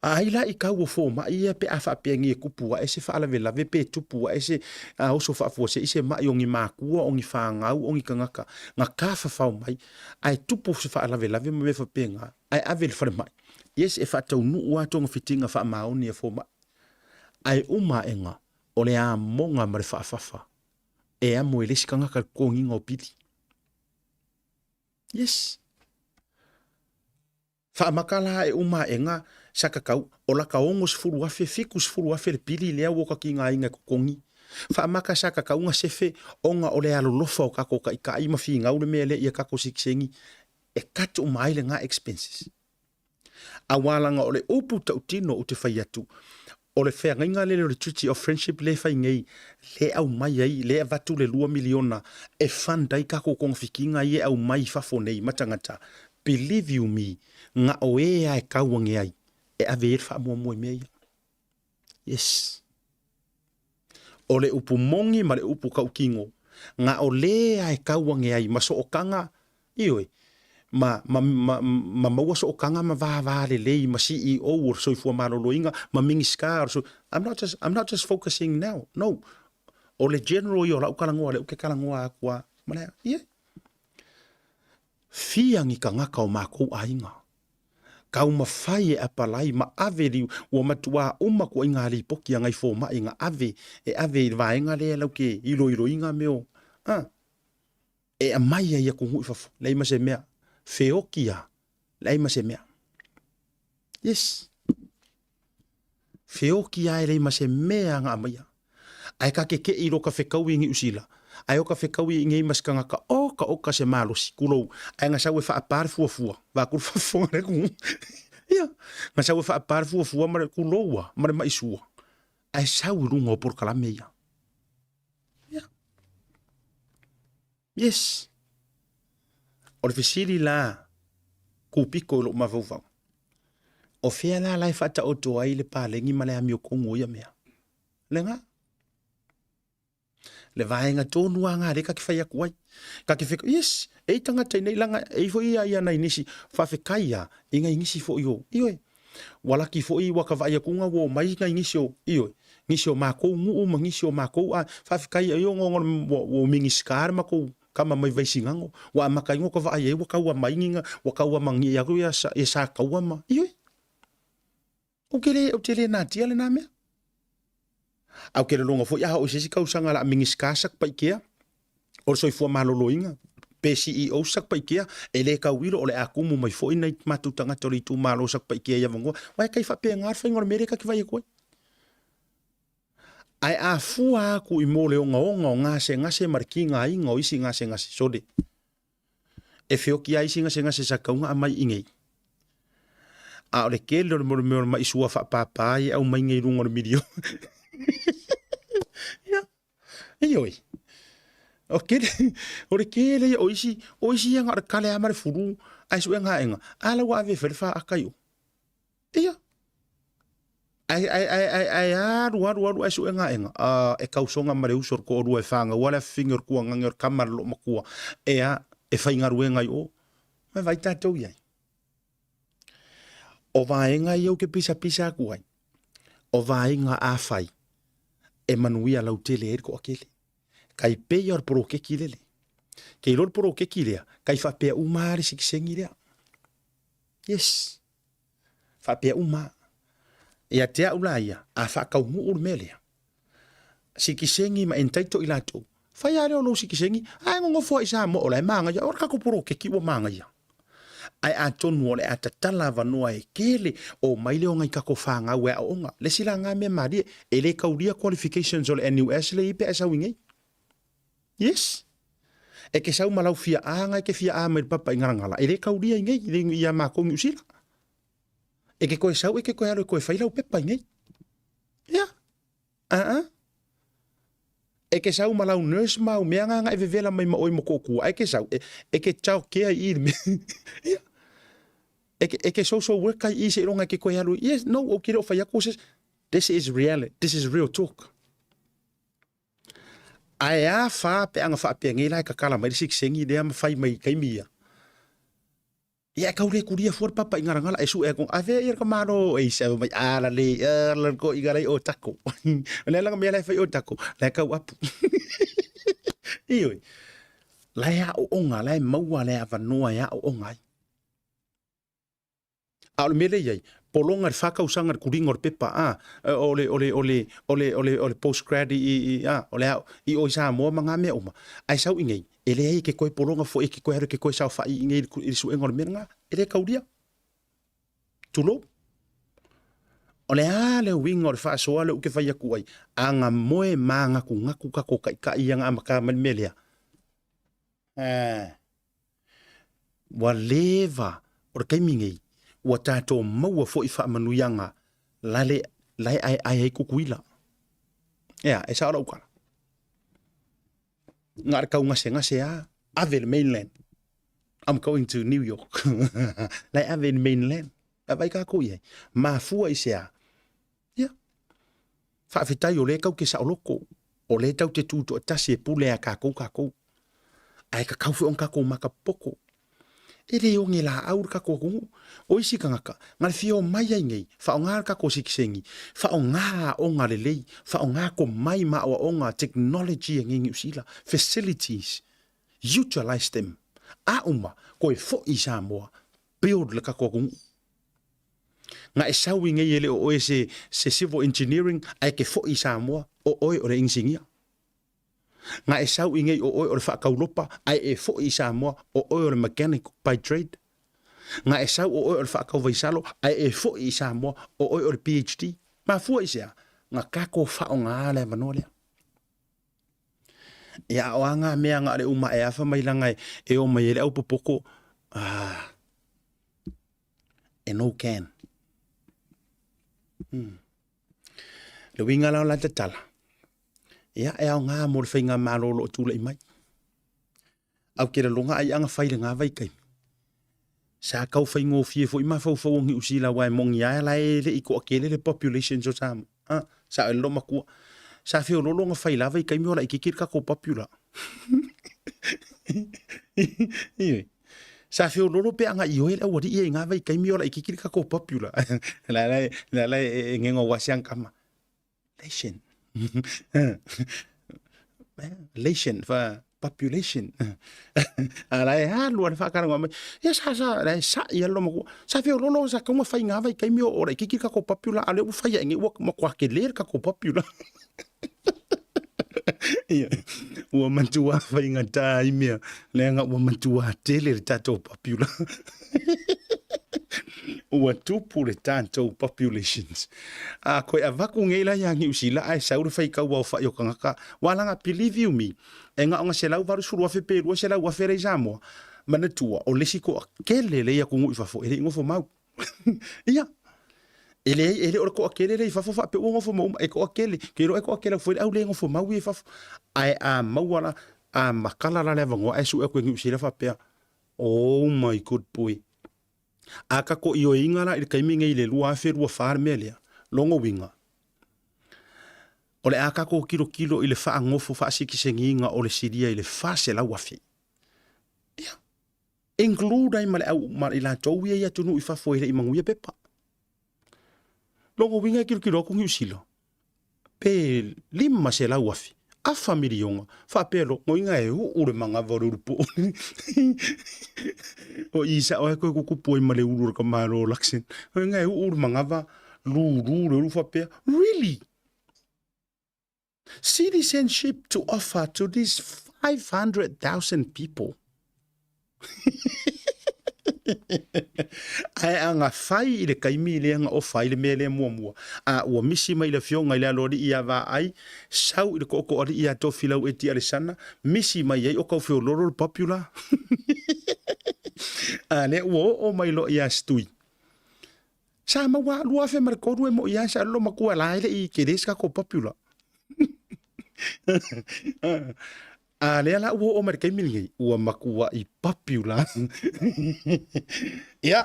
A ai la i kau o fōmaʻi ia pe a faapea ni e kupu aʻe se faalavelave pe tupu aʻe se a oso faafuasei se maʻi o ni makua o ni fanau o ni tagata na tafafao mai ae tupu se faalavelave ma mea faapena ae ave i le falemai. Yes, e faataunuu lava togafitiga faamaoni a fomai. Ae uma aʻega, o le amoga ma le faafafa e amo e le isi tagata le totogiga o pili. Yes. Faamaka la e uma aʻega sa tatau, o laka 60,000, 70,000 le pili lea ua takigaina e totogi. Faamaka sa tatau na sefe ona o le alolofa o tatou taitai ma finau le mea lea ia tatou sitiseni e cut uma ai lena expenses. Aua laga o le upu tautino ou te fai atu, o le feagaiga lele o le Treaty of Friendship lea e fai nei, lea e aumai ai, lea e avatu le $2 miliona e fund ai tatou togafitiga ia e aumai i fafo nei ma tagata, believe you me, na o e lava e tau ane ai e ave i ai le faamuamua i mea ia. Yes. O le upu moni ma le upu tautino, na o le a e tau ane ai ma sootaga, ioe, ma, ma, ma, ma maua sootaga ma vāvā lelei ma CEO o le Soifua Maloloina, ma Minisita o le Soifua, I'm not just, I'm not just focusing now, no. O le general ia o lau talanoa, lea ou te talanoa atu a, ma le, yeah. Fia ni tagata o makou aiga. Taumafai e apalai ma ave li, ua matuā uma kuaiga lipoti a nai fomai na ave, e ave i le vaega lea lau ke iloiloina mea o, a, e aumai ai atunuu i fafo, leai ma se mea, feoti a, leai ma se mea. Yes. Feoki a e leai ma se mea na aumaia. Ae ka kekeʻi i lo ka fekaui i Niu Sila, ae o ka fekaui i nei ma se tagata, oka oka se malosi, kulou, ae na sau e faapā le fuafua, vaku le faafofoga le atunuu. Ia, na sau e faapā le fuafua ma le kulou a, ma le maʻi sua, ae sau i luga o polokalame ia. Ia. Yes. O le fesili la kūpiko i lou mafaufau, o fea la la e faataoto ai le paleni ma le amiotonu o ia mea? Lena. Le vaega tonu a ngā reka ke whai aku ai. Ka ke wheka, yes, e i tangata i nei langa, e i fo ia ia nei nisi, whawhekai ia, i ngai nisi fo i o, ioe. Ua laki foi ua ka vaai aku nga ua omai nai nisi o, ioe, nisi o makou nuu ma nisi o makou a, faafetai ai ona ona ua, ua minisita le makou kama mai Vaisigano, ua amata ai ona ka vaai ai ua taua mai ni ua taua ma ni aku ia sa, ia sa taua ma, ioe. Ou te le, ou te le natia lena mea. A ou te lologa foi a oo i se isi tausaga o le a Minisita Satupaitea o le Soifua Maloloina pe CEO Satupaitea, e le tauilo o le a tumu mai foi nai matou tagata o le itumalo o Satupaitea i avanoa. Aua e tai faapena le faiga o le mea lea ta te vaai atu ai. Ae a fua atu i mō le ogaoga o gasegase ma le tigaina o isi gasegase, sole, e feoki ai isi gasegase sa tatau ona aumai i inei. A o le tele o le mea o le mai sua faapapa ia e aumai nei i luga o le miliona. Ia, ioe. O tele, o le tele ia o isi, o isi ia na o le kale lava ma le fulu, ae suega aega, a la ua ave e fai le faata i o. Ia. Ae, ae, ae, ae, ae alu, alu, alu, ae suega aega, a, e tausoga ma le uso o le toalua e fanau a le afafine o le tuagane o le kama a le loomatua, e a, e faigaluega i o. Mai vaai tatou i ai. O vaega ia ou te pisapisa atu ai, o vaega a fai e manuia lautele ai le toatele. Tai pei o le poloketi lele. Ke iloa le poloketi lea, tai faapea uma lava le sitiseni lea. Yes. Faapea uma lava. Ia te au la ia, a faataunuu le mea lea, sitiseni ma entitle i latou, fai lava lea o lou sitiseni, ae nonofo ai i Samoa, o la e manaia, o le tatou poloketi ua manaia. Ae atonu o le a tatala avanoa e tele, omai lea o nai tatou fanau e aooga. Le isi la na mea malie, e le taulia qualifications o le NUS lea e i ai pe a e sau i nei. Yes. E ke sau ma lau fia A nga e ke fia A mai le papa i Ngalangala, e le taulia i nei, i a makou i Niu Sila. E ke koe sau, e ke koe alu e koe fai lau pepa i nei. Ia. Aa. E ke sau ma lau nurse ma au mea nga nga e vevela mai ma oe ma koʻu ae ke sau, e, e ke child care i i le mea. Ia. E ke, e ke social worker i i seiloga e ke koe alu. Yes, no, ou ke le o fai aku se, this is reality, this is real talk. Ae a whā pe anga whaapea nei la e kakala mai le sikisengi lea ma fai mai i taimi ia. Ia e kau le kuria fua le papa i ngalangala e sue aku, a fea ia le ka malo e isa mai a la le a la ko i galai o tako. O le langa mea la e fai o tako, la e kau apu. Ioe. La e aoaoga, la e maua le avanoa e aoaoga ai. A o le mea lea e i ai, pologa i le 4 tausaga i le kuliga o le pepa, a, o le, o le, o le, o le, o le, o le postgrad i, i, i, a, o le ao, i o i Samoa ma ngā mea uma. Ae sau i nei, e leai e ke koe pologa foi, e ke koe alu e ke koe saofai i nei i le suega o le mea lena, e le kaulia. Tulou. O le a le uiga o le faasoa lea ou te fai atu ai, a ga moe mānatunatu tatou taitai ia na amata mai le mea lea. Eh. Ua leva o le taimi nei, ua tatou maua foi faamanuiaga la le la e aeae ai Tutuila. Ea, e sao lau tala. Na o le tau gasegase lava, ave i le mainland. I'm going to New York. La e ave i le mainland. Vaai tatou i ai. Mafua i se a? Ia. Faafetai o lea tau te saoloko, o lea tau te tū toatasi e pule a kākou kākou. Ae kakau foi ona kākou maka popoko. E le oge laau le kakou atunuu. O isi tagata, na le fia omai ai nei, faaaoga le kakou sikisengi, faaaoga aoga lelei, faaaoga komai ma aoaoga, technology e nei Niu Sila, facilities, utilize them. A uma, koe foi i Samoa, build le kakou atunuu. Na e sau i nei e le o oe se, se civil engineering ae ke foi i Samoa, o oe o le inisinia. Na e sau i nei o oe o le faakaulopa ae e foi i Samoa, o oe o le mechanic by trade. Na e sau o oe o le faakauvaisalo ae e foi i Samoa, o oe o le PhD. Mafua i se a? Na tatou faaaoga le avanoa lea. Ia, a o a ngā mea nga le uma e afa mai langa e, e o mai e le au popoko, ah, e no can. Le uiga la o la tatala, ia, e aoga mo le faigamalo o lo o tulai mai. Ae ou te lagona ai a na fai i lena vaitaimi, sa tau faigofie foi mafaufau o Niu Sila aua e moni lava la e le i toatele le populations o Samoa. A, sao ai le loomatua. Sa feoloolo ona fai lava i taimi o laitiiti le tatou popular. Ioe. Sa feoloolo pe ana ioe le aualii ia i na vaitaimi o laitiiti le tatou popular. La la la la e ngego aua se kama. Lation. Lation fa population. A la e alu ale whakaranga mai. Ia sa sa la e sa ia lo maku. Sa feoloolo sa kaunga fai ngā vaitaimi o laitiiti le tatou popular. A lea ua fai ae nei ua matua tele le tatou popular. Ia, ua matua faigata ai mea, leaga ua matua tele le tatou popular. Ua tupu le tatou populations. A koe avatu nei la ia Niu Sila ae sau le faitau aofai o tagata, ua laga, believe you me, e na ona 180,000 pe 200,000 la i Samoa, manatua o le isi toatele lea i atunuu i fafo e le i nofo mau. Ia, e leai, e le o le toatele lea i fafo faapea ua nofo mau uma, e toatele, ke iloa e toatele atu foi le au le nofo mau ia i fafo. Ae a maua la, a matala la le avanoa ae sue atu e Niu Sila faapea, oh my good boy. A tatou ioeina la i le taimi nei i le 2024 le mea lea, lona uiga, o le a tatou tilotilo i le faanofo faasikiseniina o le silia i le 400,000. Ia, include ai ma le au ma i latou ia i atunuu i fafo e le i manuia pepa. Lona uiga e tilotilo atu Niu Sila, pe 500,000, afa miliona, faapea loa, lona uiga e uu le manava o le ulu poo. O i sao ai koe kukupu ai ma le ulu o le tamāloa o Luxon. Lona uiga e uu le manava, lulu le ulu faapea, really? Citizenship to offer to these 500,000 people. Ae a na fai i le taimi lea na ofa ai le mea lea muamua, a ua misi mai le afioga i le aloalii ia Vaai, sau i le tootooalii ia Tofilau Eti Alesana, misi mai ai o tau feoloolo le popular. A lea ua oo mai loa ia Stui. Sa maua 2003 e moi lava sa lolo matua la e le i tele se tatou popular. A lea la ua oo mai le taimi lenei, ua matuai popular. Ia,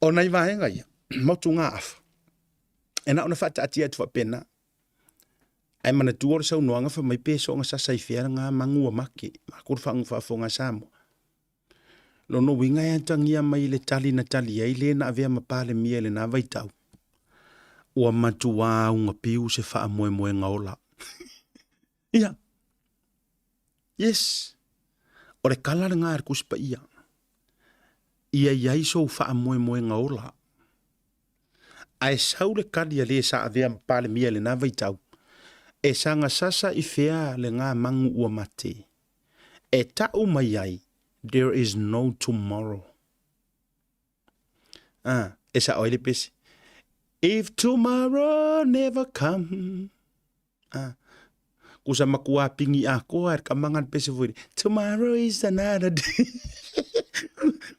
o nai vaega ia, motugaafa, e na ona faataatia atu faapena. Ae manatua o le saunoaga fai mai pe soona sasa i fea ngā manu ua make, makou le faafofoga a Samoa. Lona uiga e atagia mai i le tali na tali ai le na avea ma Palemia i lena vaitau, ua matuā augapiu se faamoemoega ola. Ia. Yes. O le tala lena a le Tusi Paia. Ia i ai sou faamoemoega ola. Ae sau le tali a le sa avea ma Palemia i lena vaitau, e saga sasa i fea lena manu ua mate. E ta'u mai ai, there is no tomorrow. Ah, e sa'o ai le pese. If tomorrow never come. Ah, kusa makuā pingi atoa e le tamaga le pese foi le, tomorrow is another day.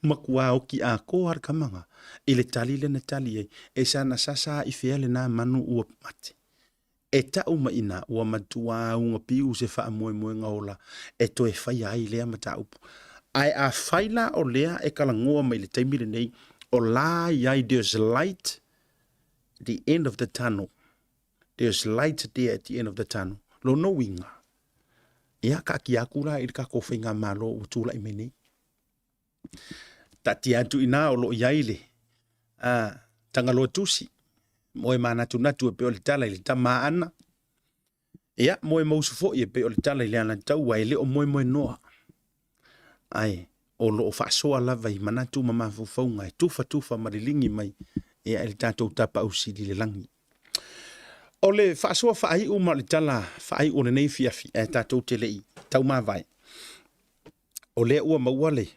Makuā oki atoa le tamaga i le tali lea na tali ai. E sana sasa i fea lena manu ua mate. E ta'u mai ina ua matua auga piu se faamoemoega ola e toe faia ai lea mataupu. Ae afai la o lea e talanoa mai i le taimi lenei, o la i ai there's light at the end of the tunnel. There's light there at the end of the tunnel. Lona uiga, ia taatia atu la i le tatou faigamalo ua tulai mai nei. Taatia atu i ina o lo o i ai le Tagaloa Tusi, moe manatunatu e pei o le tala i le tama Ana. Ia, moe mausu foi e pei o le tala i le Alataua e le o moemoenoa. Ae o lo o faasoa lava i manatu ma mafaufauga e tufatufa ma liligi mai ia i le tatou Tapaau Sili i le lagi. O le faasoa faaiu ma o le tala faaiu o lenei afiafi ae tatou te le i taumavae. O lea ua maua le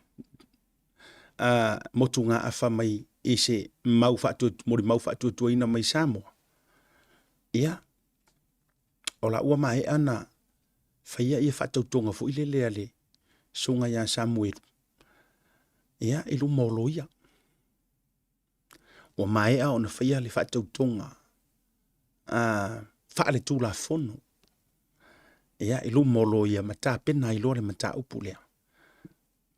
motugaafa mai i se mau molimau faatuatuaina mai Samoa. Ia, o la ua maea na faia ia faatautoga foi lele a le susuga ia Samuelu, ia, i luma o loia. Ua maea ona faia le faatautoga faale-tulafono. Ia, i luma o loia ma tapena ai loa le mataupu lea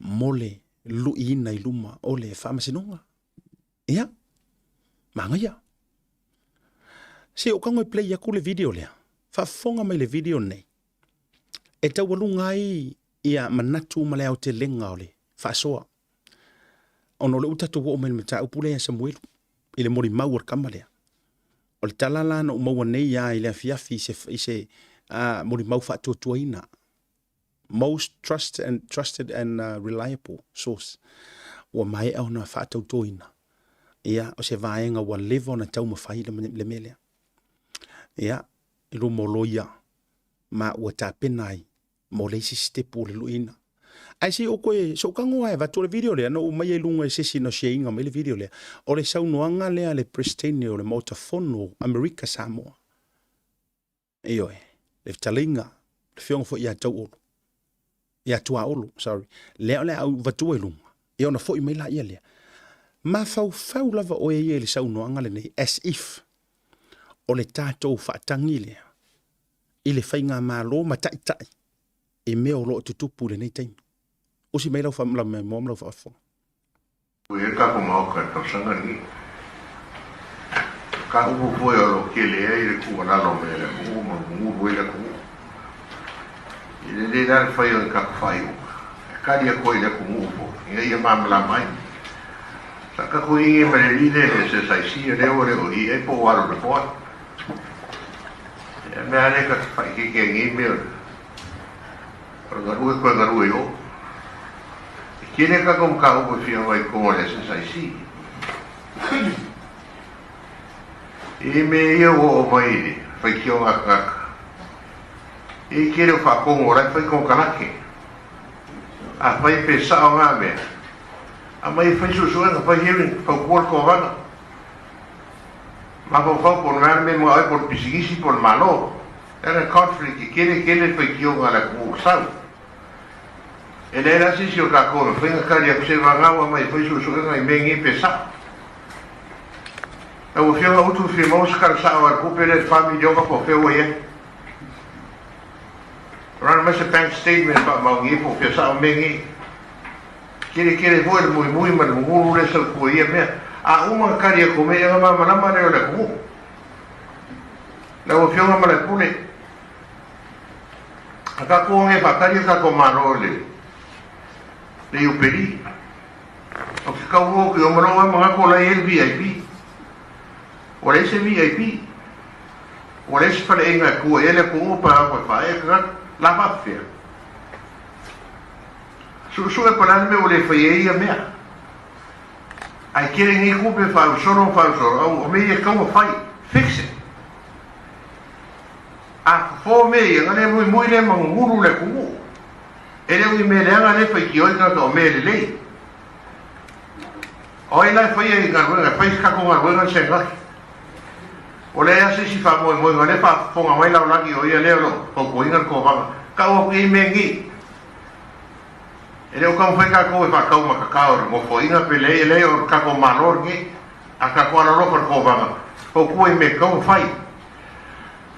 mo le luiina i luma o le faamasinoga. Ia, manaia. Se i ou tago e play atu le video lea. Faafofoga mai le video lenei. E taualuga ai ia manatu ma le aotelega o le faasoa. Ona o lea ua tatou oo mai i le mataupu lea ia Samuelu, i le molimau a le tama lea. O le tala la na ou maua nei lava i le afiafi i se, i se molimau faatuatuaina. Most trust and, trusted and reliable source. Ua maea ona faatautoina. Ia, o se vaega ua leva ona taumafai le, le mea lea. Ia, i luma o loia, ma ua tapena ai mo le isi sitepu o le luiina. Ae se i ou toe, se ou tago lava e avatu le video lea, na ou aumaia i luga e se isi na share ina mai le video lea. O le saunoaga lea a le Peresetene o le Maota Fono Amerika Samoa. Ioe, le fetalaiga, le afioga foi ia Tauolu, ia Tuaolo, sorry, lea o le a ou avatua i luga, ia ona foi mai laia lea. Mafaufau lava oe ia i le saunoaga lenei as if o le tatou faatagi lea i le faigamalo ma taitai i mea o lo o tutupu i lenei taimi. Usi mai lau maimoa ma lau faafofoga. Ua i ai le tatou Maota i le tausaga lenei. O ka upu foi o lo o tele ai le tuualalo mai a le atunuu ma gugulu ai le atunuu. E lelei la le fai o ni tatou faaiuga e tali atu ai i le atunuu foi ina ia malamalama ai. Sa tatou i ai ma le alii lea i le SSIC, o lea ua le o i ai po o ua alu i le foai. Ia mea lea ta te faaeteete ai nei mea o le galue toe galue i o. E tele tatou mataupu e fia aumai i totonu o le SSIC. I mea ia ua oo mai i le faitioga a tagata, e tele o faatonu o la e fai konekarate. Afai pe sao na mea, aumai e fai suesuega, fai hearing, fautua le Kovana. Mafaufau po o le a le mea e manao ai, po o le pisinisi po o le Malo. Leaga e conflict, e tele tele le faitioga a le atunuu o sau. E leai la se isi o tatou e mafai ona tali atu seiavagana ua aumai e fai suesuega i mea nei pe sao. Lau Afioga Utu fia maua se tala sao a le tupe lea i le $4 miliona po o fea ua i ai. Run mai se bank statement e faamaoni ai po o fea sao mea nei. Tele tele foi le muimui ma le gugulu lea sau tua i ia mea. A uma ona tali atu mea ia ona malamalama lea o le atunuu. Lau Afioga Malaepule, a tatou o e faatali o tatou Malo i le le Iupeli. O ke kau o ki o manawa e manatu o la e i ai le VIP. Ua leai se VIP. Ua leai se faleaiga e tua i ai le atunuu pe a e faaee tagata. La faapefea? Suesue po o le a le mea ua le faia ai ia mea. Ae tele nei tupe e faausolo ma faausolo, au o mea ia e tatau ona fai. Fix it. A fofo mea ia, ona le muimui lea ma gugulu le atunuu. E le o ni mea leaga lea e faitio ai tagata o mea e lelei. O ai la e faia i galuega, e fai se tatou galuega le Senate. Ua leai lava se isi faamoemoega, o lea e faafofoga mai lalolagi o ia lea o lo o fautuaina le Kovana. Tau atu i ai mea nei. E le o taumafai tatou e faatau matatao i le nofoaiga pe leai, e leai o le tatou Malo lenei. A tatou alolofa i le Kovana, fautua i mea e tatau ona fai.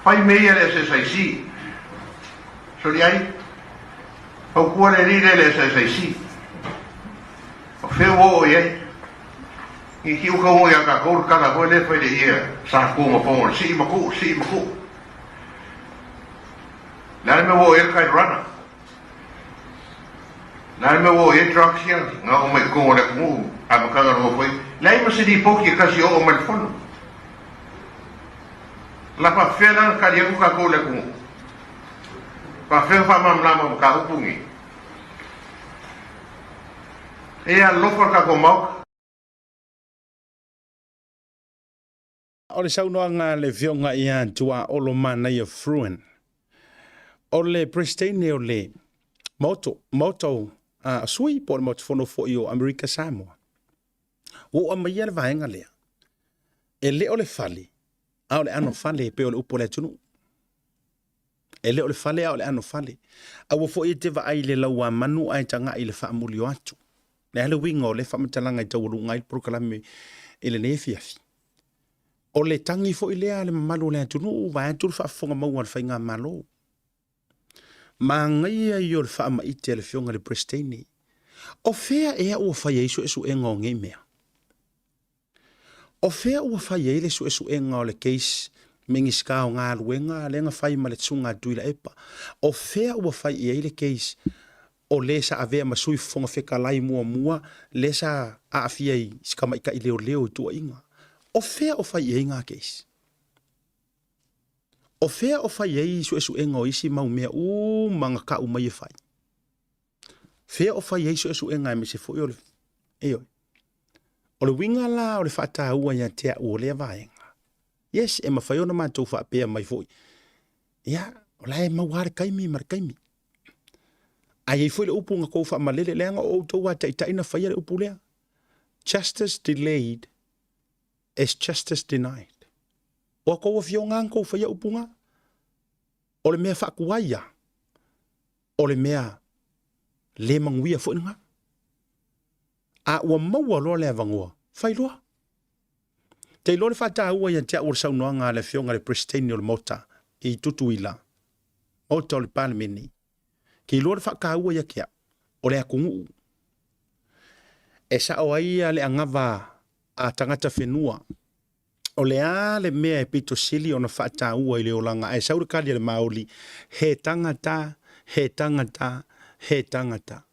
Fai mea ia le SSIC. Soliai, fautua le alii lea i le SSIC. O fea ua oo i ai? Ni ki uka ua ia tatou le tala foi lea fai le ia sa ku ma fongo le sii ma ku, sii ma ku. Le a le mea ua oo i ai le Kite Runner? Le a le mea ua oo i ai drugs ia na oo mai i totonu o le atunuu amataga o le nofoaiga? Leai ma se lipoti e tasi e oo mai i le fono. La faapefea la ona tali atu tatou i le atunuu? Faapefea ona faamalamalama mataupu nei? E alofa le tatou Maota. O le saunoaga a le Afioga ia Tuaolo Manaia Fruin, o le Peresetene o le Maota, Maota o Sui po o le Maota Fono foi o Amerika Samoa. Ua ou aumaia le vaega lea, e le o le fale, a o le ano fale e pei o le upu a le atunuu. E le o le fale a o le ano fale. Aua foi e te vaai i le lauamanu ae tagai i le faamuli o atu. Le a le uiga o lea faamatalaga i taualuga ai le polokalame i lenei afiafi? O le tagi foi lea a le mamalu o le atunuu, vaeatu le faafofoga maua a le faigamalo. Manaia ia o le faamaite a le Afioga i le Peresetene. O fea ea ua fai ai suesuega o nei mea? O fea ua fai ai le suesuega o le case Minisita o Galuega lea na fai ma le Susuga a Tuilaepa? O fea ua fai i ai le case o le sa avea ma Sui Fofoga Fetalai muamua lea sa aafia i si tamaitai leoleo i tuuaiga? O fea o fai i ai na case? O fea o fai ai suesuega o isi mau mea uma na tau mai e fai? Fea o fai ai suesuega aemaise foi o le... Ioe. O le uiga la o le faataua ia te au o lea vaega, yes, e mafai ona matou faapea mai foi, ia, o la e maua lava le taimi ma le taimi. Ae i ai foi le upu na tou faamalele, leaga o outou lava taitai na faia le upu lea. Justice delayed is justice denied. O a tou afioga lava na tou faia upu na. O le mea faatuai lava, o le mea le manuia foi lena. A ua maua loa le avanoa, fai loa. Te iloa le faataua ia te au o le saunoaga a le Afioga i le Peresetene o le Maota i Tutuila, Maota o le Palemene. Te iloa le faataua ia te au, o le atunuu. E sao ai le anava a tagata whenua. O le a le mea e pito sili ona faataua i le olaga ae sau le tali a le Maori, he tangata, he tangata, he tangata.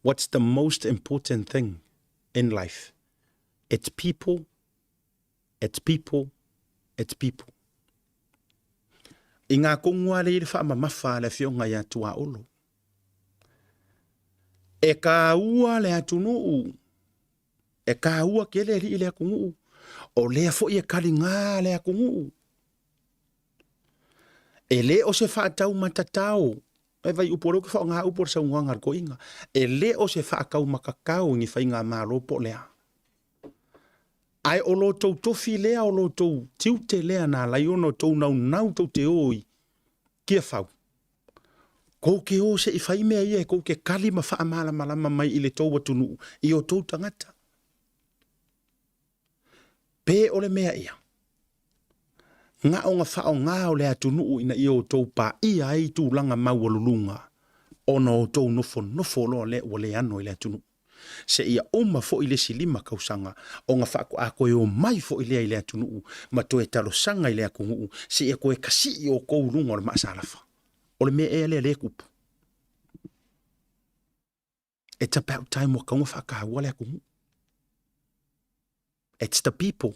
What's the most important thing in life? It's people, it's people, it's people. I ngā kongoa le i le whaamamafa a le afioga ia Tuaolo. E kāua le atunuu, e kāua ke le alii le atunuu, o lea foi e kaligā le atunuu. E le o se faataumatatao, e vai upu o lea ou te faaaoga upu o le saunoaga a le toeaina, e le o se faataumatatao i ni faigamalo po o le a. Ae o lo outou tofi lea, o lo outou tiute lea na ala ai ona outou naunau tou te o i Tiafau, kou te o se i fai mea ia e kou te kali ma faamalamalama mai i le tou atunuu i o tou tagata. Pe o le mea ia, na o na faaaoga o le atunuu ina ia outou paia ai tulaga maualuluga ona outou nofonofo loa lea ua le ano i le atunuu. Seia uma foi le isi 5 tausaga ona faatoa toe omai foi lea i le atunuu ma toe talosaga i le atunuu seia toe kasii outou i luga o le maasalafa. O le mea ea lea lea e tupu? It's about time ua tatau ona faataua le atunuu. It's the people.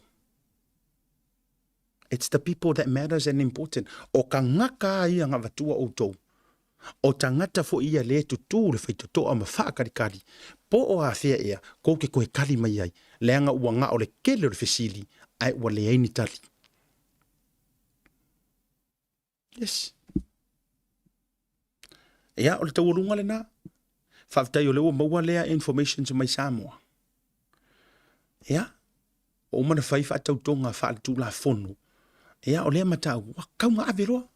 It's the people that matters and important. O tagata a ia na avatua outou. O tagata foi ia le tutū le faitotoa ma faakalikali, po o afea ea, kou te toe kali mai ai, leaga ua na o le tele o le fesili, ae ua leai ni tali. Yes. Ia, o le taualuga lena. Faafetai o lea ua maua lea informations mai Samoa. Ia, ua uma ona fai faatautoga faaletulafono. Ia, o lea mataupu, ua tatau ona ave loa.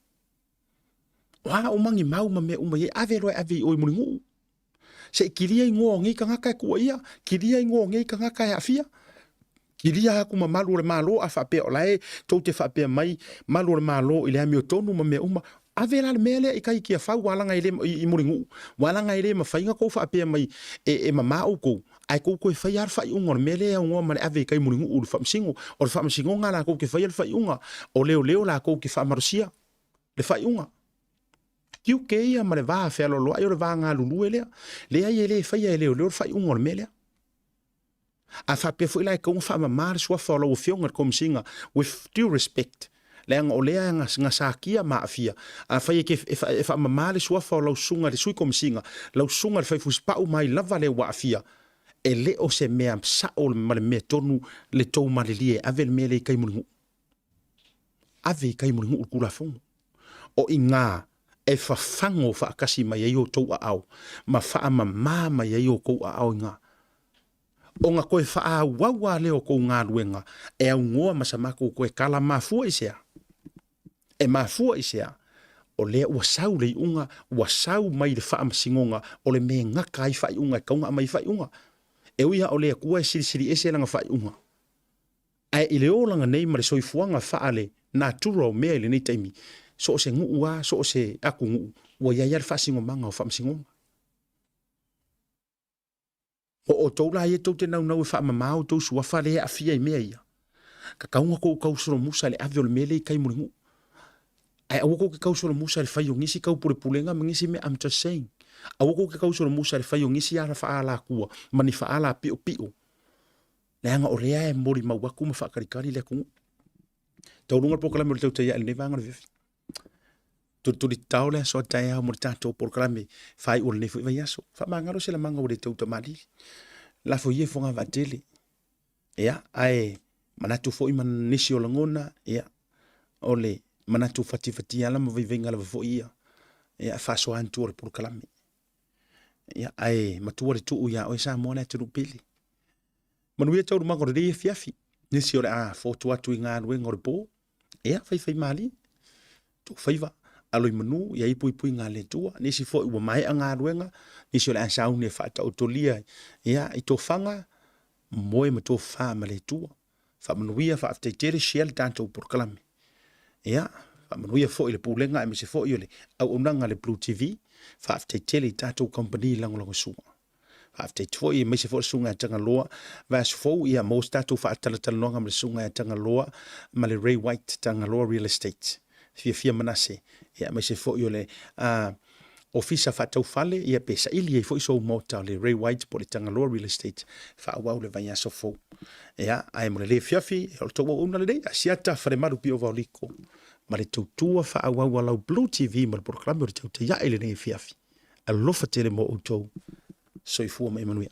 O a uma ni mau ma mea uma i ai, ave loa e ave i o i Mulinuu. Se i kilia igoa o nei tagata e tuuaia, kilia igoa o nei tagata e aafia, kilia atu ma malu o le Malo a faapea o la e tou te faapea mai malu o le Malo i le amiotonu ma mea uma, ave la le mea lea i tai i Tiafau ua laga e le i Mulinuu, ua laga e le mafai ona tou faapea mai e mama outou, ae tou toe faia lava le faaiuga o le mea lea e aunoa ma le ave i tai i Mulinuu i le faamasino. O le faamasinoga latou te faia le faaiuga, o leoleo latou te faamalosia le faaiuga. Tiute ia ma le va fealoaloai o le va galulue lea. Leai e le faia e leoleo le faaiuga o le mea lea. A faapea foi la e tatau ona faamama le suafa o lau Afioga i le Komesina with due respect, leaga o lea na satia ma aafia. Afai e faamama le suafa o lau susuga i le Sui Komesina, lau susuga i le Faifusipau ma ai lava lea ua aafia, e le o se mea sao ma le mea tonu le tou malilie e ave le mea lea i tai mulinuu. Ave i tai mulinuu le Tulafono. O i ina e fafago faatasi mai ai outou aao ma faamama mai ai outou aao i ina. Ona toe faaauau lava lea o tou galuega e aunoa ma sa matou toe tala mafua i se a? E mafua i se a? O lea ua sau le iuga, ua sau mai le faamasinoga o le mea e gata ai faaiuga e tatau ona aumai ai faaiuga. E ui lava o le Atua e silisili ese lana faaiuga, Ae i le olaga nei ma le soifuaga faale natura o mea i lenei taimi, So o se nuu lava, so o se atunuu, ua i ai lava le faasinomaga o faamasinoga. O outou la ia tou te naunau e faamama outou suafa lea e aafia i mea ia, tatau ona tou tausolomusa i le ave o le mea lea i tai mo le nuu. Ae aua tou te tausolomusa i le fai o nisi taupulepulega ma nisi mea, I'm just saying. Aua tou te tausolomusa i le fai o nisi ala faaalatua ma ni faaala piopio, leaga o lea e molimau atu ma faatalitali le atunuu. Taualuga le polokalame o le Tautai Ae i lenei vaega o le afiafi. Tulituli tatao le aso a taeao mo le tatou polokalame faaiu o lenei foi vaiaso. Faamagalo se lamaga ua le tautamalii. Lafo ia i fogavaatele. Ia, ae manatu foi ma nisi o lagona, ia, o le manatu fatifatia ala ma vaivaiga lava foi ia, ia, faasoa atu o le polokalame. Ia, ae matua le tuu iā oe Samoa le atunuu pele. Manuia taualumaga o lenei afiafi. Nisi o le a fotu atu i galuega o le po, ia, faifaimalie, tou faiva, alo i manu, ia i puipuiga a le Atua. Nisi foi ua maea galuega, nisi o le a sauni e faataotolia, ia, i tofaga, moe ma tofa ma le Atua. Faamanuia, faafetai tele, share le tatou polokalame. Ia, faamanuia foi le pulega aemaise foi o le auaunaga a le Blue TV. Faafetai tele i tatou kamupani lagolagosua. Faafetai foi aemaise foi le susuga ia Tagaloa vaiaso fou, ia maua se tatou faatalatalanoaga ma le susuga ia Tagaloa ma le Ray White Tagaloa Real Estate. Fiafia Manase, ia aemaise foi o le ofisa faataufale, ia pe saili ai foi sou maota o le Ray White po o le Tagaloa Real Estate, faaauau le vaiaso fou. Ia, ae mo lenei afiafi, o le tou auauna lenei, Asiata Falemalu Pio Vaoliko, ma le tautua faaauau a lau Blue TV ma le polokalame o le Tautai Ae i lenei afiafi. Alofa tele mo outou. Soifua ma ia manuia.